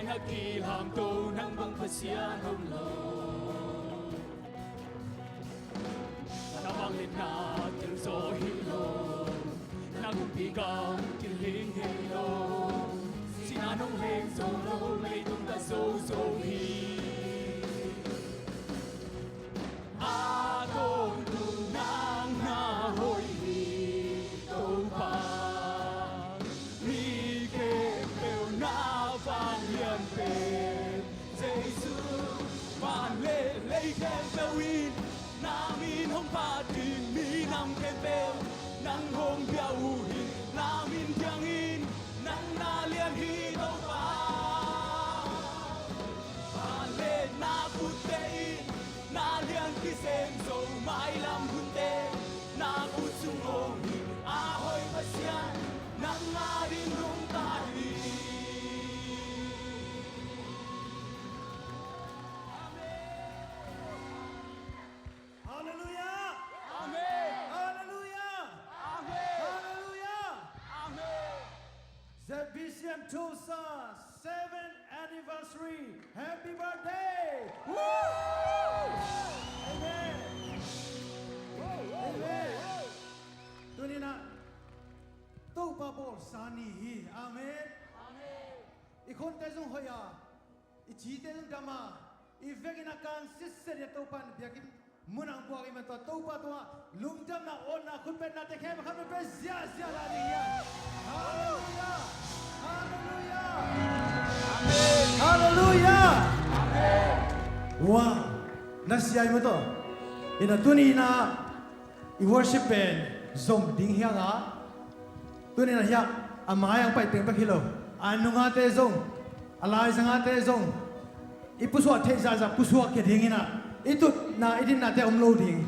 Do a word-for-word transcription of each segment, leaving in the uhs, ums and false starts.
Na kilamto nang bang Pasian om lo. Na vangliatna tel zaw hi lo. Na kumpi gam kilhing hi lo. Sinan hong leng zo lo, leitung ka zo zo hi. A tawntung nang na hoih hi Topa. Mi khempeuh na vanglian pen Jesu. Van le lei khempeuh in na min hong phat ding, minam khempeuh nang hong pia uh hi. Na min thiangin nang na lian hi Topa. Van le na khutte in na lian kisem zo, mailam hunte na khut sung om hi. A hoih Pasian nang a ding nungta hi. Amen. Hallelujah. Amen. Hallelujah. Amen. Hallelujah. Amen. Z B C M Tulsa seventh anniversary. Happy birthday. Woo! Amen. Amen. Tuni-in ah Topa bawlsa ni hi. Amen. Amen. I khunte zong hoih a, i cite zong dam a, i vekin a kan sitset i a Topa in biakinn mun ah hong puak i man tua Topa tungah lungdamna, awtna, khutbetnate khempeuh khat pia ziahziah lai ding hi. Halleluiah. Halleluiah. Halleluiah. Amen. Halleluiah. Amen. Wow. Na sia i maw tawh? Ina tuni-in ah i worship pen zom ding hi hang a, tuni-in ah hiah a mai-ah hong pai pengpek hi lo, a nungate zong, a laizangate zong i pusuah theih zahzah pusuah khia ding in ah, i tutna i dinnate om lo ding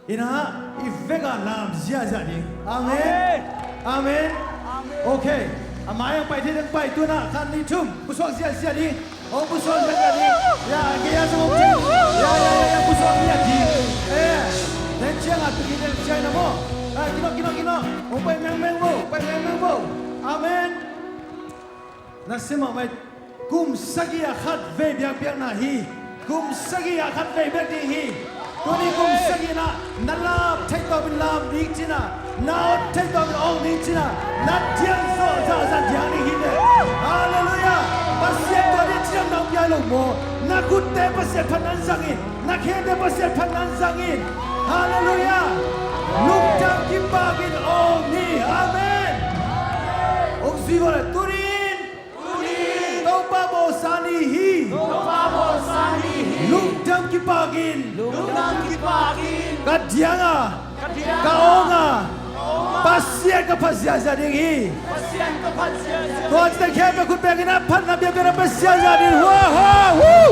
in ah, i vekah lam ziahziah ding. Amen. Amen. Amen. Okay. A mai-ah hong pai thei ding pai, tu-in ah khat, nih, thum pusuak ziahziah ding. Hong pusuak ziahziah ding. Ya, kei a zong hong thei. Ya, ya, ya, ya, pusuak ziahziah ding. Eh, nang ciang a tu ki nang ciang na maw. Ah, kinawh, kinawh, kinawh. Hong pai mengmeng maw, pai mengmeng maw. Amen. Na sia mahmah hi. Kum sagih a khat vei biakpiakna hi. Kum sagih a khat vei bek ding hi. Tuni kum sagih in ah na lap theih tawpin lap ding ci-in ah, na awt theih tawpin awt ding ci-in ah, na thiang zawh zahzah diang ding hi ve. Halleluiah. Pasian tua ding cidamna hong pia hi lo maw? Na khutte Pasian phat nan zang in, na khete Pasian phat nan zang in. Halleluiah. Lungdam kipakin awng hi. Amen. Hong zui vawh le, tuni-in Topa bawlsa ni hi. Topa bawlsa ni hi. Lungdam kipakin. Lungdam kipakin. Ka diang a, ka diang a, ka awng a, Pasian ka phat ziahziah ding hi. Pasian ka phat ziahziah. Tua cite khempeuh khut bengin a phatna biakpiakna pia ziahziah ding. Hua, hua, woo!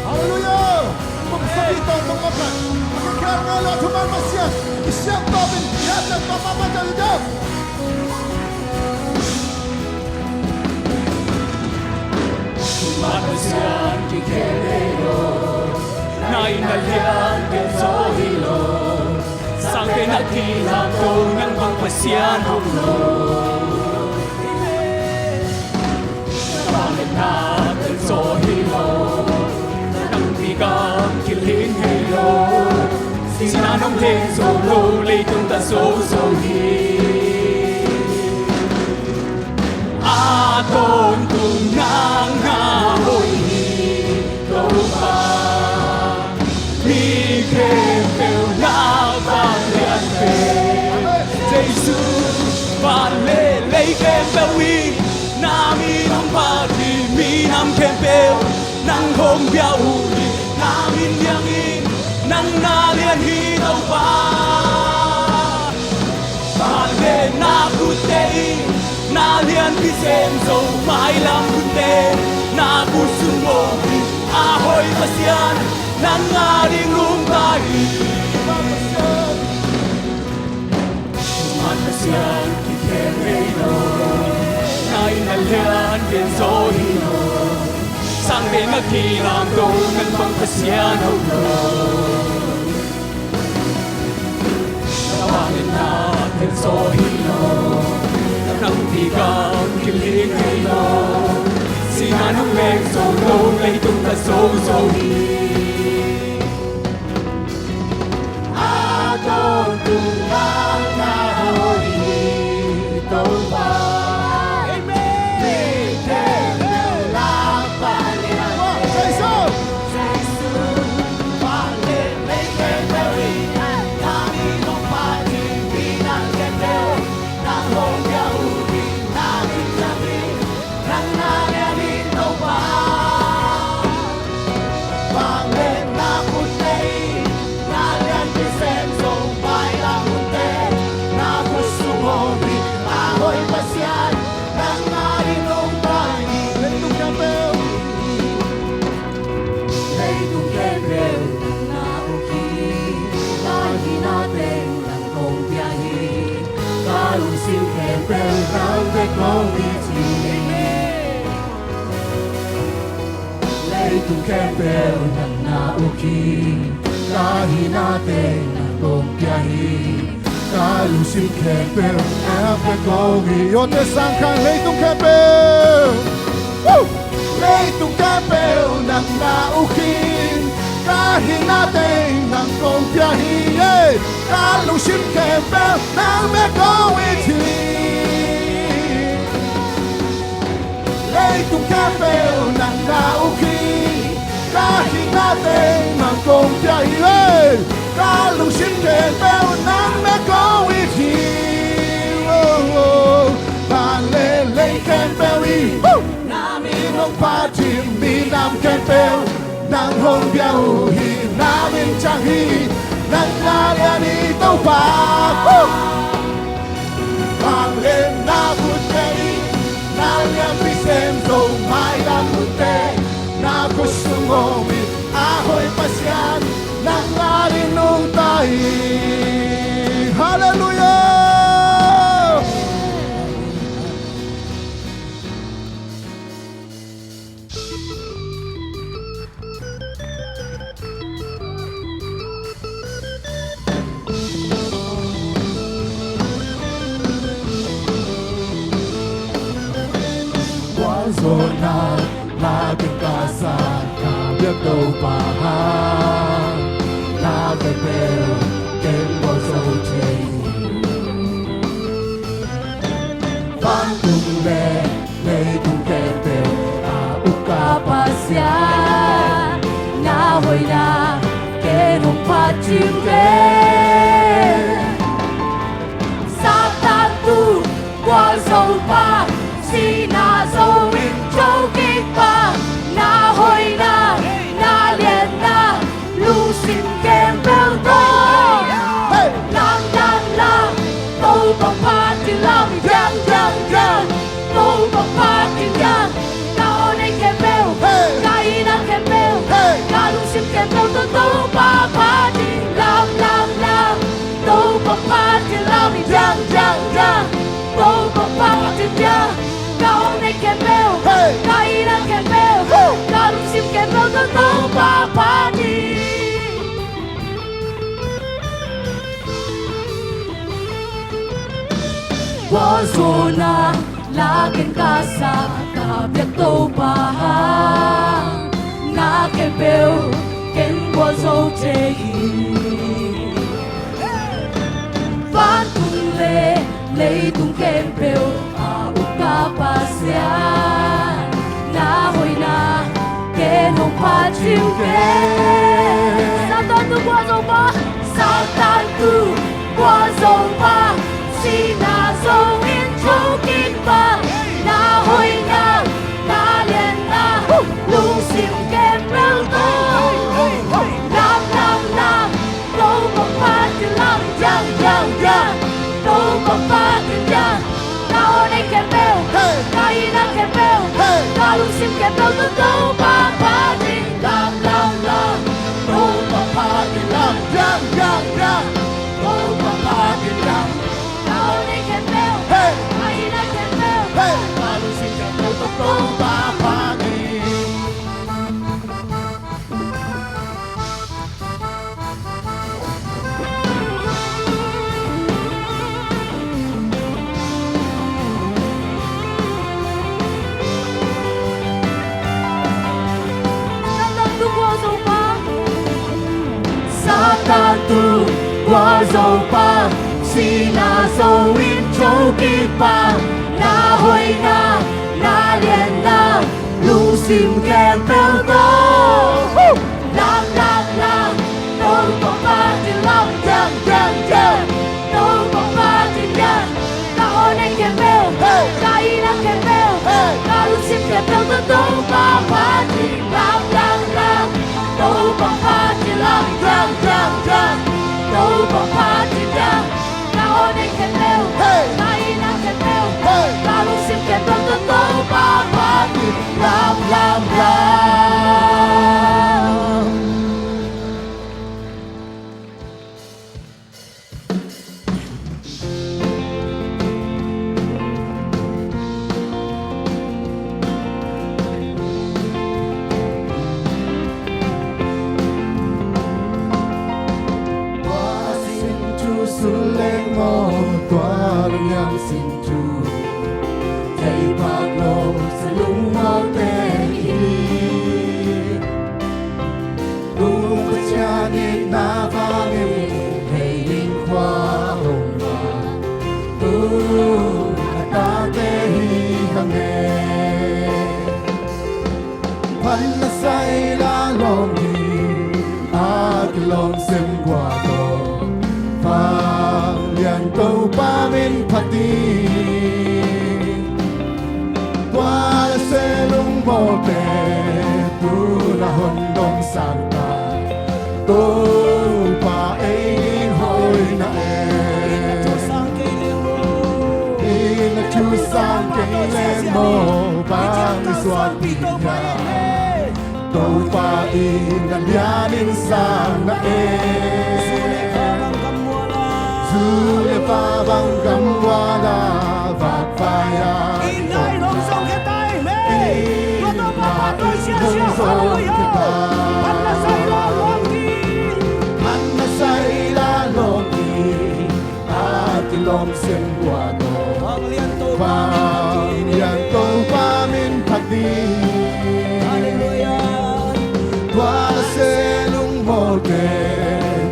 Halleluiah. Kum sagih tawh tawh mah khat, a kikhelna le a thuman Pasian i siam tawpin, i hanciam tawp mahmah ciat hi. Thuman Pasian kikhel ngei lo, na in na lian gen zaw hi lo. Sangte na kilamto nang bang Pasian om lo. Vangliatna tel zaw hi lo, nang pi gam kilhing hi lo. Sinan hong leng zo lo, leitung ka zo zo hi. A tawntung nang na hoih hi Topa. Mi khempeuh na vanglian pen Jesu. Van le lei khempeuh in na min hong phat hi. Minam khempeuh nang hong pia uh hi. Na min liangin nang na lian hi Topa. Van le na khutte in na lian kisem zo, mailam hunte na khut sung om hi. A hoih Pasian nang a ding nungta hi. Thuman Pasian kikhel ngei lo, na in na lian gen zaw hi lo. Sangte na kilamto nang bang Pasian om lo. Na vangliatna Khempeuh nang bek kong it hi. Leitung khempeuh nang na uk hi. Ka hihna teng nang kong pia hi. Ka lungsim khempeuh nang bek kong it hi. Awte sang khan, leitung khempeuh. Woo! Leitung khempeuh nang na uk hi. Ka hihna teng nang kong pia hi. Ka lungsim khempeuh nang bek kong it hi. Leitung khempeuh nang na uk hi. Ka hihna teng nang kong pia hi. Ka lungsim khempeuh nang bek kong it hi. Oh, oh. Vanlei lei khempeuh in na min hong phat hi. Minam khempeuh nang hong bia uh hi. Na min ciang hi. Nang na lian hi, Topa. Vangliatna khut beng in na lianpi sem zo. Mailam khut beng na khut sung om hi. A hoih Pasian, nang adingin nungta hi. Halleluiah. Gualzawhna la ken ka sa, ka biak Topa, na khempeuh ken gualzo thei hi. Vantung le leitung khempeuh a uk ka Pasian, na hoihna ken hong phat ding hi. Satan tu gualzo pa, sihna zo in thokik pa, na hoihna, na lianna, lungsim khempeuh tawh. Hey! Lamdang lam, Topa phat ding lam, diang, diang, diang. Topa phat ding lam, ka aw nei khempeuh. Hey! Ka itna khempeuh. Hey! Ka lungsim khempeuh tawh Topa phat ding lam, lam, lam. Topa phat ding lam, diang, diang, diang. Topa phat ding lam, ka aw nei khempeuh. Hey! Ka itna khempeuh. Hey! Ka lungsim khempeuh tawh Topa phat ding. Gualzawhna la ken ka sa, ka biak Topa, na khempeuh ken gualzo thei hi. Vantung le leitung khempeuh a uk ka Pasian, na hoihna ken hong phat ding hi. Satan tu gualzo pa, Satan tu gualzo pa, sihna zo in thokik pa, na hoihna, na lianna, lungsim khempeuh tawh. Lam, lam, lam, Topa phat ding lam, diang, diang, diang. Topa phat ding lam, ka aw nei khempeuh. Hey! Ka itna khempeuh. Hey! Ka lungsim khempeuh tawh Topa phat ding lam, lam, lam. Topa phat ding lam, diang, diang, diang. Topa phat ding lam, ka aw nei khempeuh. Hey! Ka itna khempeuh. Hey! Ka lungsim khempeuh tawh Topa phat ding. Satan tu gualzo pa, Satan tu gualzo pa, sihna zo in thokik pa, na hoihna, na lianna, lungsim khempeuh tawh. Lam, lam, lam, Topa phat ding lam, diang, diang, diang. Topa phat ding lam, ka aw nei khempeuh. Hey! Ka itna khempeuh. Hey! Ka lungsim khempeuh tawh Topa phat ding lam, lam, lam. Topa phat ding lam, diang, diang, diang. Topa phat ding lam, ka aw nei khempeuh. Hey! Ka itna khempeuh. Hey! Ka lungsim khempeuh tawh Topa phat ding lam, lam, lam. Sin thu thei phak lo sa lungmawte hi. Tung Pasian itna vangin hei ding khua hong va tu a tate hi hang e. Phan na sai la lawng hi a kilawm sem gua tawh Vanglian Topa min phat ding. Tua la se lungmawte tu na hon dong sang ta. Topa ei ding hoina e. Inn a thu sang kei leng maw bang i suak ding hia? Topa inn a lianin sang na e. Zu le va bang gam mual a vakvai a. Inn a inn hong zong khia ta e. Tua Topa phat tawi siasia. Halleluia. Phan na sai la lawng hi. Phan na sai la lawng hi. A kilawm sem gua tawh Vanglian Topa min phat ding. Halleluia. Tua la se lungmawte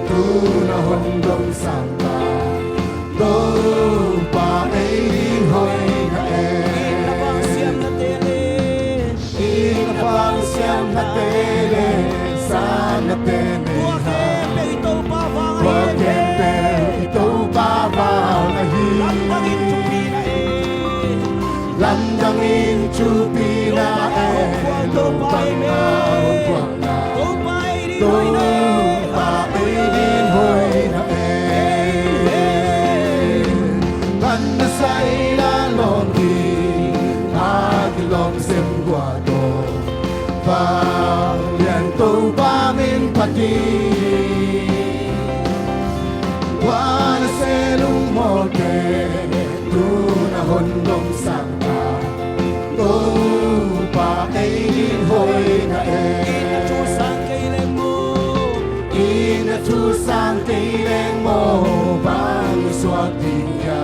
tu na hon dong sang ta. Topa ei ding hoina e. Inn a vang siam na te le. Inn a vang siam na te le sang na te nei ha. Tua khempeuh i Topa vang ahi. Tua khempeuh i Topa vang ahi. Lamdangin thupina e. Lamdangin thupina e. Topa ei ding hoina e. Topa ei ding hoina e. Phan na sai la lawng hi a kilawm sem gua tawh Vanglian Topa min phat ding. Tua la se lungmawte tu na hon dong sang ta. Topa ei ding hoina e. Inn a thu sang kei leng maw. Inn a thu sang kei leng maw bang i suak ding hia?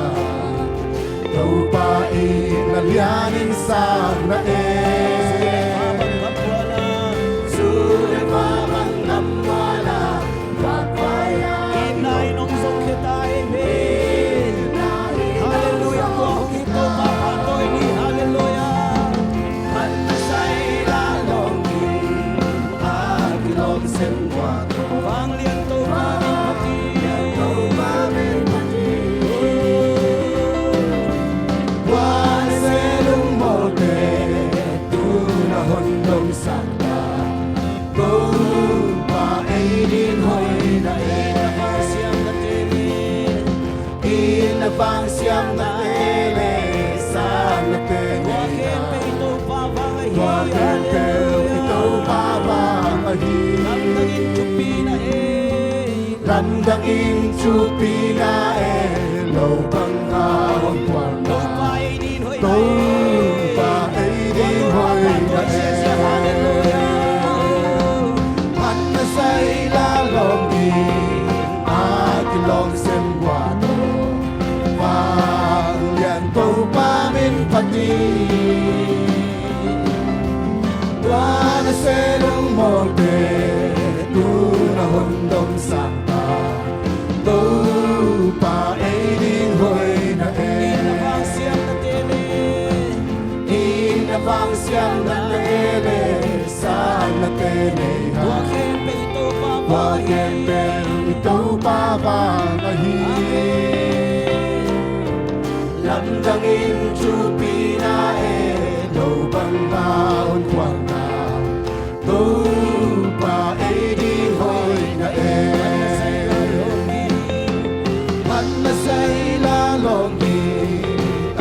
Topa inn a lianin sang na e. Zu le va bang gam mual a. Inn a inn hong zong khia ta e. Halleluia. Tua hong hi Topa phat tawi ni. Halleluia. Phan na sai la lawng hi a kilawm sem gua tawh Vanglian Topa min phat ding. Tua la se lungmawte tu na hon dong sang ta. Topa ei ding hoina e. Inn a vang siam na te le. Inn a vang siam na te le sang na te nei ha. Tua khempeuh i Topa vang ahi. Lamdangin thupina e. Lamdangin thupina e. Lo bang a hong kuang na. Topa ei ding hoina e. Phan na sai la lawng hi a kilawm sem gua tawh Vanglian Topa min phat ding. Tua la se lungmawte tu na hon dong sang ta. Topa ei ding hoina e. Inn a vang siam na te le. Inn a vang siam na te le sang na te nei ha. Tua khempeuh i Topa vang ahi. Lamdangin thupina e. Lo bang a hong kuang na. Topa ei ding hoina e. Phan na sai la lawng hi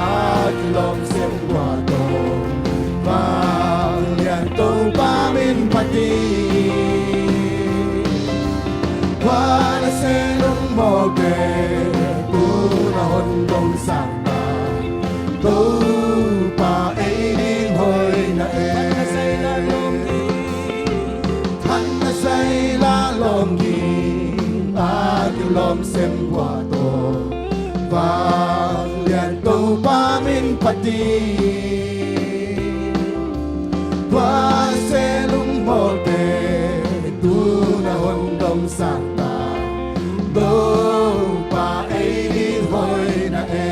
a kilawm sem gua tawh Vanglian Topa min phat ding. Tua la se lungmawte tu na hon dong sang ta. Topa ei ding hoina e. Phan na sai la lawng hi a kilawm sem gua tawh Vanglian Topa ding. Tua se lungmawlte tu na hong domsak ta, Topa ei it hoihna e.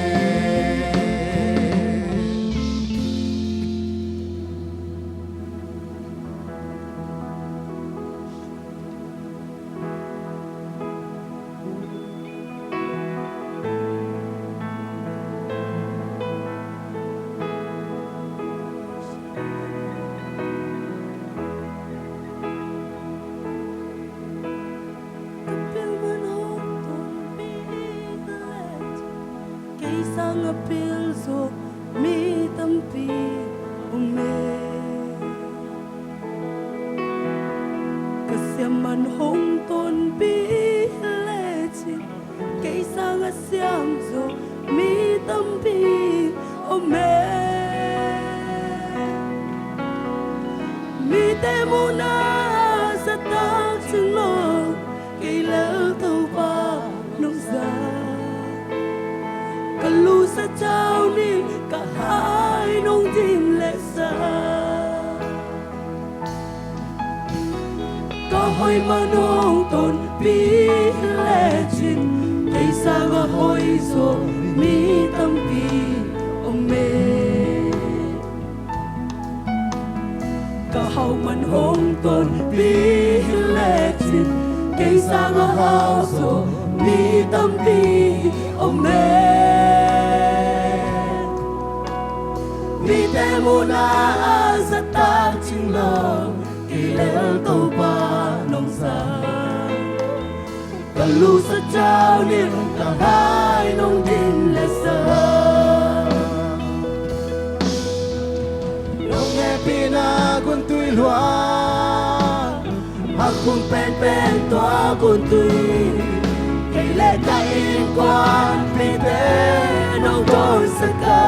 Ka pil man hong tonpih lecin, kei sang a pil zo mi tampi om e. Ka siam man hong tonpih lecin, kei sang a siam zo mi tampi om e. Mite muhna a zahtak cing lo, kei lel Topa nong za. Ka lusa ciau nin ka hai nong dim lehsa, ka hoih man hong tonpih lecin, kei sang a hoih zo mi tampi om e. Ka hau man hong tonpih lecin, kei sang a hau zo mi tampi om e. Mite muhna a zahtak cing lo, kei lel Topa nong za. Ka lusa ciau nin ka hai nong dim lehsa, nong hehpihna guntui lua, a khum penpen tua guntui, kei le ka innkuanpihte nong dawnsak a.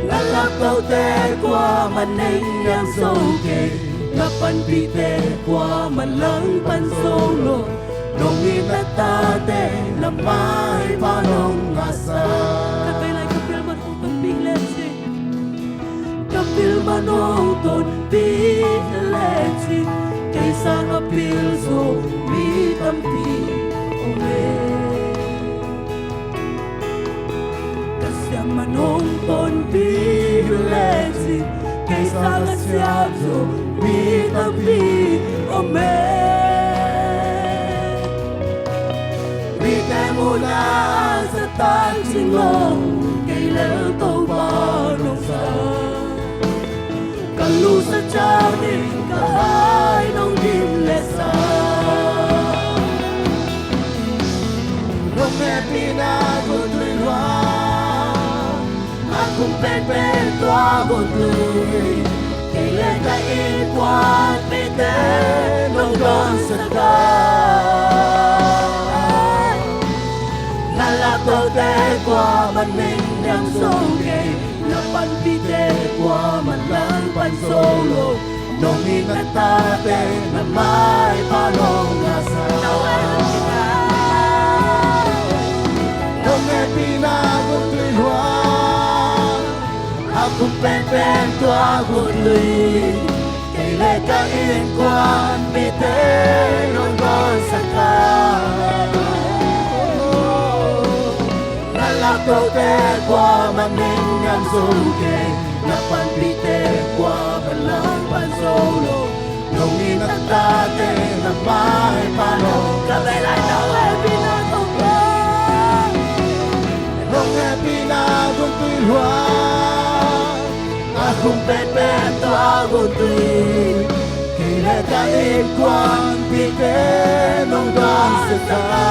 Na laptote kuamah nengniam zo kei, na panpihte kuamah langpan zo lo, nong it na tate na maipha nong ngahsa. Ka pil man hong tonpih lecin, ka pil man hong tonpih lecin, kei sang a pil zo mi tampi om e. Ka siam man hong tonpih lecin, kei sang a siam zo mi tampi om e. Mite muhna a zahtak cing lo, kei lel Topa nong za. Ka lusa ciau nin ka hai nong dim lehsa, nong hehpihna guntui lua, a khum penpen tua guntui, kei le ka innkuanpihte nong dawnsak a. Na laptote kuamah nengniam zo kei, na panpihte kuamah langpan zo lo, nong it na tate na maipha nong ngahsa. Nong hehpihna guntui lua, a khum penpen tua guntui, kei le ka innkuanpihte nong dawnsak a. Na laptote kuamah nengniam zo kei, na panpihte kuamah langpan zo lo, nong it na tate na maipha nong. Ka bei lai, nong hehpihna guntui lua, a khum penpen tua guntui, kei le ka innkuanpihte nong dawnsak a.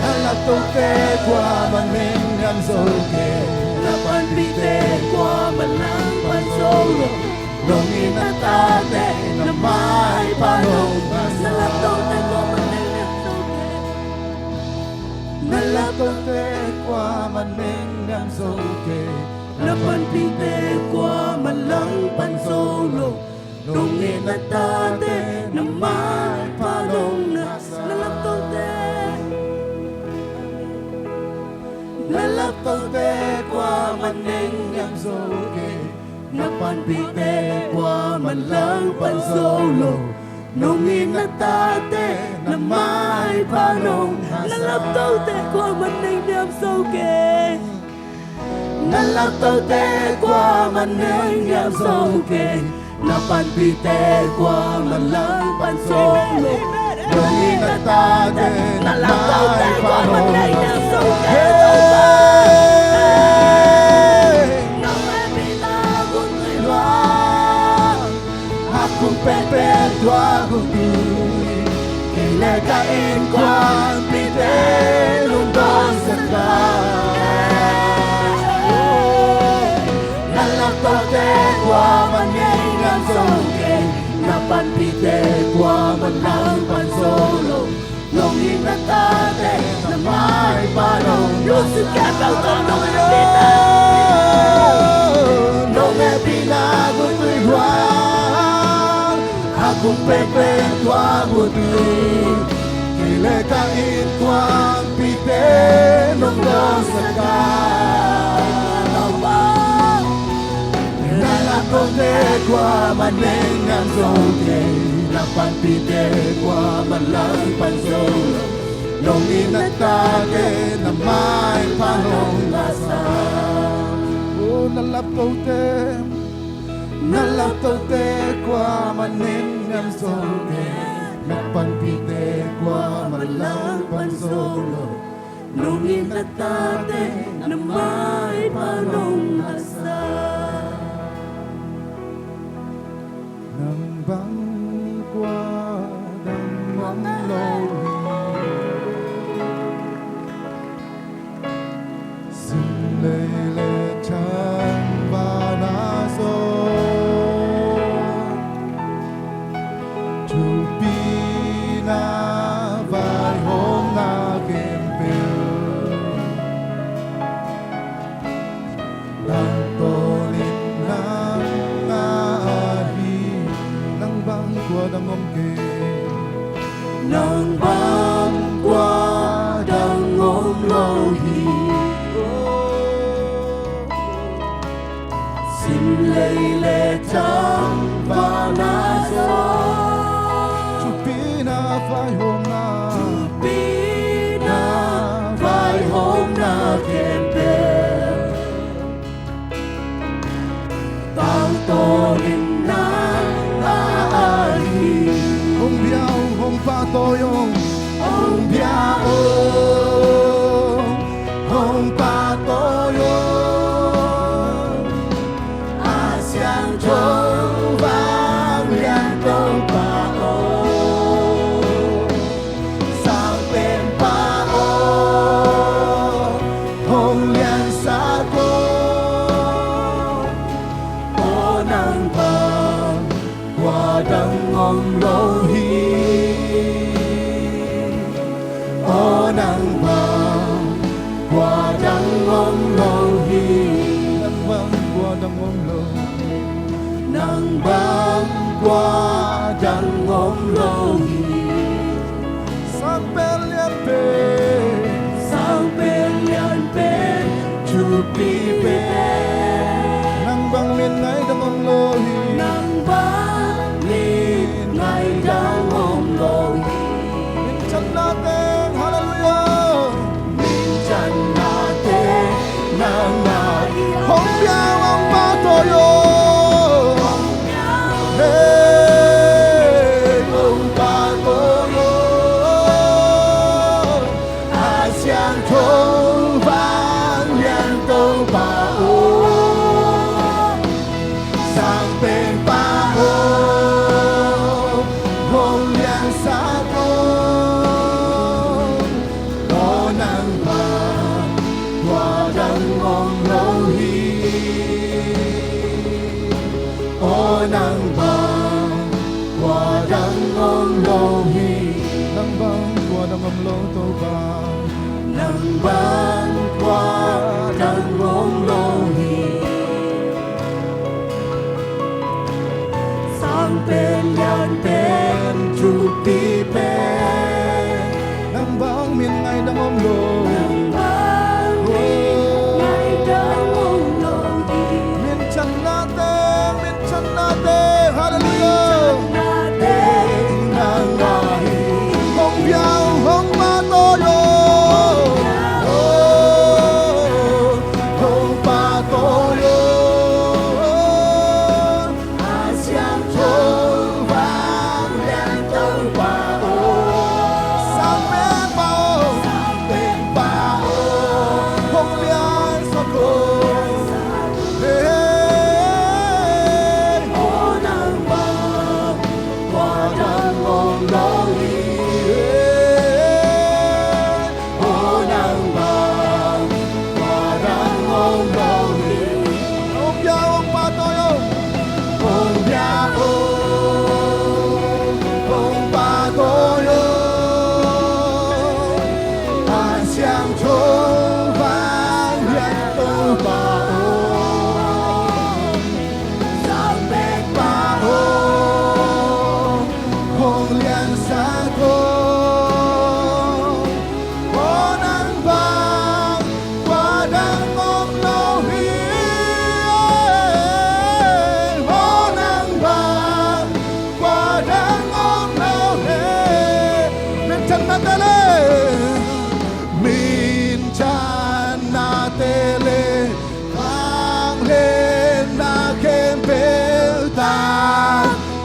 Na laptote kuamah nengniam zo kei, na panpihte kuamah langpan zo lo, nong it na tate na maipha nong ngahsa. Na laptote kuamah nengniam zo kei, na laptote kuamah nengniam zo kei, na panpihte kuamah langpan zo lo, nong it na tate na maipha nong ngahsa. Na laptote Tote kuaman neng niam zo kei, na panpihte kuaman langpan zo lo. Nong it na tate na maipha nong ngahsak. Na laptote kuaman neng niam zo kei. Na laptote kuaman neng niam zo kei. Na panpihte kuaman langpan zo lo. Nong it na tate na laptote kuaman neng niam zo kei. Nong hehpihna gun tui luang, a kum pekpek tua gun tui. Kei le ka innkuanpihte nong dawnsak a. Na laptote kuaman neng niam zo kei, na panpihte kuaman langpan zo lo. Nong it na tate na maipha nong ngahsak. Lungsim khempeuh tawh nong hehpihna, nong hehpihna gun tui luang, a kum pekpek tua gun tui. Kei le ka innkuanpihte nong dawnsak a. Na laptote kuaman neng niam zo kei, na panpihte kuaman langpan zo lo. Nong it na tate na maipha nong ngahsak. O na laptote, na laptote kuaman neng niam zo kei, na panpihte kuaman langpan zo lo. Nong it na tate na maipha nong ngahsak. Nang bang kua dang om lo hi. Sim lei le thang vana zo, thupina vaihawmna khempeuh, tangtawnin nang a hi. Nang bang kua dang om kei. Nang bang kua dang om lo hi. Sim lei le thang vana zo, thupina vaihawmna, thupina vaihawmna khempeuh, tangtawnin nang a hi. Hong bia ung, hong pahtawi ung. Hong bia ung, hong pahtawi ung. A siangtho vanglian Topa aw, Sangpenpa aw, hong liansak aw. Aw nang bang kua dang om lo hi. Aw nang bang kua dang om lo hi. Nang bang kua dang om lo. Nang bang kua dang om lo hi. Sangpen lianpen, sangpen lianpen, thupi pen. Nang bang min ngai dang om lo hi. Nang bang min ngai dang om lo hi. Minthanna teng, hallelujah. Minthanna teng nang a hi. Hong bia ung, hong pahtawi ung. Hong bia ung, hong pahtawi ung. A siangtho vanglian Topa aw, Sangpenpa aw, hong liansak aw. Aw nang bang kua dang om lo hi. Aw nang bang kua dang om lo hi. Nang bang kua dang om lo, Topa. Nang bang kua dang om lo hi. Sangpen lianpen thupi pen. Nang bang min ngai dang om lo. Nang bang min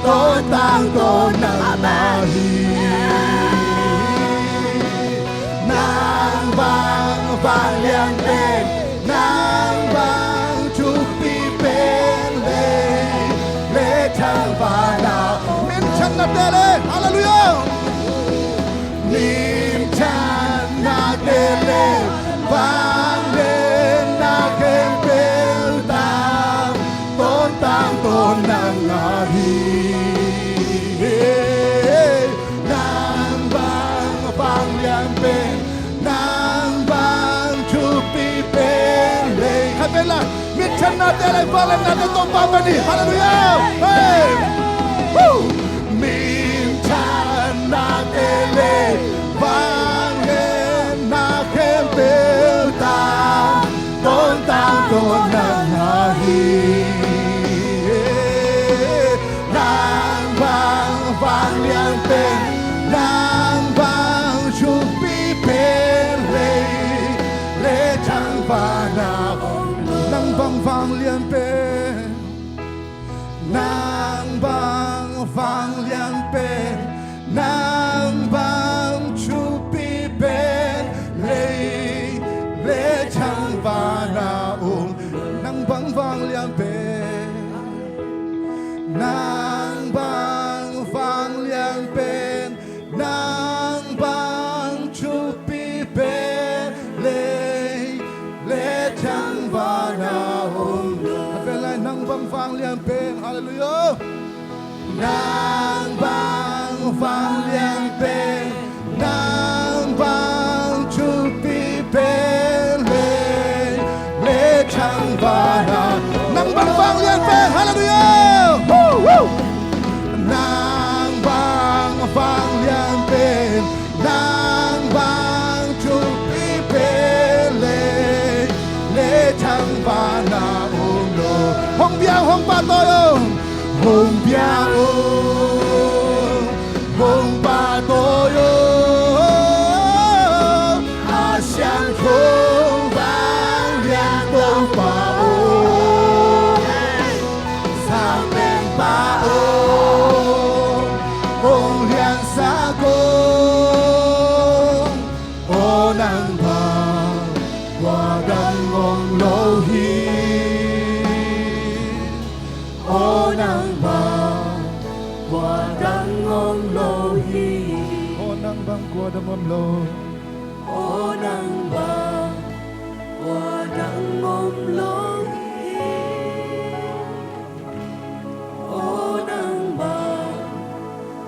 Tawntung tawh nang ahi. Nang bang vanglian pen, nang bang thupi pen, lei le thangvahna, minthanna te le, halleluiah, minthanna te le, vanglianna khempeuh tang, tawntung tawh nang ahi. Nang bang vanglian pen, nang bang thupi pen, lei khat pen la, minthanna te le vanglianna te Topa pen hi. Halleluiah. Hey! Woo! Minthanna te le vanglianna khempeuh tang, tawntung tawh nang ahi. Nang bang vanglian pen, nang bang thupi pen, lei le thangvahna, nang bang vanglian pen, nang bang vanglian pen, nang bang thupi pen, lei le thangvahna um. Nang bang vanglian pen, nang bang vanglian pen, nang bang thupi pen, lei le thangvahna um. A pen lai, nang bang vanglian pen, halleluiah. Nang bang vanglian pen, nang bang thupi pen, lei le thangvahna, nang bang vanglian pen, halleluiah. Woo, woo. Nang bang vanglian pen, nang bang thupi pen, lei le thangvahna um lo. Hong bia, hong pahtawi o. Hong bia o, hong pahtawi o, a siangtho vanglian Topa o, Sang Penpa o, hong liansak o. Aw nang bang, kua dang om lo hi. Aw nang bang, kua dang om lo hi. Aw nang bang, kua dang om lo. Aw nang bang, kua dang om lo hi. Aw nang bang,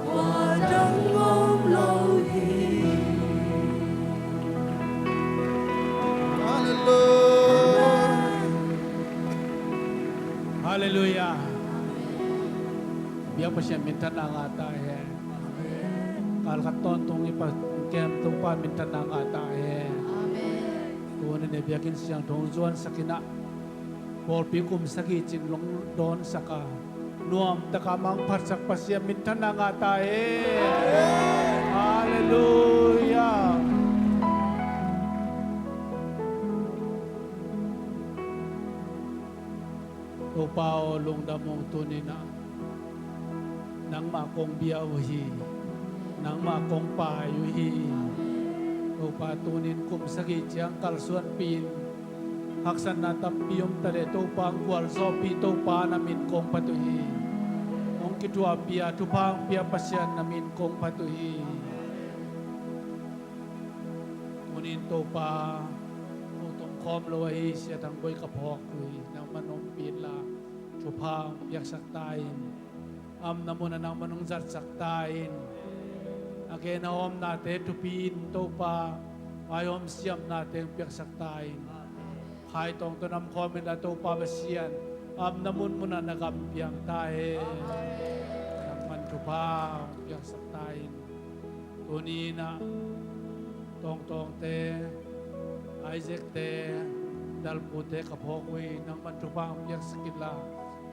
kua dang om lo hi. Halleluiah. Halleluiah. Biak Pasian minthanna ngah ta hen. Kal khat tawntung i Pa, kem Topa minthanna ngah ta hen. Tuni-in biakinn siangtho hong zuansak in ah, pawlpi kum sagih cing hong dawnsak a, nuamtak a mangphatsak Pasian minthanna ngah ta hen. Halleluiah. Topa aw, lungdam ung. Tuni-in ah nangmah kong bia uh hi. Nangmah kong pai uh hi. Topa, tuni-in kum sagih ciang kalsuanpih in, haksatna tampi om ta leh Topa hong gualzawhpih Topa na min kong phat uh hi. Hong kithuahpih a thupha hong pia Pasian na min kong phat uh hi. Tuni-in Topa, ko tongkhawm lo ahi Sia Thang Boi ka phawk uh hi. Nangman ompih inla, thupha hong piaksak ta in. A omna munah nangman hong zatsak ta in. A gen a omnate thupi in Topa, vaihawm siamnate hong piaksak ta in. Khaitawng tawh namkhawm inla Topa Pasian, a omna munmunah na gam piang ta hen. Nangman thupha hong piaksak ta in. Tuni-in ah Tawngtawngte, Isaacte, Dalpute ka phawk uh hi. Nangman thupha hong piaksak inla,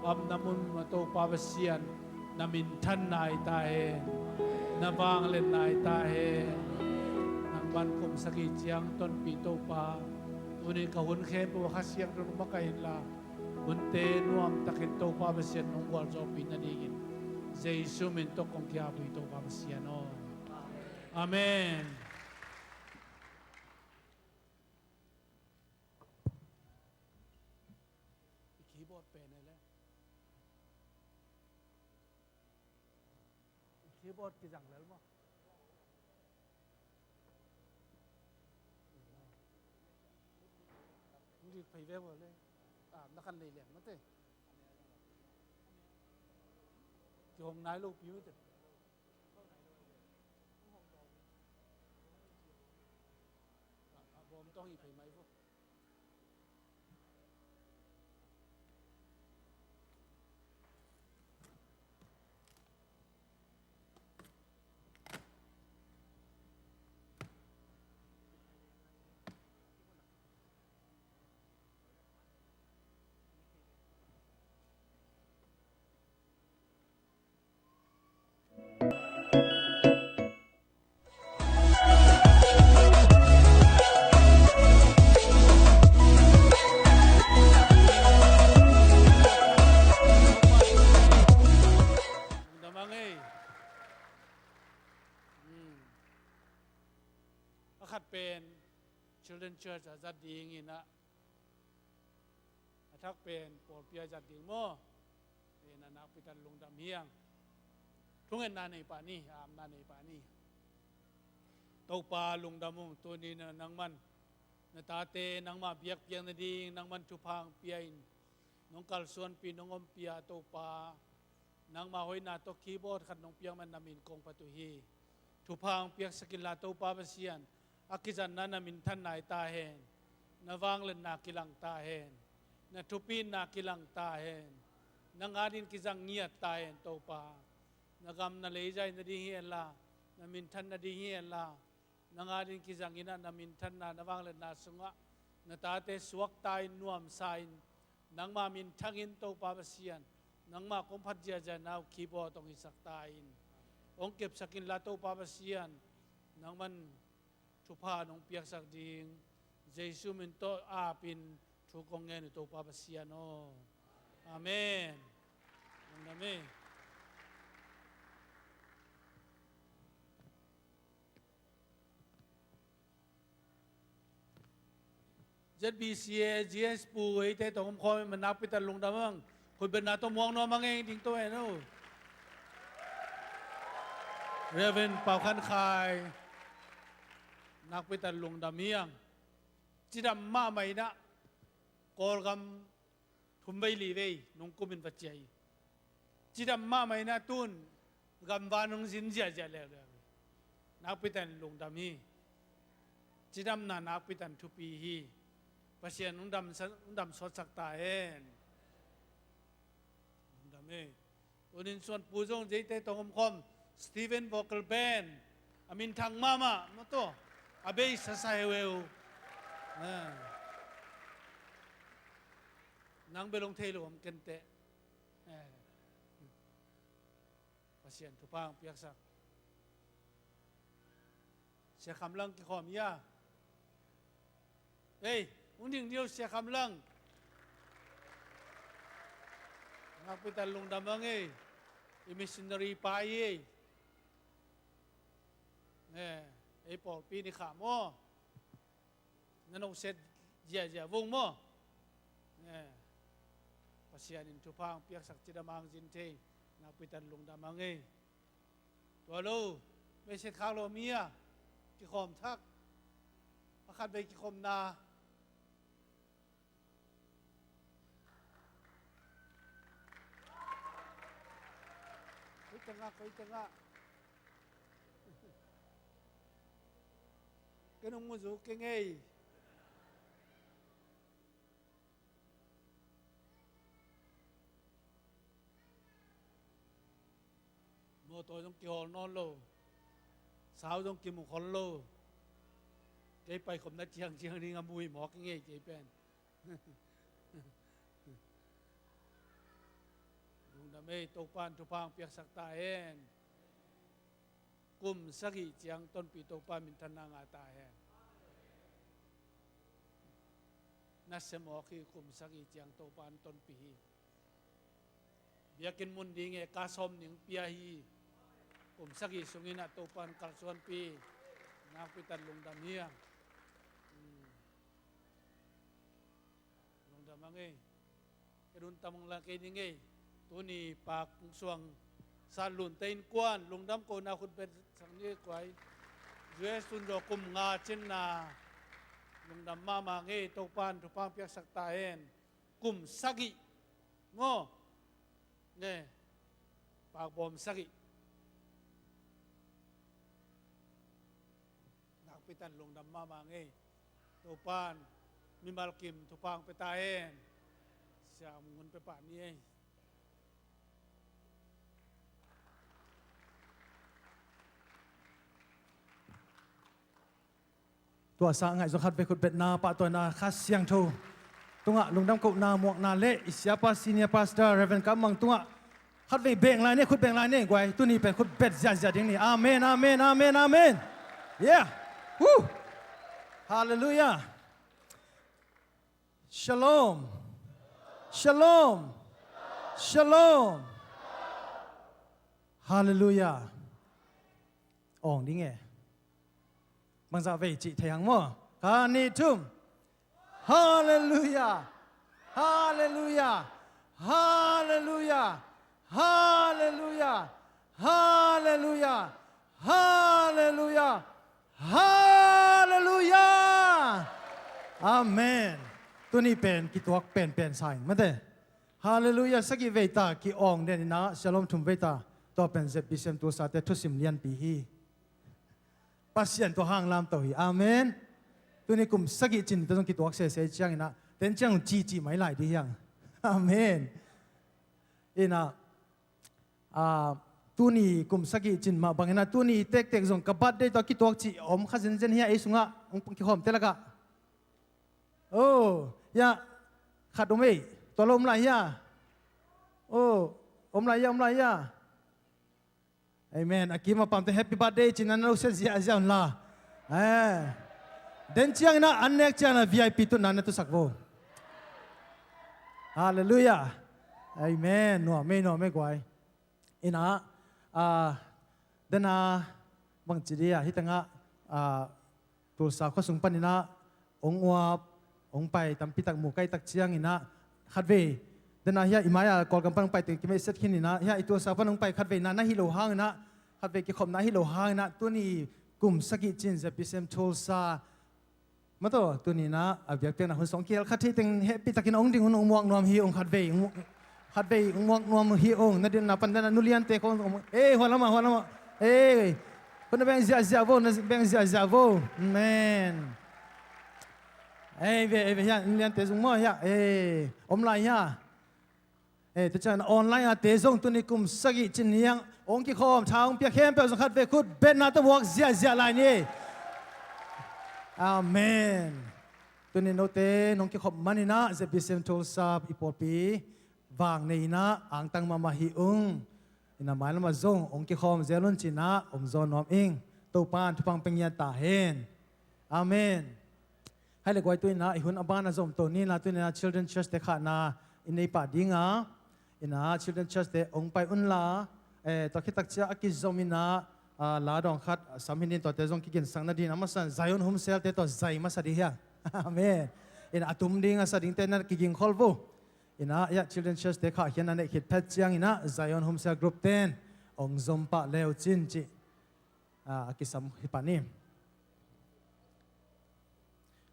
a omna munmunah Topa Pasian, na minthan nai ta hen. Na vanglian nai ta hen. Nangman kum sagih ciang tonpih Topa, tuni-in ka hun khempeuh ah Kha Siangtho nong makaih inla, hunte nuamtakin Topa Pasian nong gualzawhpih nadingin Jesu min tawh kong ki-ap uh hi Topa Pasian aw. Amen. I keyboard pen e le. I keyboard kizang lel maw? Lik phei ve maw le. Ah, na kan nei leng mate. Kihong nai lo pi mate. Ah, ah, bawm tawh hi phei mai vo. Lungdam hang ei. Hmm. A khat pen Children Church a zat ding in ah, a thak pen pawlpi a zat ding maw? Pen a nakpi tak lungdam hi hang. Thungetna nei pah ni, a amna nei pah ni. Topa lungdam ung, tuni in ah nangman na tate nangmah biakpiak nading nangman thupha hong pia in, nong kalsuanpih, nong ompih a Topa, nangmah hoihna tawh keyboard khat nong piak man na min kong phat uh hi. Thupha hong piaksak inla Topa Pasian, a kizatna na minthanna hi ta hen. Na vangliatna kilang ta hen. Na thupina kilang ta hen. Nang adingin kizang ngiat ta hen Topa. Na gam na lei zai nading hi henla, na minthan nading hi henla, nang adingin kizang in ah na minthanna, na vangliatna sungah na tate suakta in, nuamsa in, nangmah minthang in Topa Pasian, nangmah kong phat ziahziahna uh keyboard hong hisak ta in. Hong kepsak inla Topa Pasian, nangman thupha nong piaksak ding Jesu min tawh ap in thu kong ngen uh Topa Pasian aw. Amen. Lungdam ei. Z B C A, G S pu, eite tawh om khawm in nakpi tak lungdam hang. Khutbetna tawh muang nuam hang ei, ding to en uh. Reverend Pau Khan Khai, nakpi tak lungdam hi hang. Cidam mahmah in ah Kawlgam thum vei li vei nong kum in va ciah hi. Cidam mahmah in ah tun gamvan hong zin ziahziah leuleu hi. Nakpi tak lungdam hi. Cidamna nakpi tak thupi hi. Pasian hong dam sa-, hong dam suaksak ta hen. Lungdam ei. Tunin suanpu zong zeite tawh om khawm, Stephen Vocal Band, a minthang mahmah, maw tawh, a bei sasa heuheu. Ah. Nang bel hong thei lo om kenteh. Eh. Pasian thupha hong piaksak. Sia Kham Lang kikhawm hi a. Ei, hong ding ding lo Sia Kham Lang. Nakpi tak lungdam hang ei. I missionary pa hi ei. Eh, ei pawlpi ni kha maw? Na nong set ziahziah vung maw? Eh, Pasian in thupha hong piaksak cidam hang zin thei. Nakpi tak lungdam hang ei. Tua lo, message khak lo mi a kikhawm thak. A khat vei kikhawmna. Koi tengah, koi tengah. Kei nong mu zo keng ei. Mawtaw zong kihawl nawn lo. Sau zong kimu khol lo. Kei paikhopna ciangciang ding a mu hi mawk i ngei kei pen. Lungdam ei, Topa in thupha hong piaksak ta hen. Kum sagih ciang tonpih Topa minthanna ngah ta hen. Nasia mawk hi, kum sagih ciang Topa in tonpih hi. Biakinn mun ding e, ka sawm ning pia hi. Kum sagih sungin ah Topan kalsuanpi. Nakpi tak lungdam hi a. Hmm. Lungdam a ngei. Ka lungdam a ngei. Tuni Pak Suang San Lun te innkuan lungdam ko na khut bet sang ni kuai. U S tun zo kum nga cin na lungdam mahmah ngei, Topan thupha piaksak ta hen. Kum sagih. Ngo. Nge. Pak bawm sagih. Nakpi tak lungdam mahmah ngei. Topan mimal kim thupha pia ta hen. Siam ngun pe pah ni ei. Tua sang ngaih zong khat vei khut betna, pahtawina, Kha Siangtho tungah lungdam kohna, muakna le i siapa, senior pastor, Reverend Kam Mang tungah khat vei beng lai ni, khut beng lai ni, guai, tuni pen khut bet ziahziah ding ni. Amen, amen, amen, amen. Yeah. Woo. Hallelujah. Shalom. Shalom. Shalom. Hallelujah. Awng ding e. Bangzah vei cih thei hang maw? Kha, nih, thum. Hallelujah. Hallelujah. Hallelujah. Hallelujah. Hallelujah. Hallelujah. Hallelujah. Amen. Tuni pen kituak penpen sa ing mate. Hallelujah sagih vei ta ki-awng den in ah, Shalom thum vei ta. Tua pen Z B C M Tulsa te thusim lianpi hi. Pasian tua hang lamto hi. Amen. Tuni kum sagih cin te zong kituak sese ciangin ah, ten ciang cici mai lai dih hiang. Amen. In ah, ah, tuni kum sagih cin mah bangin ah, tuni tektek zong ka birthday tua kituak cih om kha zenzen hi a, ei sungah hong kikhawmte lakah. Oh, ya, khat om ei, tua lo om lai hi a. Oh, om lai hi a, om lai hi a. Amen. A kim a pamte happy birthday cin na lo sia ziahziah un la. Eh. Den ciangin ah an nek ciangin ah V I P tutna na tusak vo. Hallelujah. Amen. Nuam ei, nuam ei guai. In ah, ah, den a bangci dih a, hi tengah, ah, Tulsa khua sung panin ah hong uap, hong pai tampi tak mu kai tak ciangin ah, khatvei, den a hiah i mai-a Kawlgam pan hong pai teng kimeihset khin in ah, hiah i Tulsa pan hong pai khatvei na na hi lo hangin ah, khatvei kikhopna hi lo hangin ah, tuni kum sagih cin Z B C M Tulsa, maw taw, tuni in ah a biakpiakna hun sung kihel khat hi teng hehpih takin hong ding hun hong muak nuam hi ung khatvei, hong mu-, khatvei hong muak nuam hi ung, na dinna pan den a nu liante khong hong mu-, eh, hua lamah, hua lamah, eh, khut na beng ziahziah vo, na beng ziahziah vo. Amen. Eh, ve, eh, ve, hiah, nu liante zong maw hiah, eh, om lai hiah. Eh, tua ciang online a te zong tuni kum sagih cin niang hong kikhawm, tha hong pia khempeuh zong khatvei khut betna tawh muak ziahziah lai ni. Amen. Tuni note nong kikhop manin ah Z B C M Tulsa i pawlpi vang nei in ah angtang mahmah hi ung. In ah mailam ah zong hong kikhawm zel un ci-in ah hong zawn nuam ing. Topan thupha pia ngiat ta hen. Amen. Hai le guai, tu in ah i hun a ban a zom to ni in ah, tu in ah Children Church te khahna i nei pah ding a, in ah Children Church te hong pai un la, eh, tua khit tak ciang a kizom in ah, ah, la dawng khat, ah, sam hi ni, tuate zong kiginsak nading a masa in Zion Home Cell te tawh zai masa dih hiang. Amen. In ah a tum ding a sa dingte na kiging khol vo. In ah, ya, Children Church te khahkhiatna neih khit phet ciangin ah Zion Home Cell Group ten hong zom pah le uh cin cih, ah, a kisam hi pah ni.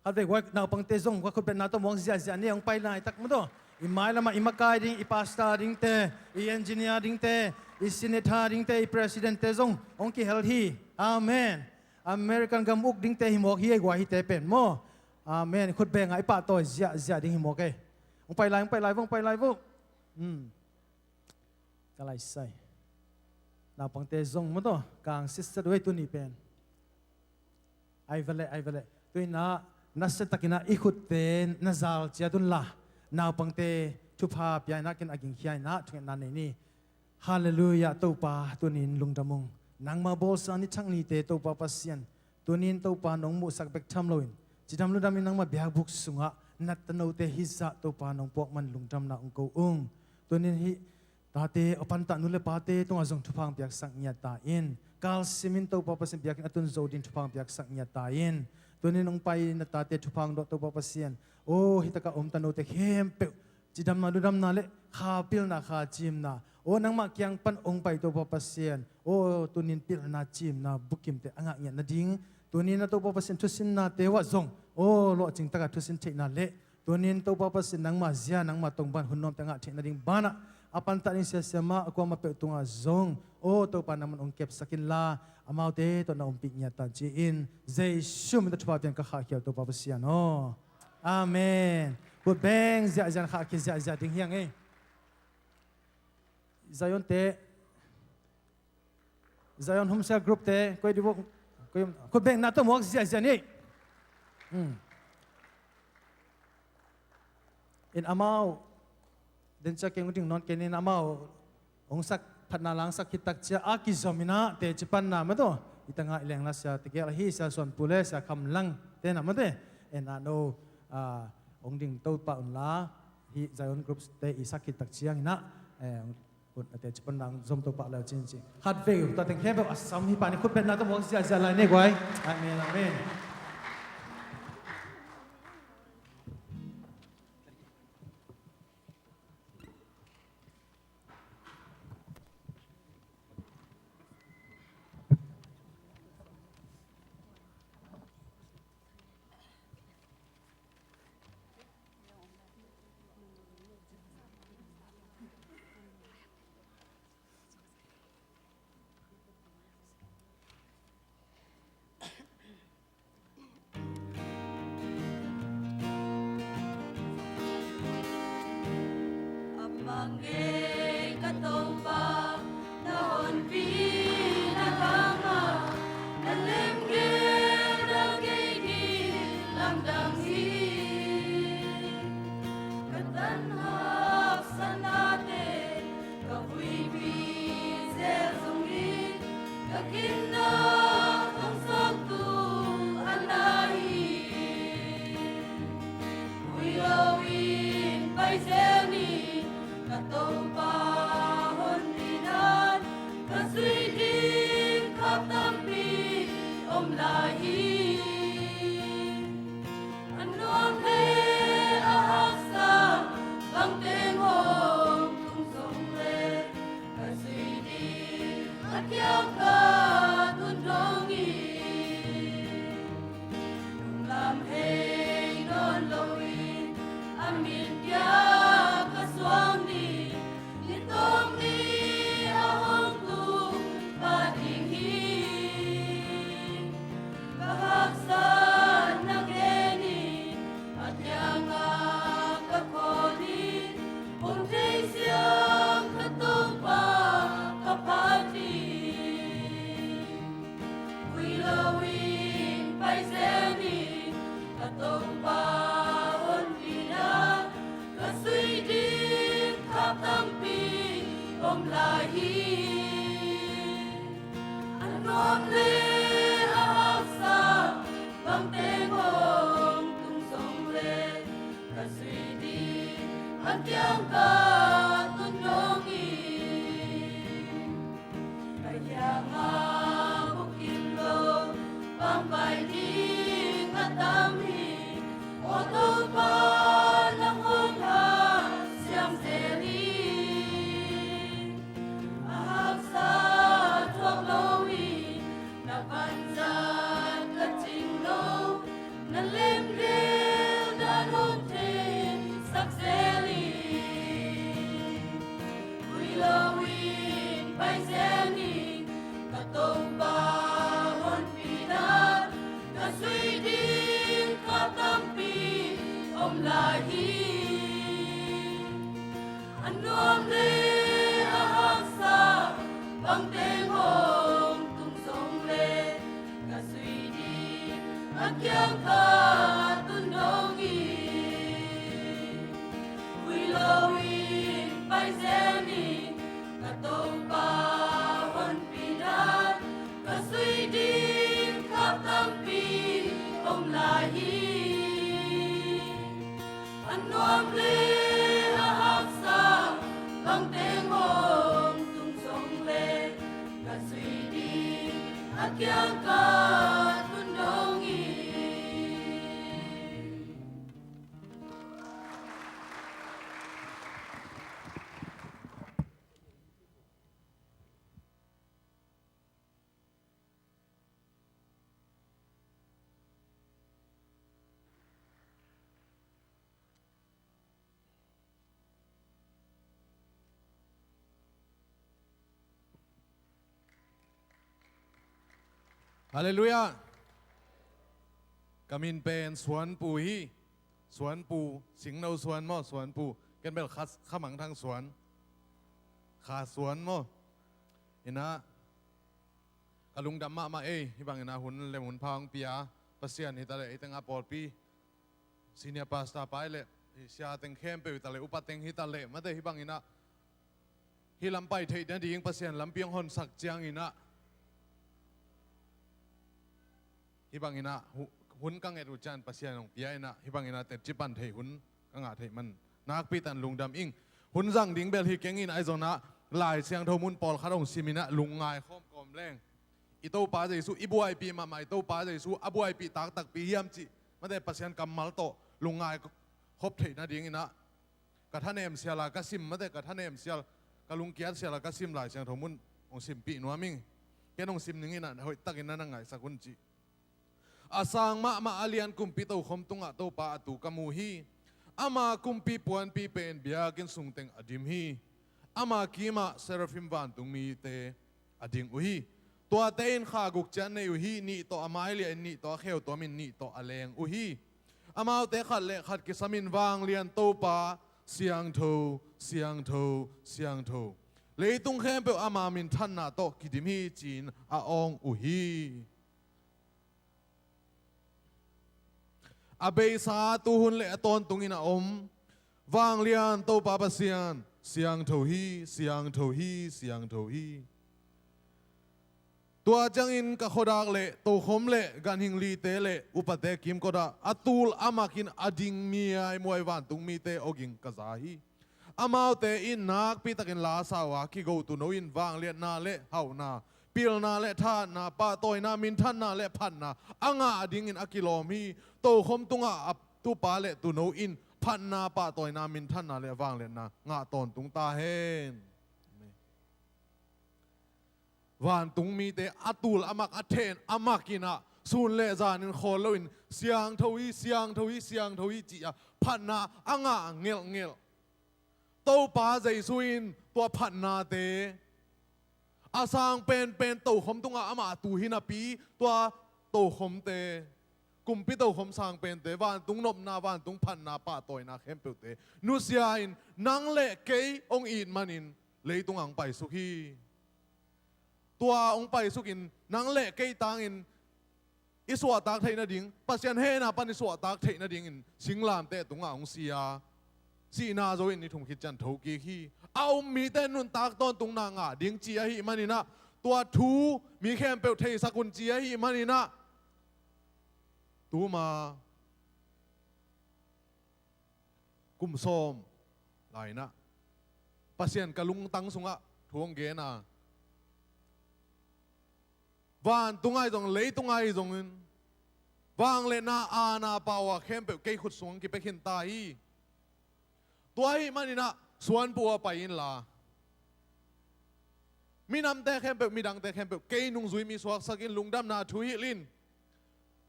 Khatvei guai, naupangte zong guai khut betna tawh muak ziahziah ni, hong pai laitak maw taw. I mailam ah i makai ding, i pastor dingte, i engineer dingte, i senator dingte, i president te zong hong kihel hi. Amen. American gam uk dingte hi mawk hi ei, guai, hite pen maw. Amen. Khut beng a i pahtawi ziahziah ding hi mawk ei. Hong pai lai, hong pai lai vo, hong pai lai vo. Hmm. Ka laisai. Naupangte zong maw taw, kang sitset uh ei tuni pen. Ai vele, ai vele. Tu in ah, nasia takin ah i khutte na zal ciat un la, naupangte thupha pia in ah, ken a gingkhia in ah thungetna nei ni. Hallelujah, Topa, tuni in lungdam ung. Nangma bawlsa ni thak nite, Topa Pasian, tuni in Topa nong muhsak bek tham loin, cidam ludam in nangma biakbuk sungah nattanote hizah Topa nong puak man lungdamna hong ko ung. Tuni in hih tate, a pantah nu le pate tungah zong thupha hong piaksak ngiat ta in. Kalsimin Topa Pasian biakinn a tun zo ding thupha hong piaksak ngiat ta in. Tunin hong pai na tate thupha hong dawh Topa Pasian. Aw, hitakah a om ta note khempeuh cidamna, ludamna le kha pilna, kha cimna, aw, nangmah kiang pan hong pai Topa Pasian. Aw, tunin pilna, cimna, bukimte a ngah ngiat nading, tunin na Topa Pasian thusinnate uh ah zong, aw, lawhcing takah thusin theihna le tunin Topa Pasian nangmah zia, nangmah tongban hun nuamte a ngah theih nading banah a pantah ding siasia mah a kuamah peuh tungah zong, aw Topa, nangman hong kepsak inla, amaute tawh na ompih ngiat ta ci-in Jesu min tawh thupha piang ka khahkhia uh Topa Pasian aw. Amen. Khut beng ziahziah, khahkhia ziahziah ding hi hang ei. Zion te, Zion Home Cell Group te, koi di bok, koi, khut beng na tawh muak ziahziah ni. Hmm. In amau, den cia keng ding nawn kei ning, amau hong sak phatna la hong sak khit tak cia a kizom in ah teci panna mah tawh, i tangah i lengla sia tegel ahi Sia Suan Pu le Sia Kham Lang te na mah te, en a no, ah, hong ding to pah un la, hih Zion Group te i sak khit tak ciangin ah, eh, hong Khut a teci panna zom to pah le uh cin ci. Khatvei uh tua teng khempeuh a sam hi pah ni, khut beng na tawh muak ziahziah lai ni guai. Amen, amen. A mang ngei ka Topa, na honpina bangah na lemgel na kei ding lamdang hi. Ka tan haksatnate ka vuipi zel zongin, ka ginna kong sawktu a na hi. Vui loin pai zel ni, ka Topa honpina, ka zuih ding khak tampi om lai hi. A nuam le a haksa bang teng hong tung zong le, ka zuih ding a kiang ka tun dong hi. Lunglam hei nawn loin a min kiang ka suang ding, ni tawm ni a hong tung pah ding hi. Ka haksatna ngen in a kiangah ka khawl in, hong thei siang ka Topa ka phat ding. Vui loin pai zel ni, ka Topa honpina, ka zuih ding khak tampi om lai hi. A nuam le a haksa bang teng hong tung zong le, ka zuih ding a kiang ka tun dong hi. Ka kiangah bukim lo pampai ding a tam hi. Aw Topa, nang hong hanciam zel hi. A haksa thuak lo hi, na vanzat ka cing lo, na lemgel dan hong theisak zel hi. Vui loin pai zel ni, ka Topa honpina, ka zuih ding khak tampi om lai hi. A nuam le a haksa bang teng hong tung zong le, ka zuih ding a kiang ka tun dong hi. Vui loin pai zel ni, ka Topa honpina, ka zuih ding khak tampi om lai hi. A nuam le a haksa bang teng hong kiang ka tun dong hi. Halleluiah. Ka min pen Suanpu hi. Suanpu, Singno Suan maw, Suanpu. Ken bel Kha, Kha Mang Thang Suan. Kha Suan maw. Inah, ka lungdam mahmah ei, hih bang inah hun le hun pha hong pia Pasian hi ta leh, ei tengah pawlpi senior pastor pa hi leh, sia teng khempeuh hi ta leh, upa teng hi ta leh, mate hih bang inah hih lam pai theih nading Pasian lampi hong honsak ciang inah, hih bang inah hu-, hun ka nget uh ciang Pasian hong pia inah, hih bang inah teci pan theih hun ka ngah theih man nakpi takin lungdam ing. Hun zang ding bel hi keng in, ahi zongin ah Lai Siangtho mun pawlkhat hong sim inah lungngai khawm kawm leng, i Topa Jesu i buaipih mahmah, i Topa Jesu a buaipih taktakpi hiam cih, mate Pasian kammal tawh lungngai khop theih nading inah, ka thanem sial a ka sim, mate ka thanem sial, ka lungkiat sial a ka sim Lai Siangtho mun hong simpih nuam ing. Ken hong sim ning inah hoihtakin na na ngaihsak un ci. A sang mahmah a lian kumpi tokhom tungah Topa a tu ka mu hi. Ama kumpi puanpi pen biakinn sung teng a dim hi. Ama kimah seraphim vantung mite a ding uh hi. Tuate in kha guk ciat nei uh hi. Nih tawh a mailiah in, nih tawh a kheu tuamin, nih tawh a leng uh hi. Amaute khat le khat kisamin, Vanglian Topa, siangtho, siangtho, siangtho, leitung khempeuh ama minthanna tawh kidim hi, ci-in a awng uh hi. A beisa, tuhun le a tawntungin a om Vanglian Topa Pasian, siangtho hi, siangtho hi, siangtho hi. Tua ciangin ka khuadak le tokhom le ganhing lite le upate kimkotah a tul a makin a ding miaimuai vantung mite awging ka za hi. Amaute in nakpitakin la sa uh a, kigo tuuno in vangliatna le hauhna, pilna le thahatna, pahtawina, minthanna le phatna a ngah dingin a kilawm hi. Tokhom tungah a tupa le tuuno in phatna, pahtawina, minthanna le vangliatna ngah tawntung ta hen. Vantung mite a tul a mak, a then a mak inah, sun le zanin khawl loin, siangtho hi, siangtho hi, siangtho hi, ci-a phatna a ngah ngelhngelh. Topa Jesu in tua phatnate, a sang penpen tokhom tungah amah a tu hi napi, tua tokhomte, kumpi tokhom sang pente, vantung nopna, vantung phatna, pahtawina khempeuhte nusia-in, nang le kei hong it manin leitung ah hong paisuk hi. Tua hong paisukin nang le kei tangin i suahtak theih nading, Pasian hehna pan i suahtak theih nadingin singlamteh tungah hong si a, sihna zo-in ni thum khit ciang thokik hi. A um mite nuntak tawntungna ngah ding ci ahih maninah, tua thu mi khempeuh theisak un ci ahih maninah, tuma kum sawm lai-inah Pasian ka lungtang sungah thu hong gen a, vantung ahi zong, leitung ahi zongin, vangliatna aana pau-a khempeuh kei khut sung hong kipia khin ta hi. Tua ahih maninah Suanpu ah pai inla, minamte khempeuh, midangte khempeuh kei nungzui mi suaksak in, lungdamna thu hilh in.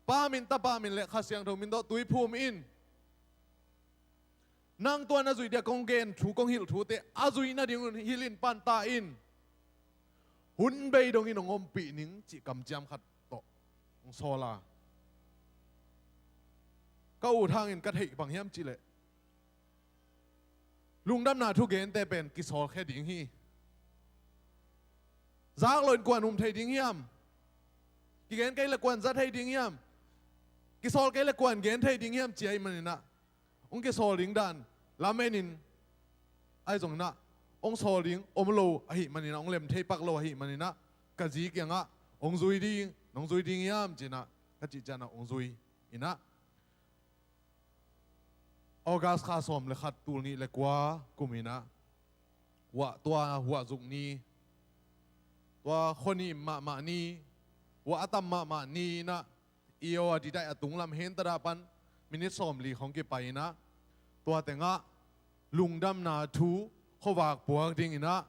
Pa min, Tapa min le Kha Siangtho min tawh tuiphum in. Nang tua na zuih dia kong gen thu, kong hilh thute a zuih nadingun hilh in, pan ta in. Hun bei dongin hong ompih ning cih kamciam khat tawh hong sawl a, ka ut hangin ka theih bang hiam cihleh, lungdamna thugente pen kisawlkhia ding hi. Zak loin kuan um thei ding hiam? Kigen kei le kuan za thei ding hiam? Kisawl kei le kuan gen thei ding hiam ci ahih maninah, hong kisawl ding dan lamenin, ahi zonginah hong sawl ding om lo ahih maninah, hong lem thei pak lo ahih maninah, ka zi kiangah hong zui ding, nong zui ding hiam cinah ka cih cianah hong zui inah, August kha sawm le khat, tul nih le kua kuminah, huah, tua huahzuk ni, tua khuanim mahmah ni, Hua a tam mahmah ni-in ah, i aw a didai a tunglam hentadah pan minit sawmli khong kipai-in ah, tua tengah lungdamna thu khuavak puak dingin ah,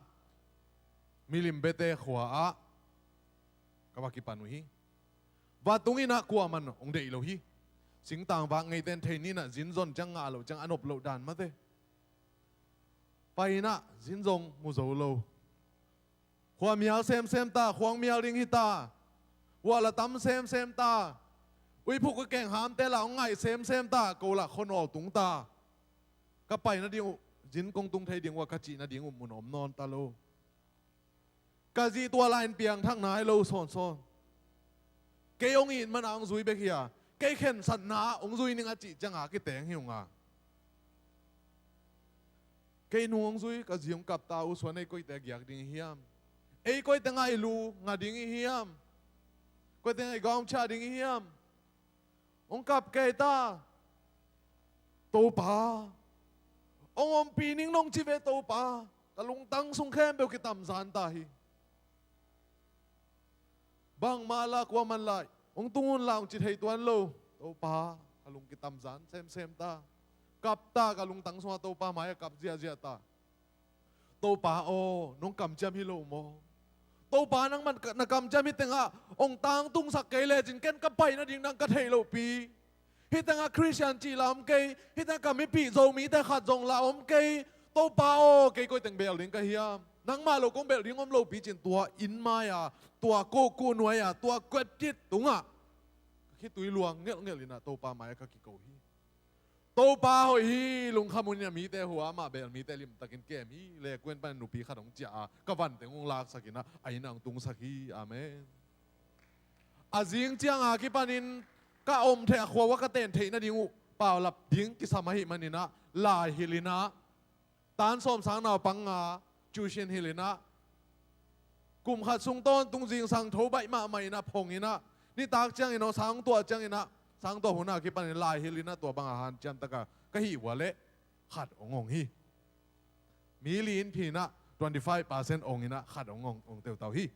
Milim Bete khua-ah ka va kipan uh hi. Vatung in ah kuaman hong deih lo hi. Singtang vak ngeite'n thei ni-in ah, zin zon ciang ngah loh ciang a nop loh dan mate. Pai-in ah zin zong mu zo lo. Khua mial semsem ta, khuang mial ding hi ta. Hua la tam semsem ta. Uiphuk uikeng hamte la hong ngaih semsem ta, ko la khuanawl tung ta. Ka pai nading uh, zin kong tung thei ding uh a ka cih nading uh mun om nawn ta lo. Ka zi tua lai-in piangthak nai lo sawnsawn. Kei hong it man a hong zui bek hi a, kei khensatna hong zui ning a cih ciang a kiteng hi ung a. Kei nu hong zui, ka zi hong kap ta, U Suan, ei koite giak ding i hiam? Ei koite ngaih lu nga ding i hiam? Koite ngaih gaung chia ding i hiam? Hong kap kei ta. Topa, hong ompih ning nong ci ve Topa. Ka lungtang sung khempeuh kitamzan ta hi. Bangmah la kuaman lai hong tung un la hong ci thei tuan lo. Topa, ka lung kitamzan semsem ta. Kap ta, ka lungtang sungah Topa mai-ah kap ziahziah ta. Topa aw, nong kamciam hi lo maw? Topa, nangman na kamciam hi tengah hong tangtungsak kei lecin ken ka pai nading nang ka theih lohpi. Hih tengah Khristian cih la om kei. Hih tengah ka mipih Zomite khat zong la om kei. Topa aw, kei koi teng belh ding ka hiam? Nangmah lo kong belh ding om lopi cin tua inn mai-a, tua kohkuh nuai-a, tua kuatkit tungah ka khitui luang ngelhngelh in ah Topa mai-ah ka kiko hi. Topa hoih hi, lungkham un in ah mite hua, amah belh mite limtakin kem hi. Lekuan pan nupi khat hong ciah a, ka van teng hong laksak in ah a inn ah hong tungsak hi. Amen. A zing ciang a kipanin ka om theih a, khua uah ka ten theih nading uh paulap ding kisam ahih manin ah, lai hilh in ah, tan sawm sang naupang nga tuition hilh in ah, kum khat sung tawntung zingsang tho baih mahmah in ah phong in ah, nitak ciangin aw, sang tuah ciangin ah, sang tuah hun a kipanin lai hilh in ah tua banga hanciam taka ka hih uh a leh khat hong ong hi. Mi li in phi in ah twenty five percent ong in ah khat hong ong, ong teutau hi.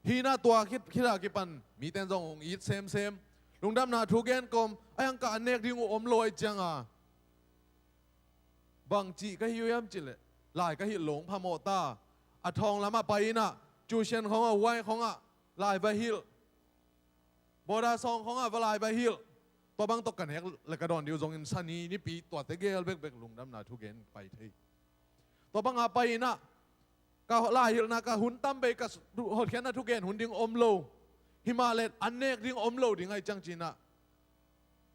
Hi in ah tua khit, khit a kipan mite'n zong hong it semsem. Lungdamna thu gen kawm a, hiang ka an nek ding uh om lo ahih ciang a, bangci ka hi uh hiam cih leh, lai ka hilh lo hong phamawh ta. A thawng lamah pai in ah, tuition khong ah, huai khong ah lai va hilh. Boarder sawng khong ah va lai va hilh. Tua bang tawh ka nek le ka dawn ding uh zongin Sani, Nipi, tuate gel bekbek lungdamna thu gen pai thei. Tua banga pai in ah, ka lai hilhna ka hun tam bei, ka hotkhiatna thu gen hun ding om lo. Hi mah leh an nek ding om lo ding ahih ciang ci in ah,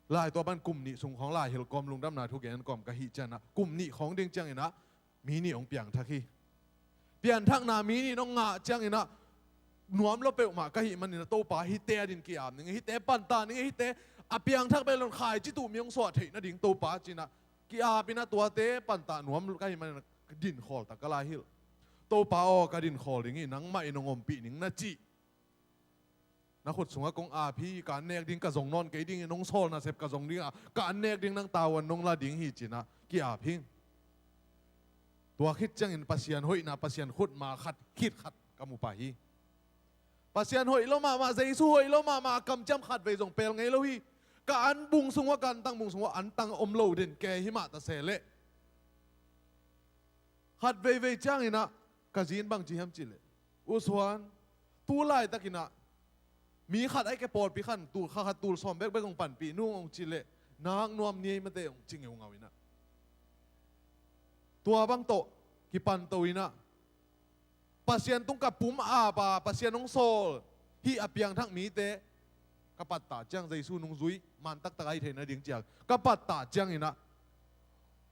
lai tua pan kum nih sung khong lai hilh kawm, lungdamna thu gen kawm ka hih ciang ah, kum nih khong ding ciangin ah mi nih hong piangthak hi. Pianthakna mi nih nong ngah ciangin ah, nuam lua peuhmah ka hih manin ah, Topa, hihte adin ki-ap ning, hihte panta ning, hihte a piangthak bek lo-in khaici tuh mi hong suah theih nading Topa ci in ah, ki-ap in ah tuate panta nuam ka hih manin ah, ka dinkhawl ta, ka lai hilh. Topa aw, ka dinkhawl ding hi, nangmah in hong ompih ning na cih. Na khut sungah kong ap hi, ka an nek ding ka zong nawn kei ding hi, nong sawl nasep ka zong ding a, ka an nek ding nang tavuan nong la ding hi ci in ah ki-ap hi. Tua khit ciangin Pasian hoihna, Pasian khutma khat khit khat ka mu pah hi. Pasian hoih lo mahmah, Jesu hoih lo mahmah, a kamciam khatvei zong pel ngei lo hi. Ka an bung sung uah, ka antang bung sung uah antang om lo den kei hi mah ta se leh, khat veivei ciangin ah ka zi in bang ci hiam cih leh, U Suan, tu laitakin ah mi khat ahih kei, pawlpi khat tul, kha khat tul sawm bekbek hong panpih nung, hong cih leh, nak nuam ni ei mate, hong ci ngeungau in ah. Tua bang tawh kipan to in ah, Pasian tung ka pum ap a, Pasian hong sawl, hih a piangthak mite ka pattah ciang, Jesu nung zui man taktak ahi theih nading ci-a ka pattah ciangin ah,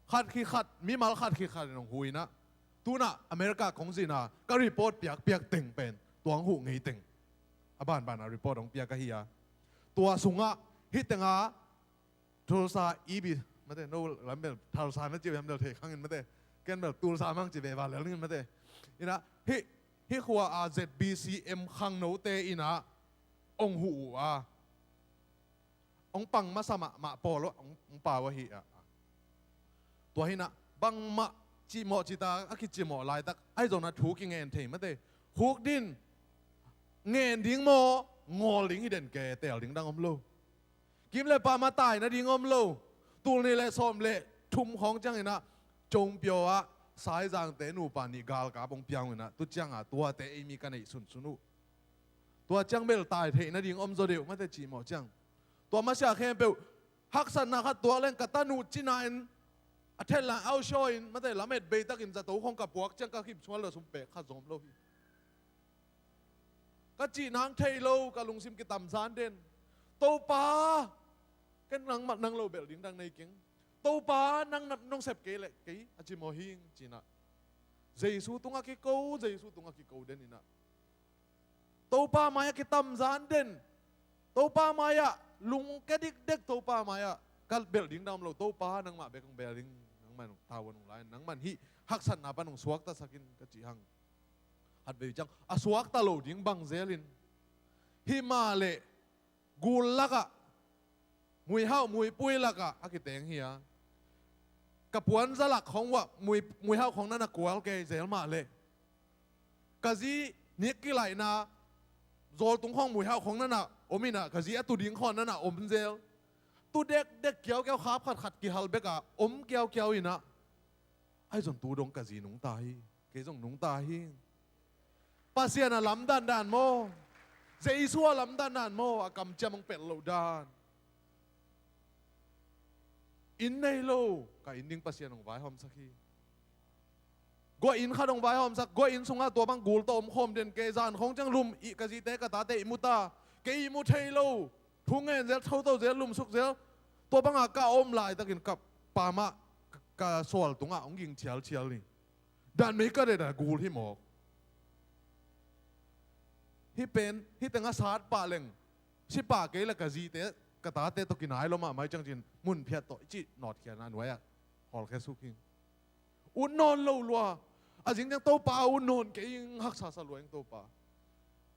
khat khit khat, mimal khat khit khat in hong hu in ah, tu-in ah America kong zinna ka report piakpiak teng pen tua hong huh ngei teng, a banban a report hong piak ahi a. Tua sungah hih tengah Tulsa, E B, mate, no lam bel Tulsa na ci uh hiam lel thei khang in mate. Ken bel Tulsa mang ci ve va lel ning mate. In ah, hih, hih khua a Z B C M khangnote in ah hong huh uh a, hong pang masa mahmah pawl uh, hong, hong pau ahi a. Tua hi in ah, bangmah cimawh ci ta, a kicimawh laitak ahi zongin ah thu kingen thei mate. Khukdin, ngen ding maw, ngawl ding hi den ke, teel ding dang om lo. Kim le pam ah tai nading om lo. Tul nih le sawm le thum khawng ciangin ah Chongpyo ah Saizangte nupa nih galkap hong piang uh in ah, tu ciangah tuate ei mi ka neih sunsun uh. Tua ciang bel tai theih nading om zaw deuh mate, cimawh ciang. Tua masiah khempeuh haksatna khat tuak leng ka tanu cina in a thet lai ausiaw in mate, lamet beitakin zato khawng ka puak ciang ka khipsual lo sum pek kha zawm lo hi. Ka cih nang thei lo, ka lungsim kitamzan den. Topa, ken nang mat nang lo belh ding dang nei keng. Topa, nang nat nong sep kei leh kei a cimawh hing, cinah Jesu tungah kiko, Jesu tungah kiko den inah Topa mai-ah kitamzan den. Topa mai-ah lungke dikdek, Topa mai-ah ka belh ding dang om lo. Topa, nangmah bek hong bel ding. Nangmah nong tau nong lai, nangmah hih haksatna pan hong suaktasak in ka cih hang. Khatvei ciang a suakta lo ding bang zelin, himah leh gul lakah, muihauh muipui lakah a kiteng hi a, ka puanza lak khawng uah mui, muihauh khawng na na kual kei zel mah leh, ka zi nik kilaihna zawltung khawng muihauh khawng na na om inah, ka zi a tu ding khawng na na om zel. Tu dekdek kiaukiau, khap khatkhat kihal bekah om kiaukiau inah, ahi zong tu dong ka zi nungta hi, kei zong nungta hi. Pasian a lamdandan maw? Jesu a lamdandan maw? A kamciam hong pelh loh dan. Inn nei lo, ka inn ding Pasian hong vaihawmsak hi. Guah inn khat hong vaihawmsak, guah inn sungah tua bang gul tawh om khawm den kei, zan khawng ciang lum, ih ka zite ka tate ih mu ta, kei ih mu thei lo. Thu ngen zel, tho to zel, lumsuk zel. Tua bangah ka om laitakin ka pamah ka, ka sual tungah hong ging thialthial ni. Dan mei ka det a gul hi mawk. Hih pen, hih tengah sat pah leng, si pah kei la ka zite, ka tate tawh kinai lua mahmah hi ciang cin, mun phiat tawh i cih nawtkhiatna nuai-ah hawlkhia suk hi. Ut nawn lo lua. A zing ciang Topa ut nawn kei ing, haksa sa lua ing Topa.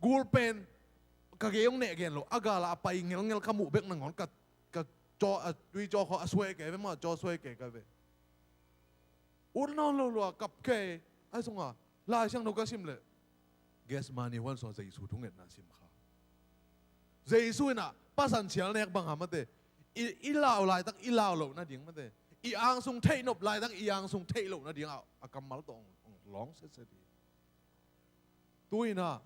Gul pen ka gei hong neh gen lo, a galah a pai ngelngel ka muh bek nangawn ka, ka caw, a tui caw khawng a suai kei ve maw, caw suai kei ka ve. Ut nawn lo lua, kap kei. Ahi zongah Lai Siangtho ka sim leh Gethsemane huan sungah Jesu thungetna sim kha. Jesu inah pasan sial nek bang a mate, i, i lau laitak i lau loh nading mate, i angsung theih nop laitak i angsung theih loh nading a, a kammal tawh hong, hong lawng setset hi. Tu inah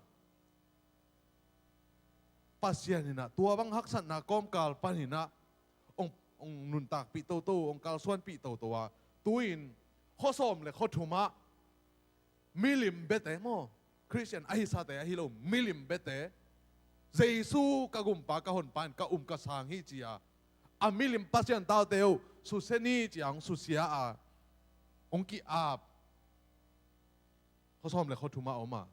Pasian inah tua bang haksatna kawmkal pan inah hong, hong nuntakpih toto, hong kalsuanpih toto a, tu-in khuasawm le khuathum ah milim biate maw, Khristian ahi sate ahi lo, milim biate, Jesu ka gumpa ka honpa in ka um ka sang hi ci-a, a milim Pasian taute uh susia ni ci-a hong susia a, hong ki-ap. Khuasawm le khuathum ah om a,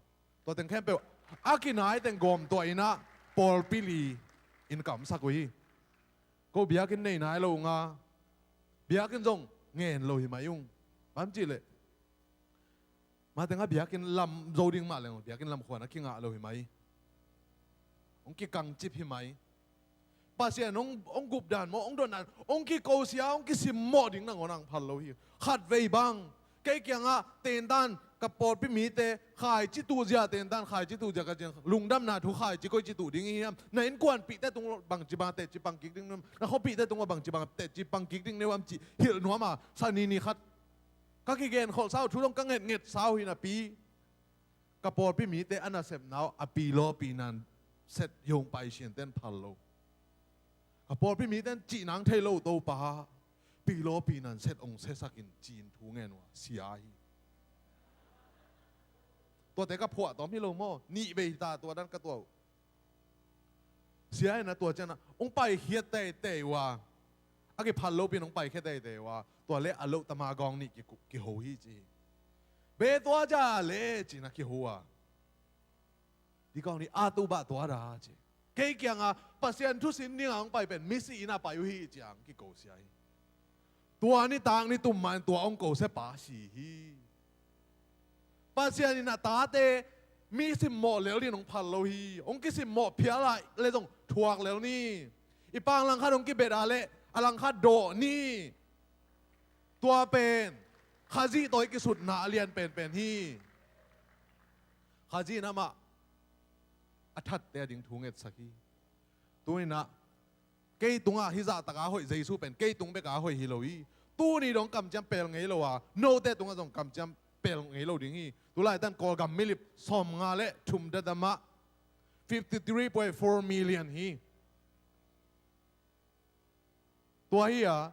tua teng khempeuh a kinai teng gawm tuah inah pawlpi li in ka omsak uh hi. Ko biakinn nei nai lo ung a, biakinn zong ngen lo hi mai ung. Bang cih leh, ma tengah biakinn lam zo ding mah leng, biakinn lam khuan a kingah lo hi mai. Hong kikangcip hi mai. Pasian hong, hong gupdan maw, hong dondan, hong kikosia, hong kisimmawh ding nangawn ang phal lo hi. Khatvei bang kei kiangah tendan, ka pawlpi mite khaici tuhzia tendan, khaici tuhzia ka ciang, lungdamna thu khaici koici tuh ding i hiam? Na innkuanpihte tung bangci bang tetci pang kik ding na, na khuapihte tung bangci bang tetci pang kik ding na hiam cih hilh nuam a, sanini khat ka kigen kholhsa uh, thu dong ka ngetnget sa uh hi napi, ka pawlpi mite a nasepna uh a pilawpi nan set yong paisianten phal lo. Ka pawlpi miten cih nang thei lo, Topa, pilawpi nan set ong sesakin ci-in thu ngen uh a sia hi. Tuate ka phuah tawm hi lo maw? Nih vei ta tua dan ka tuah uh. Sia in a tua ciangin ah hong paikhiat teitei uh a, a kiphal lopi in hong paikhiat teitei uh a, tua le a loh tama gawng nih kiku-, kiho hi ci hi. Be tua ja le ci-in a kiho a, di gawng nih a tu bah tua da ci. Kei kiangah Pasian thusin dingah hong pai pen misi in a pai uh hi ci-a hong kiko sia hi. Tua nitak ni tum mah in tua hong ko siapa si hi. Pasian in a tate mi simmawh lel dingin hong phal lo hi. Hong kisimmawh phial a le zong thuak lel ni. I pang langkhat hong kibet a le a langkhat dawh ni. Tua pen Khazih tawh i kisutna a lian penpen hi. Khazih in amah a thatte a ding thu ngetsak hi. Tu-in ah kei tungah hih zahtak a hoih Jesu pen kei tung bek a hoih hi lo hi. Tuni dong kamciam pel ngei lo a, note tungah zong kamciam pel ngei lo ding hi. Tulaitan Kawlgam milip sawmnga le thum dadam ah fifty three point four million hi. Tua hi a,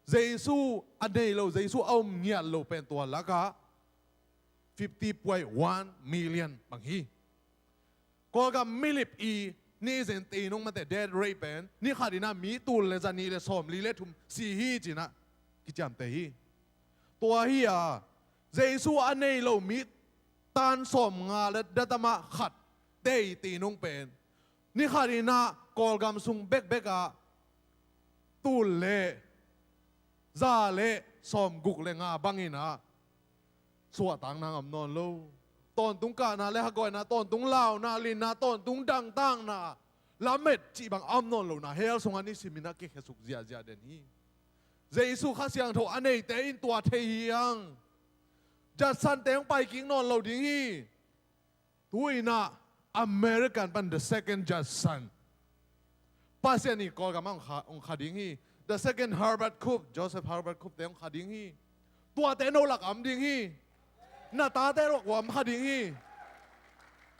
Jesu a nei lo, Jesu a um ngiat lo pen tua lakah fifty point one million bang hi. Kawlgam milip i nizen teinung mate death rate pen ni khat in ah mi tul le za nih le sawmli le thum si hi ci-in ah kiciamteh hi. Tua hi a, Jesu a nei lo mi tan sawmnga le dadam ah khat tei teinung pen ni khat in ah Kawlgam sung bekbek ah tul le za le sawmguk le nga bangin ah suahtakna om nawn lo. Tawntung kahna le hagawina, tawntung launa, linna, tawntung dangtakna, lamet cih bang a om nawn lohna hell sungah nisimin ah kikhesuk ziahziah den hi. Jesu Kha Siangtho a neite in tua thei hi hang. Judson te hong pai kik nawn lo ding hi. Tu-in ah American pan the second Judson, Pasian in Kawlgam ah hong kha, hong kha ding hi. The second Herbert Cope, Joseph Herbert Cope te hong kha ding hi. Tuate no lak om ding hi. Na tate lak om kha ding hi.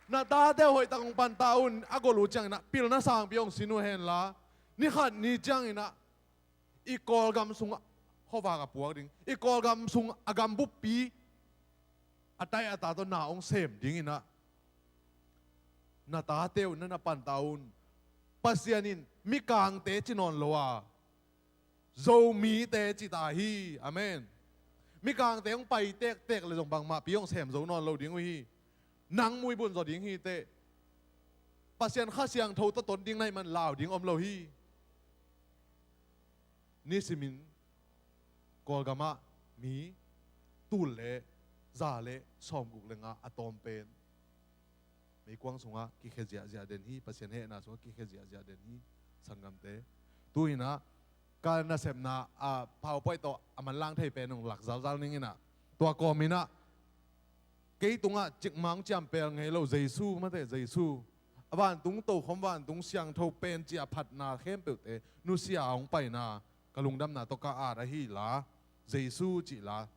Na tate hoihtak hong panta un, a gol uh ciangin ah pilna sangpi hong sin uh henla, ni khat ni ciangin ah i Kawlgam sungah khuavak a puak ding, i Kawlgam sung a gambuppi a tai a ta tawh na hong sem dingin ah na tate uh na na panta un. Pasian in Mikangte ci nawn lo a, Zomite ci ta hi. Amen. Mikangte hong pai tektek le zong bangmahpi hong sem zo nawn lo ding uh hi. Nang muibun zaw ding hi teh. Pasian Kha Siangtho tawh ton ding na hih man lau ding om lo hi. Nisimin Kawlgam ah mi tul le za le sawmguk le nga a tawm pen meikuang sungah kikhia ziahziah den hi. Pasian hehna sungah kikhia ziahziah den hi, sanggamte. Tu-in ah ka nasepna a PowerPoint tawh a manlang thei pen hong lak zalzal ning in ah, tua kawmin ah kei tungah cikmah hong ciampel ngei lo Jesu, mate Jesu, a vantung tokhom, vantung siangtho pen cih a phatna khempeuhte nusia a hong paina ka lungdamna tawh ka at ahi la, Jesu cih la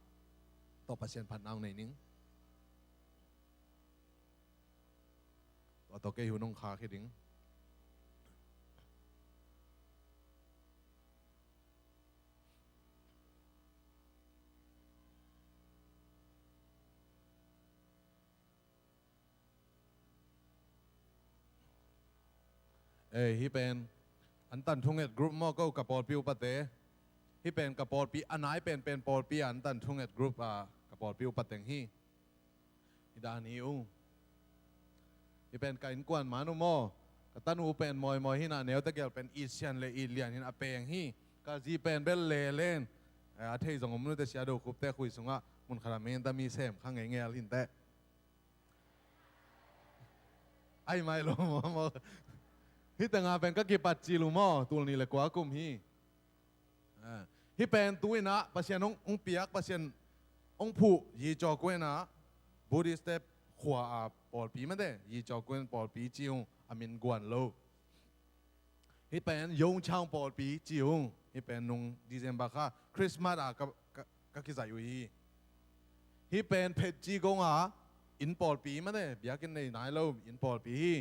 tawh Pasian phatna hong nei ning. Tua tawh kei hun hong khak hi ding. Eh, hih pen an tan thunget group maw, ko ka pawlpi upate. Hih pen ka pawlpi a nai penpen pawlpi a an tan thunget group a ka pawlpi upateng hi. Hi dan hi ung. Hih pen ka innkuan man uh maw, ka tanu pen mawimawi hi na, neute gel pen it sian le it lian hin a peng hi. Ka zi pen bel lelen. Eh, a thei zong om nute, Sia Do Khup te khui sungah mun khat a menta mi sem kha ngeingel hin teh. Ai mai lo maw, maw. Hih tengah pen ka kipat cil uh maw, tul nih le kua kum hi. Ah, hih pen tu-in ah Pasian hong, hong piak, Pasian hong phuh Yi Chaw Kuen ah, Buddhist te khua a pawlpi mate, Yi Chaw Kuen pawlpi ci ung, a min guan lo. Hih pen Yongchang pawlpi ci ung. Hih pen nung December kha Christmas a ka, ka, ka kizaih uh hi. Hih pen Phet Ci Gong a inn pawlpi mate, biakinn nei nai lo inn pawlpi hi.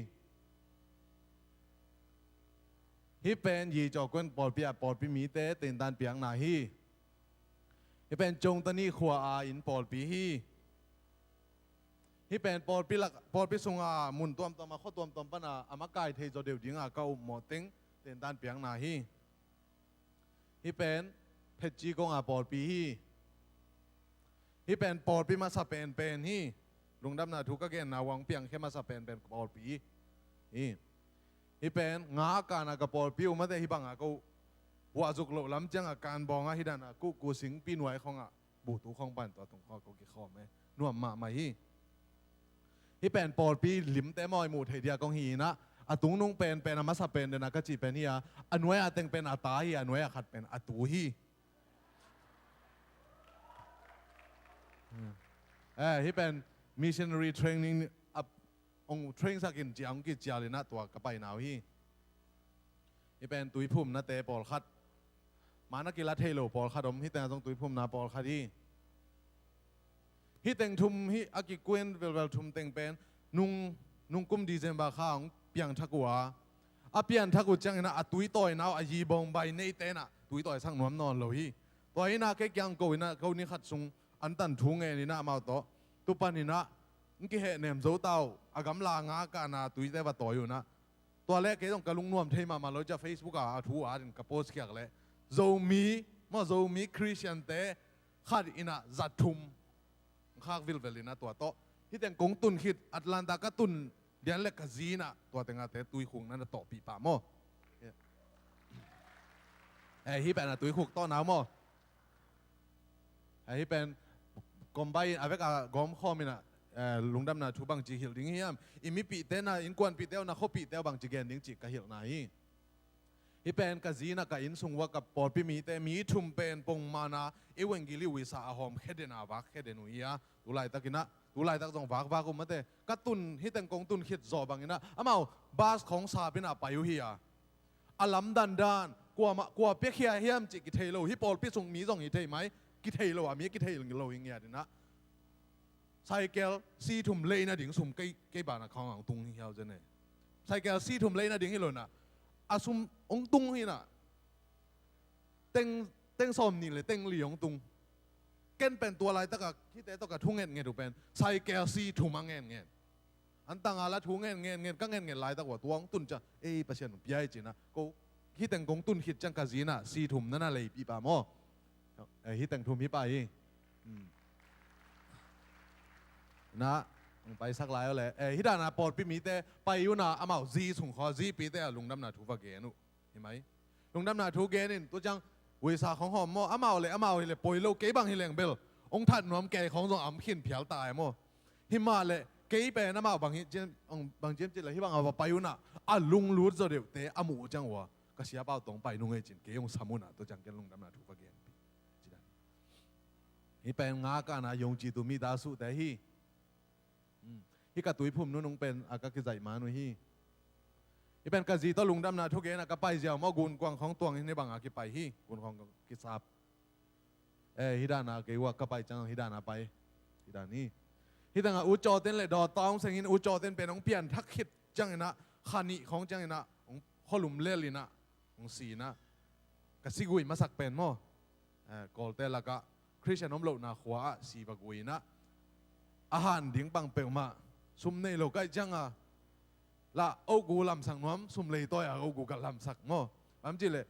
Hih pen Yi Chaw Kuen pawlpi a pawlpi mite tentan piakna hi. Hih pen Cong Tani khua a inn pawlpi hi. Hih pen pawlpi lak, pawlpi sunga mun tuamtuam a, khua tuamtuam pana a makai thei zaw deuh dinga ka upmawh teng tentan piakna hi. Hih pen Phet Ci Gong a pawlpi hi. Hih pen pawlpi masa penpen hi. Lungdamna thu ka genna uah hong piangkhia masa penpen pawlpi hi. Hih pen nga a kan a ka pawlpi uh mate, hih banga ko huahzuk loh lam cianga kan bawng a hih dana kuhku singpi nuai khawngah buhtu khawng pan tua tung khawng ko kikhawm e. Nuam mahmah hi. Hih pen pawlpi limte maw i muh theih dia kong hi inah, a tungnung penpen a masa pen dena ka cih pen hi a, a nuai a teng pen a ta hi, a nuai a khat pen a tu hi. Eh, hih pen missionary training a hong train sak in ci a hong kicial in ah tua ka paina uh hi. Hih pen tuiphumnate pawlkhat, man a kila thei lo pawlkhat om, hih tengah zong tuiphumna pawlkhat hi. Hih teng thum hih a kikuen velvel thum teng pen nung, nung kum December kha hong piangthak uh a, a pianthak uh ciangin ah a tuitawina uh a yibawng bai neite in ah tuitawisak nuam nawn lo hi. Tua in ah kei kiang ko in ah ko ni khat sung antan thu ngen in ah amau tawh tu pan in ah hong kihehnem zo ta uh, a gamla nga kana tuite va tawi uh in ah. Tua leh kei zong ka lungnuam thei mahmah lo cia Facebook ah a thu atin ka post khiak leh Zomi, maw Zomi Christian-te khat in ah za thum khak vilvel in ah tua tawh. Hih teng kong tun khit Atlanta ka tun lian leh ka zi in ah tua tengahte tuikhukna na tawhpih pah maw. Eh, hih pen a tuikhuk tawhna uh maw. Eh, hih pen combine a vek a gawmkhawm in ah, eh, lungdamna thu bangci hilh ding hiam, i mipihte na innkuanpihte uh na khuapihte uh bangci gen ding cih ka hilhna hi. Hih pen ka zi in ah ka inn sung uh a ka pawlpi mite mi thum pen pongmana i vengili uisa a hawm khia den a vak khia den uh hi a, tu laitak in ah, tu laitak zong vakvak uh mate. Ka tun, hih teng kong tun khit zawh bangin ah amau bus khawng sap in ah pai uh hi a, a lamdan dan, kuamah, kua piakhia hiam cih kithei lo, hih pawlpi sung mi zong hi thei mai, kithei lo a, mi kithei lo hi ngiat in ah. Cycle si thum lei nading sum kei, kei banah khawng hong tung hi hiau zen e. Cycle si thum lei nading hi lo in ah, a sum hong tung hi in ah. Teng, teng sawm nih le teng li hong tung. Ken pen tua laitakah hihte tawh ka thu ngetnget uh pen cycle si thum a ngetnget. Antang a la thu ngetngetnget ka ngetnget laitak uh a tua hong tun ciang, ei, Pasian hong pia hi ci in ah ko hih teng kong tun khit ciang ka zi in ah si thum na na leipih pah maw. Eh, hih teng thum hi pah hi. Hmm. Na hong paisak lai uh leh, eh, hih dan a pawlpi mite pai uh in ah amau zi sung khaw, zipite a lungdamna thu va gen uh. Hi mai. Lungdamna thu gen in, tu ciang uisa khawng hawm maw, amau le amau hi le poi lo, kei bang hi leng bel hong that nuam, kei khawng zong a om khin phial ta e maw. Hi mah leh kei pen amau bang hi ciam, bang ciam cih leh hih bang a va pai uh in ah a lunglut zaw deuhte a muh uh ciang uh a, ka siapa uh tawh hong pai nung ei ci in kei hong sam uh in ah tu ciang ken lungdamna thu va genpih. Ci dan. Hih pen nga kana yongcitu mi ta suhte hi. Hmm. Hih ka tuiphum nunung pen a ka kizaih man uh hi. Hih pen ka zi tawh lungdamna thugen a ka pai ziau maw, gunkuang khawng tuang hi, hih bang a kipai hi, gunkuang kisap. Eh, hih dan a kei uh a ka pai ciang hih dan a pai. Hih dan hi. Hih tengah U Cawten le Dawt Tawng Seng in, U Cawten pen hong pianthak khit ciangin ah, kha nih khawng ciangin ah hong khualum lel in ah hong si in ah, ka si gui masak pen maw. Eh, Kawlte lakah Khristian om lohna khua ah si va gui in ah, a han ding bang peuhmah sum nei lo kaih ciang a, lah ogu lamsak nuam, sum lei tawi a ogu ka lamsak maw. Bang hiam cih leh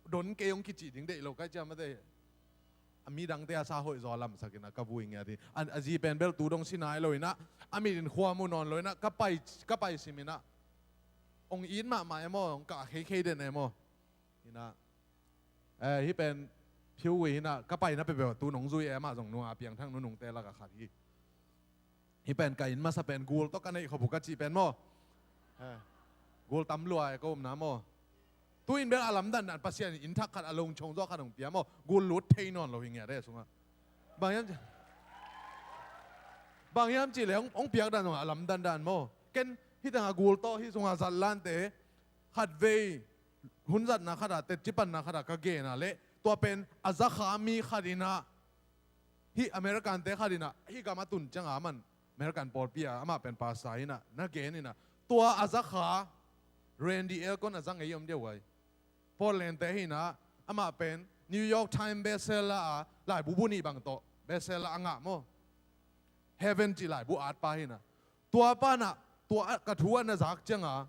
don kei hong kici ding deih lo kaih ciang mate. A midangte a sa hoih zaw a lamsak in ah ka vui ngiat hi. A, a zi pen bel tu dong si nai lo in ah, a mit in khua mu nawn lo in ah, ka pai, ka pai sim in ah, hong it mahmah e maw, hong kah kheikhei den e maw. Hi in ah, eh, hih pen phiu gui hi in ah, ka paina peuhpeuh tu nong zui e, amah zong nung a piangthak nunungte lakah khat hi. Hih pen ka inn masa pen gul tawh ka neih khop uh ka cih pen maw. Eh, gul tam lua e ka umna maw. Tu in bel a lamdandan Pasian in inn thak khat a longchong zaw khat hong pia maw. Gul lut thei nawn lo hi ngiat e sungah. Bang hiam, bang hiam cih leh hong, hong piak dan zong a lamdandan maw. Ken hih tengah gul tawh hih sungah zat lante khatvei hun zatna khatah, tetci panna khatah ka gen a leh, tua pen a zakha mi khat in ah, hih American-te khat in ah, hih gam a tun ciang a, aman American pawlpi ah amah pen pastor in ah na gen in ah, tua a zakha Randy Alcorn a za ngei om deuh ai. Portland-te hi in ah, amah pen New York Times bestseller a laibu bu nih bang tawh bestseller a ngah maw. Heaven cih laibu atpa hi in ah, tua pa in ah, tua ka thu a na zak ciang a,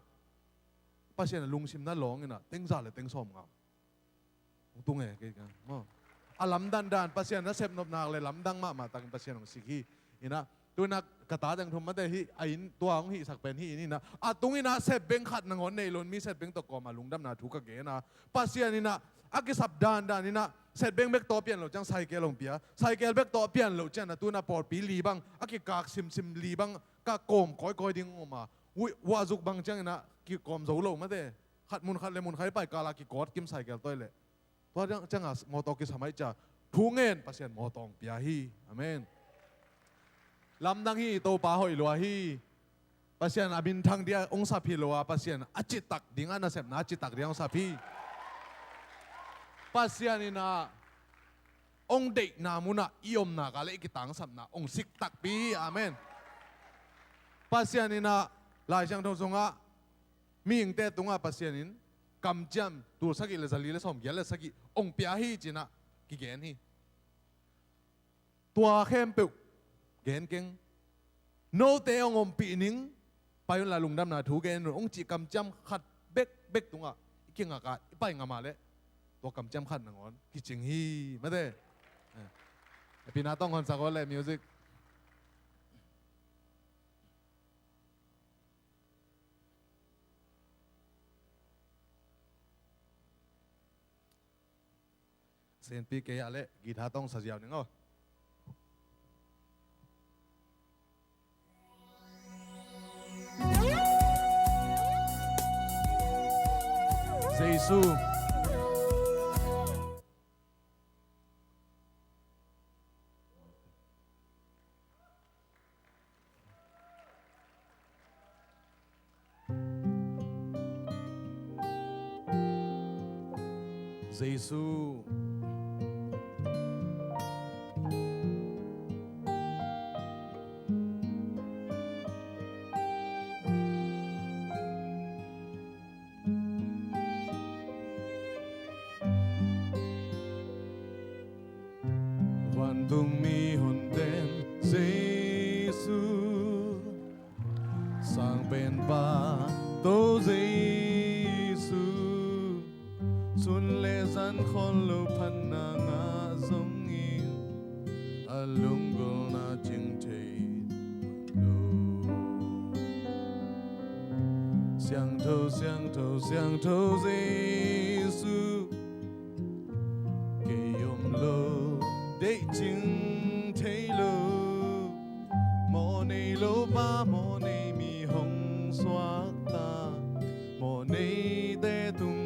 Pasian a lungsim na lawng in ah, teng za le teng sawm ngah. Hong tung e, kei ka maw. A lamdandan, Pasian na sepnop nak le lamdang mahmah takin Pasian hong sik hi. In ah, tu in ah ka ta teng thum mate hi, a inn tua hong hihsak pen hi in ah, a tung in ah sepbeng khat nangawn nei lo in, mi sepbeng tawh kawm a lungdamna thu ka gen a, Pasian in ah a kisap dandan in ah, sepbeng bek tawh pian lo ciang cycle hong pia, cycle bek tawh pian lo ciang a, tu in ah pawlpi li bang a kikak simsim, li bang ka kawm kawikawi ding om a, vuahzuk bang ciang in ah kikawm zo lo mate. Khat mun khat le mun khat i pai kal a kikawt kim cycle tawh leh. Tua ciang a mawtaw kisam ahih ciang thu ngen, Pasian mawtaw hong pia hi. Amen. Lamdang hi, Topa hoih lua hi. Pasian a minthang ding a hong sap hi lo a, Pasian a citak ding a, nasepna a citak ding a hong sap hi. Pasian in a hong deihna munah i omna ka le i kitangsapna hong sik takpi hi. Amen. Pasian in a Lai Siangtho sungah mihingte tungah Pasian in kamciam tul sagih le zali le sawmgiat le sagih hong pia hi ci-in a kigen hi. Tua khempeuh gen keng. Note hong ompih ning, pai unla lungdamna thu gen un hong cih kamciam khat bekbek tungah i kingak a i pai ngam a leh tua kamciam khat nangawn kicing hi. Mate. Eh. Pina tawng hon sak aw le music. Senpi kei a le guitar tawng sa ziau ning aw. Jesu. Jesu. Vantung mihonte'n Jesu, Sangpenpa To Jesu, sun le zan khol lo phatna ngah zongin a lunggulhna cing thei lo. Siangtho, siangtho, siangtho Jesu, kei om lo deih cing thei lo. Mawhnei lopa, mawhnei mi hong suakta, mawhneite tung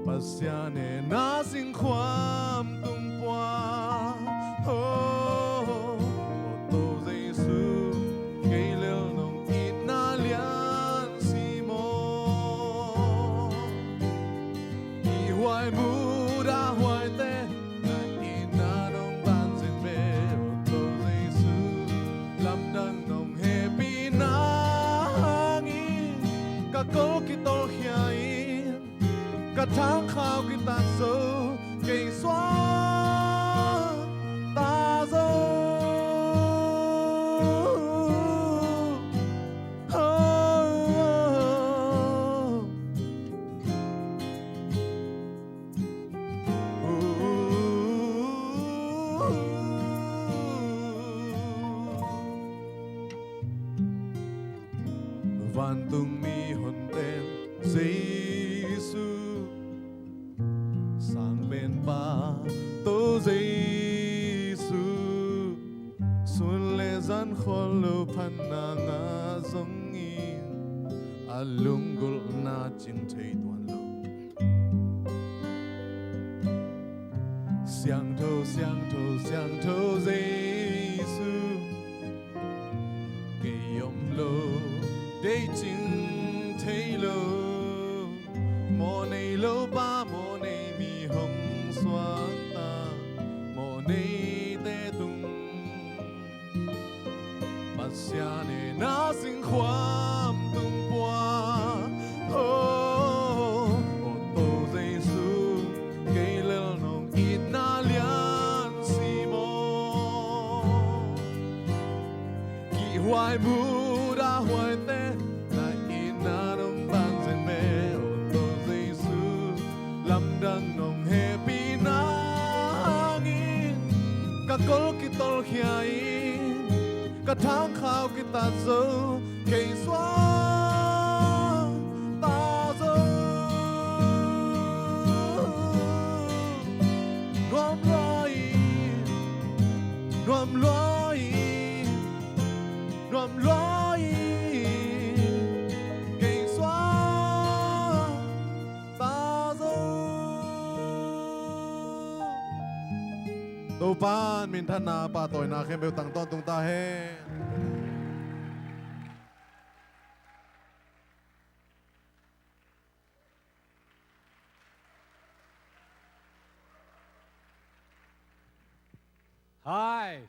Pasian e na singkhuam tung pua. Oh, oh, To Jesu, kei lel nong itna lian si maw. Kihhuai mudah huaite na itna nong ban zen ve, oh, To Jesu. Lamdang nong hehpihna hangin ka kol kitawlkhia in, ka thangkhau kitat zo, kei suakta zo. Oh, oh, oh. Vantung mihonte'n Jesu, Sangpenpa To Jesu, sun le zan khol lo phatna ngah zongin a lunggulhna cing thei tuan lo. Siangtho, siangtho, siangtho Jesu, kei om lo deih cing thei lo. Mawhnei lopa, mawhnei mi hong suakta, mawhneite tung Pasian e na singkhuam tung pua. Oh, oh, To Jesu, kei lel nong itna lian si maw. Kihhuai mudah huaite na itna nong ban zen ve, oh, To Jesu. Lamdang nong hehpihna hangin ka kol kitawlkhia in, ka thangkhau kitat zo, kei suakta zo. Nuam lua in, nuam lua in, nuam lua in, kei suakta zo. Topa'n minthanna, pahtawina khempeuh tang tawntung ta hen. Hai.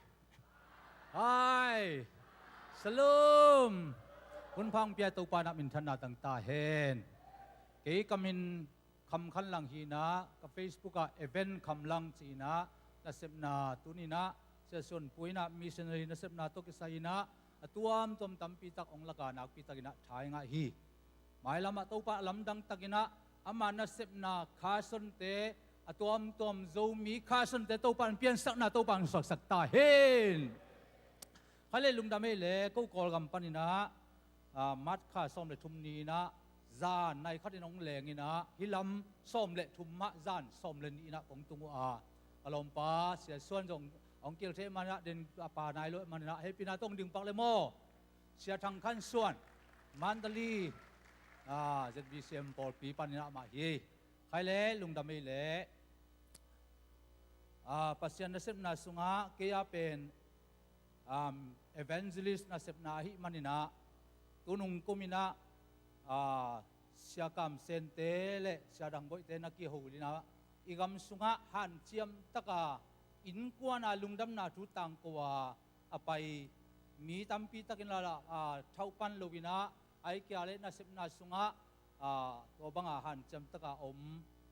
Hai. Shalom. Hun pha hong pia Topa in ah minthanna tang ta hen. Kei ka min Kham Khan Lang hi in ah, ka Facebook ah Event Kham Lang ci in ah, nasepna tuni in ah Sia Suan Pu in ah missionary nasepna tawh kisai in ah a tuamtuam tampi tak hong lak a, nakpi tak in ah tha i ngah hi. Mailam ah Topa a lamdang tak in ah ama nasepna Kharsonte, a tuamtuam Zomi Kharsonte Topa in piansakna Topa in suaksak ta hen. Khai le lungdam ei le, ko Kawlgam pan in ah, ah, March kha sawm le thum ni in ah zan nai khat in hong leng in ah, hih lam sawm le thum mah zan sawm le nih in ah kong tung uh a, ka lawmpa Sia Suan zong hong kil thei man in ah, den a pa nai lo man in ah, hehpihna tawh hong ding pak le maw. Sia Thang Khan Suan, Mandalay, ah, Z B C M pawlpi pan in ah mah hi. Khai le lungdam ei le, ah, Pasian nasepna sungah kei a pen, um, evangelist nasepna ahih man in ah, tunung kum in ah, ah, Sia Kam Sente le Sia Dang Boihte na kihhol in ah, i gam sungah hanciam tak a innkuan a lungdamna thu tangko a, a pai mi tampi tak in la, ah, thauhpan lo in ah, ahih kei leh nasepna sungah, ah, tua bang a hanciam tak a om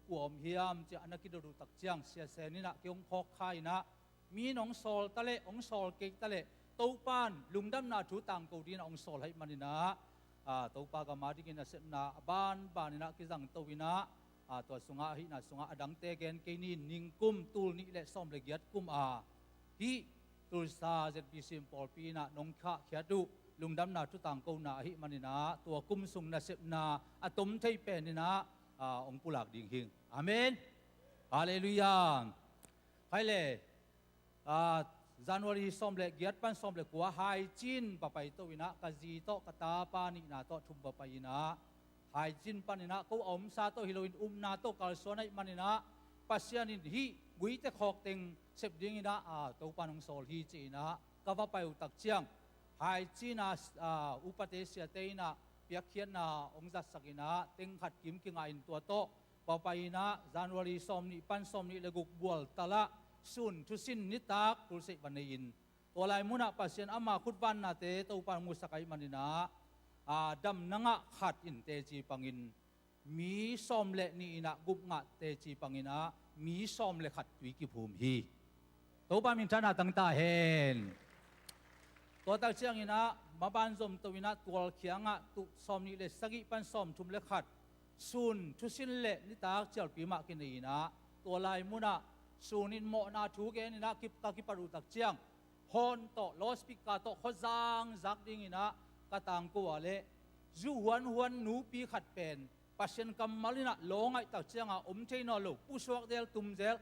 kua om hiam ci a na kidot uh tak ciang, Sia Sen in ah kei hong phawk kha in ah, mi in hong sawl ta leh, hong sawl kei ta leh, Topa in lungdamna thu tangko ding in ah hong sawl ahih man in ah, ah, Topa gam a ding in nasepna a banban in ah kizangto in ah, ah, tua sungah, hihna sungah a dangte gen kei ni. Ningkum tul nih le sawm le giat kum a, hih Tulsa Z B C M pawlpi in ah nong khahkhiat uh lungdamna thu tangkona ahih man in ah, tua kum sung nasepna a tom thei pen in ah, ah, hong pulak ding hi ing. Amen. Halleluiah. Khai le, ah, January sawm le giat pan sawm le kua Haicin va paito in ah, ka zi tawh ka tapa nihna tawh thum va pai in ah, Haicin pan in ah ko a omsa tawh hi loin upna tawh kalsuan ahih man in ah, Pasian in hih guite khawk teng sep ding in ah, ah, Topa in hong sawl hi ci in ah ka va pai uh tak ciang, Haicin a, ah, upate siate in ah piakkhiatna hong zatsak in ah, teng khat kim kingah in tua tawh va pai in ah, January sawm nih pan sawm nih le guk bual tal ah sun thusin nitak crusade va nei in, tua lai mun ah Pasian ama khut vannate Topa in hong musak ahih man in ah, ah, damna ngah khat in teci pang in, mi sawm le nih in ah gupngah teci pang in ah, mi sawm le khat tui kiphum hi. Topa minthanna tang ta hen. Tua tak ciang in ah maban zomto in ah tualkhia ngah tuk sawm nih le sagih pan sawm thum le khat sun thusin le nitak cialpi mah kinei in ah, tua lai mun ah sun in mawhna thu gen in ah kip, ka kipat uh tak ciang, horn tawh, loudspeaker tawh khuazang zak ding in ah ka tangko a leh, zu huanhuan nupi khat pen Pasian kammal in ah law ngaih tak ciang a om thei nawn lo, pusuak zel, tum zel.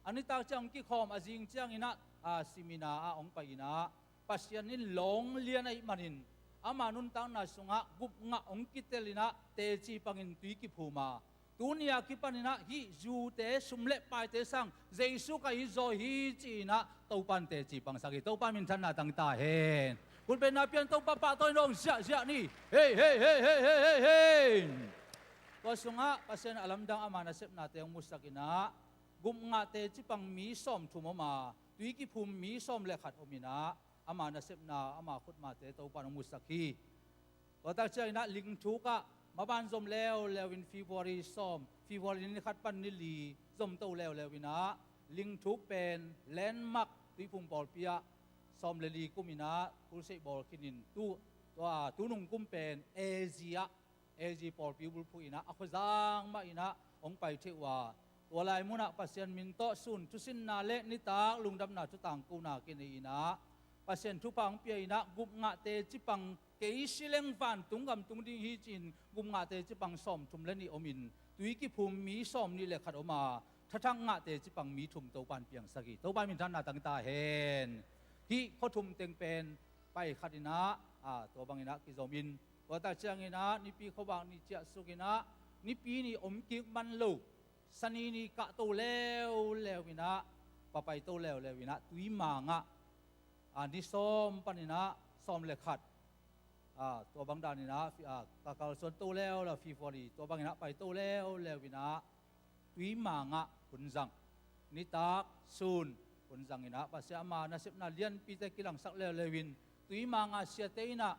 A nitak ciang kikhawm, a zing ciang in ah, ah, seminar ah hong pai in ah, Pasian in lawng lian ahih man in ama nuntakna sungah gupngah hong kitel in ah teci pang in tui kiphum a, tuni a kipan in ah hih zute sum le paite sang Jesu ka it zaw hi ci in ah Topa in teci pangsak hi. Topa minthanna tang ta hen. Khut bengna pia in Topa pahtawi nawng ziahziah ni. Hei, hei, hei, hei. Tua sungah Pasian a lamdang ama nasepnate hong musak in ah, gupngah teci pang mi sawm thum om a, tui kiphum mi sawm le khat om in ah, ama nasepna, ama khutmate Topa in hong musak hi. Tua tak ciang in ah Lingthuk ah maban zom leuleu in February sawm, February ni khat pan ni li zomto leuleu in ah, Lingthuk pen Landmark Tuiphum pawlpi ah sawm le li kum in ah crusade bawl khin in, tu, tua, tunung kum pen A Z ah, A Z pawlpi bulphuh in ah a khuazang mah in ah hong pai thei uh a, tua lai mun ah Pasian min tawh sun thusinna le nitak lungdamna thu tangkona kinei in ah, Pasian thupha hong pia in ah gupngah teci pang, kei si leng vantung gam tung ding hi ci in gupngah teci pang sawm thum le nih om in, tui kiphum mi sawm nih le khat om a, thathak ngah teci pang mi thum Topa in piangsak hi. Topa minthanna tang ta hen. Hih khua thum teng pen pai khat in ah, ah, tua bang in ah kizom in, tua tak ciang in ah Nipi khuavak ni ciahsuk in ah, Nipi ni om kik man lo, Sani ni kahto leuleu in ah, va paito leuleu in ah, Tuimang ah, ah, ni sawm pan in ah sawm le khat, ah, tua bang dan in ah, fi-, ah, ka kalsuanto leuleu, February, tua bang in ah paito leuleu in ah, Tuimang ah hun zang. Nitak sun hun zang inah Pasian ama nasepna lianpite kilangsak leuleu in, tui manga siate inah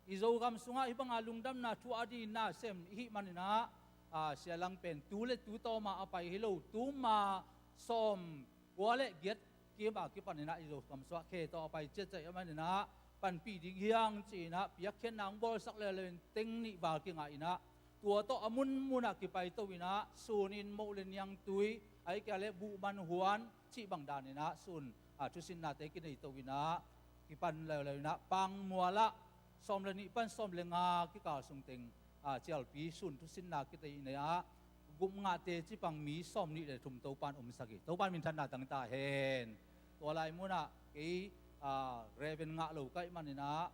i Zogam sungah hih banga lungdamna thu a dingin nasem i hih man inah, a, sia Lang pen tu le tu tawma a pai hi lo, tuma sawm kua le giat kim a kipan inah i Zogam sungah khe tawh a pai ciatciat ahih man inah panpih ding hi hang ci inah piakkhiatna hong bawlsak leuleu in teng nih val kingah inah tua tawh a munmunah kipai to inah sun in moh le niangtui, ahih kei leh buh man huan cih bang dan inah sun, a, thusinnate kinei to inah kipan leuleu inah Pangmual ah sawm le nih pan sawm le nga kikal sung teng, a, cialpi sun thusinna kinei inah gupngah teci pang mi sawm nih le thum Topan omsak hi. Topan minthanna tang ta hen. Tua lai munah kei, a, Reverend ngah lo ka hih man inah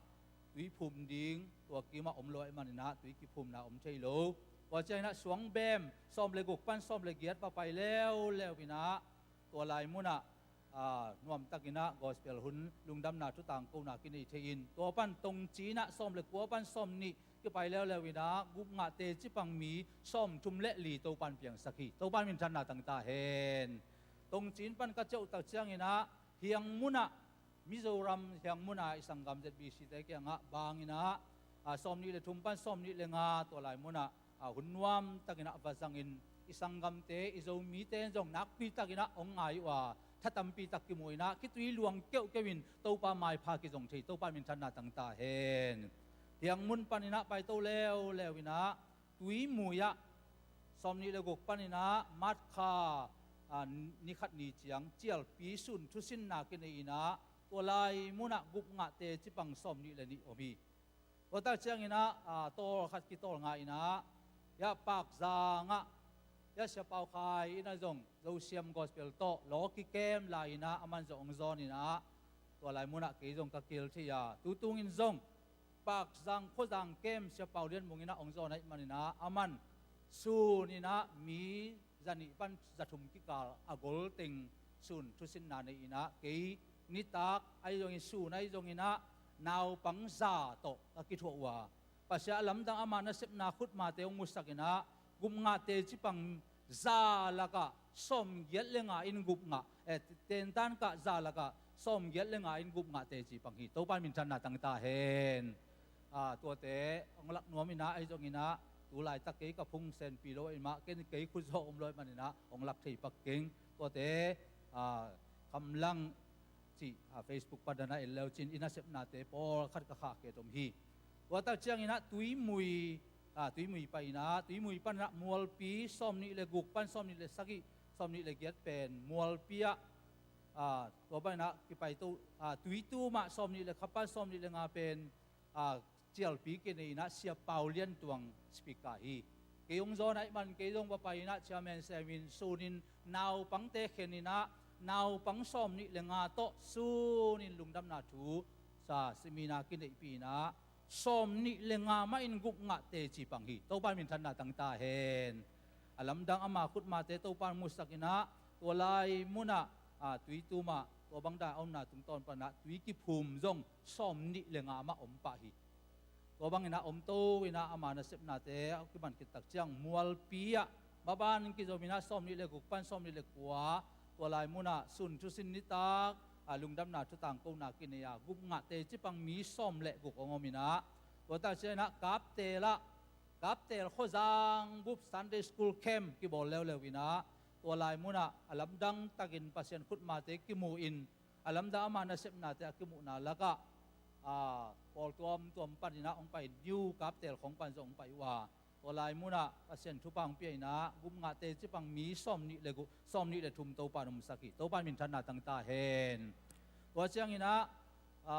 tui phum ding tua kimah om lo ahih man inah tui kiphumna om thei lo. Tua ciang inah suang bem sawm le guk pan sawm le giat va pai leuleu inah tua lai munah, a, nuamtak inah gospel hun lungdamna thu tangkona kinei thei in, tua pan Tongcin ah sawm le kua pan sawm nih kipai leuleu inah gupngah teci pang mi sawm thum le li Topan piangsak hi. Topan minthanna tang ta hen. Tongcin pan ka ciah uh tak ciang inah Hiang munah, Mizoram Hiang munah i sanggam Z B C te kiangah bang inah, a, sawm nih le thum pan sawm nih le nga tua lai munah, a, hun nuamtak inah va zangin i sanggamte, i Zomite in zong nakpi tak inah hong ngai uh a, tha tampi tak kimu inah khitui luang keuhkeuh in Topa maipha kizong thei, Topa minthanna tang ta hen. Hiang mun pan inah pai to leuleu inah Tuimui ah sawm nih le guk pan inah March kha, a, ni khat ni ciang cialpi sun thusinna kinei inah tua lai munah gupngah teci pang sawm nih le nih om hi. Tua tak ciang inah, a, tawl khat kitawl ngai inah, ya Pakzang ah, ya Sia Pau Khai inah zong Zosiam gospel tawh law kikem lai inah aman zong hong zawn inah tua lai munah kei zong ka kihel thei a, tu tungin zong Pakzang khuazang kem Sia Pau Lian Mung inah hong zawn ahih man inah aman sun inah mi za nih pan za thum kikal a gol teng sun thusinna nei inah kei nitak ahi zongin sun ahi zong inah naupang za tawh ka kithuah uh a, Pasian a lamdang ama nasepna khutmate hong musak inah gupngah teci pang za lakah sawm giat le nga in gupngah, eh, tentan kah za lakah sawm giat le nga in gupngah teci pang hi. Topa minthanna tang ta hen. A, tuate hong lak nuam inah ahi zong inah tu laitak kei ka phung senpi lo ahih mah ken kei khut zawh om lo ahih man inah hong lak thei pak keng. Tuate, a, Kham Lang cih, a, Facebook pan a na en leu cin i nasepnate pawlkhat ka khahkhiat om hi. Tua tak ciang inah Tuimui, a, Tuimui pai inah Tuimui pan inah Mualpi sawm nih le guk pan sawm nih le sagih, sawm nih le giat pen Mualpi ah, a, tua pan inah kipai to, a, Tuitum ah sawm nih le khat pan sawm nih le nga pen, a, cialpi kinei inah Sia Pau Lian Tuang speaker hi. Kei hong zawn ahih man kei zong va pai inah chairman sem in sun in naupangte khen inah naupang sawm nih le nga tawh sun in lungdamna thu sa seminar kineihpih inah sawm nih le nga mah in gupngah teci pang hi. Topa minthanna tang ta hen. A lamdang ama khutmate Topa musak inah tua lai munah, a, Tuitum ah tua bang dan a omna tungtawn pan inah tui kiphum zong sawm nih le nga mah om pah hi. Tua bang inah om to inah ama nasepnate a kiman khit tak ciang Mualpi ah maban kizom inah sawm nih le guk pan sawm nih le kua tua lai munah sun thusin nitak, a, lungdamna thu tangkona kinei a gupngah teci pang mi sawm le guk hong om inah tua tak ciang inah Kaptel ah Kaptel khuazang bup Sunday School Camp kibawl leuleu inah tua lai munah a lamdang takin Pasian khutmate kimu in a lamdang ama nasepnate a kimuhna lakah, a, pawl tuamtuam pan inah hong pai, New Kaptel khong pan zong hong pai uh a, tua lai munah Pasian thupha hong pia inah gupngah teci pang mi sawm nih le guk, sawm nih le thum Topa in omsak hi. Topa minthanna tang ta hen. Tua ciang inah, a,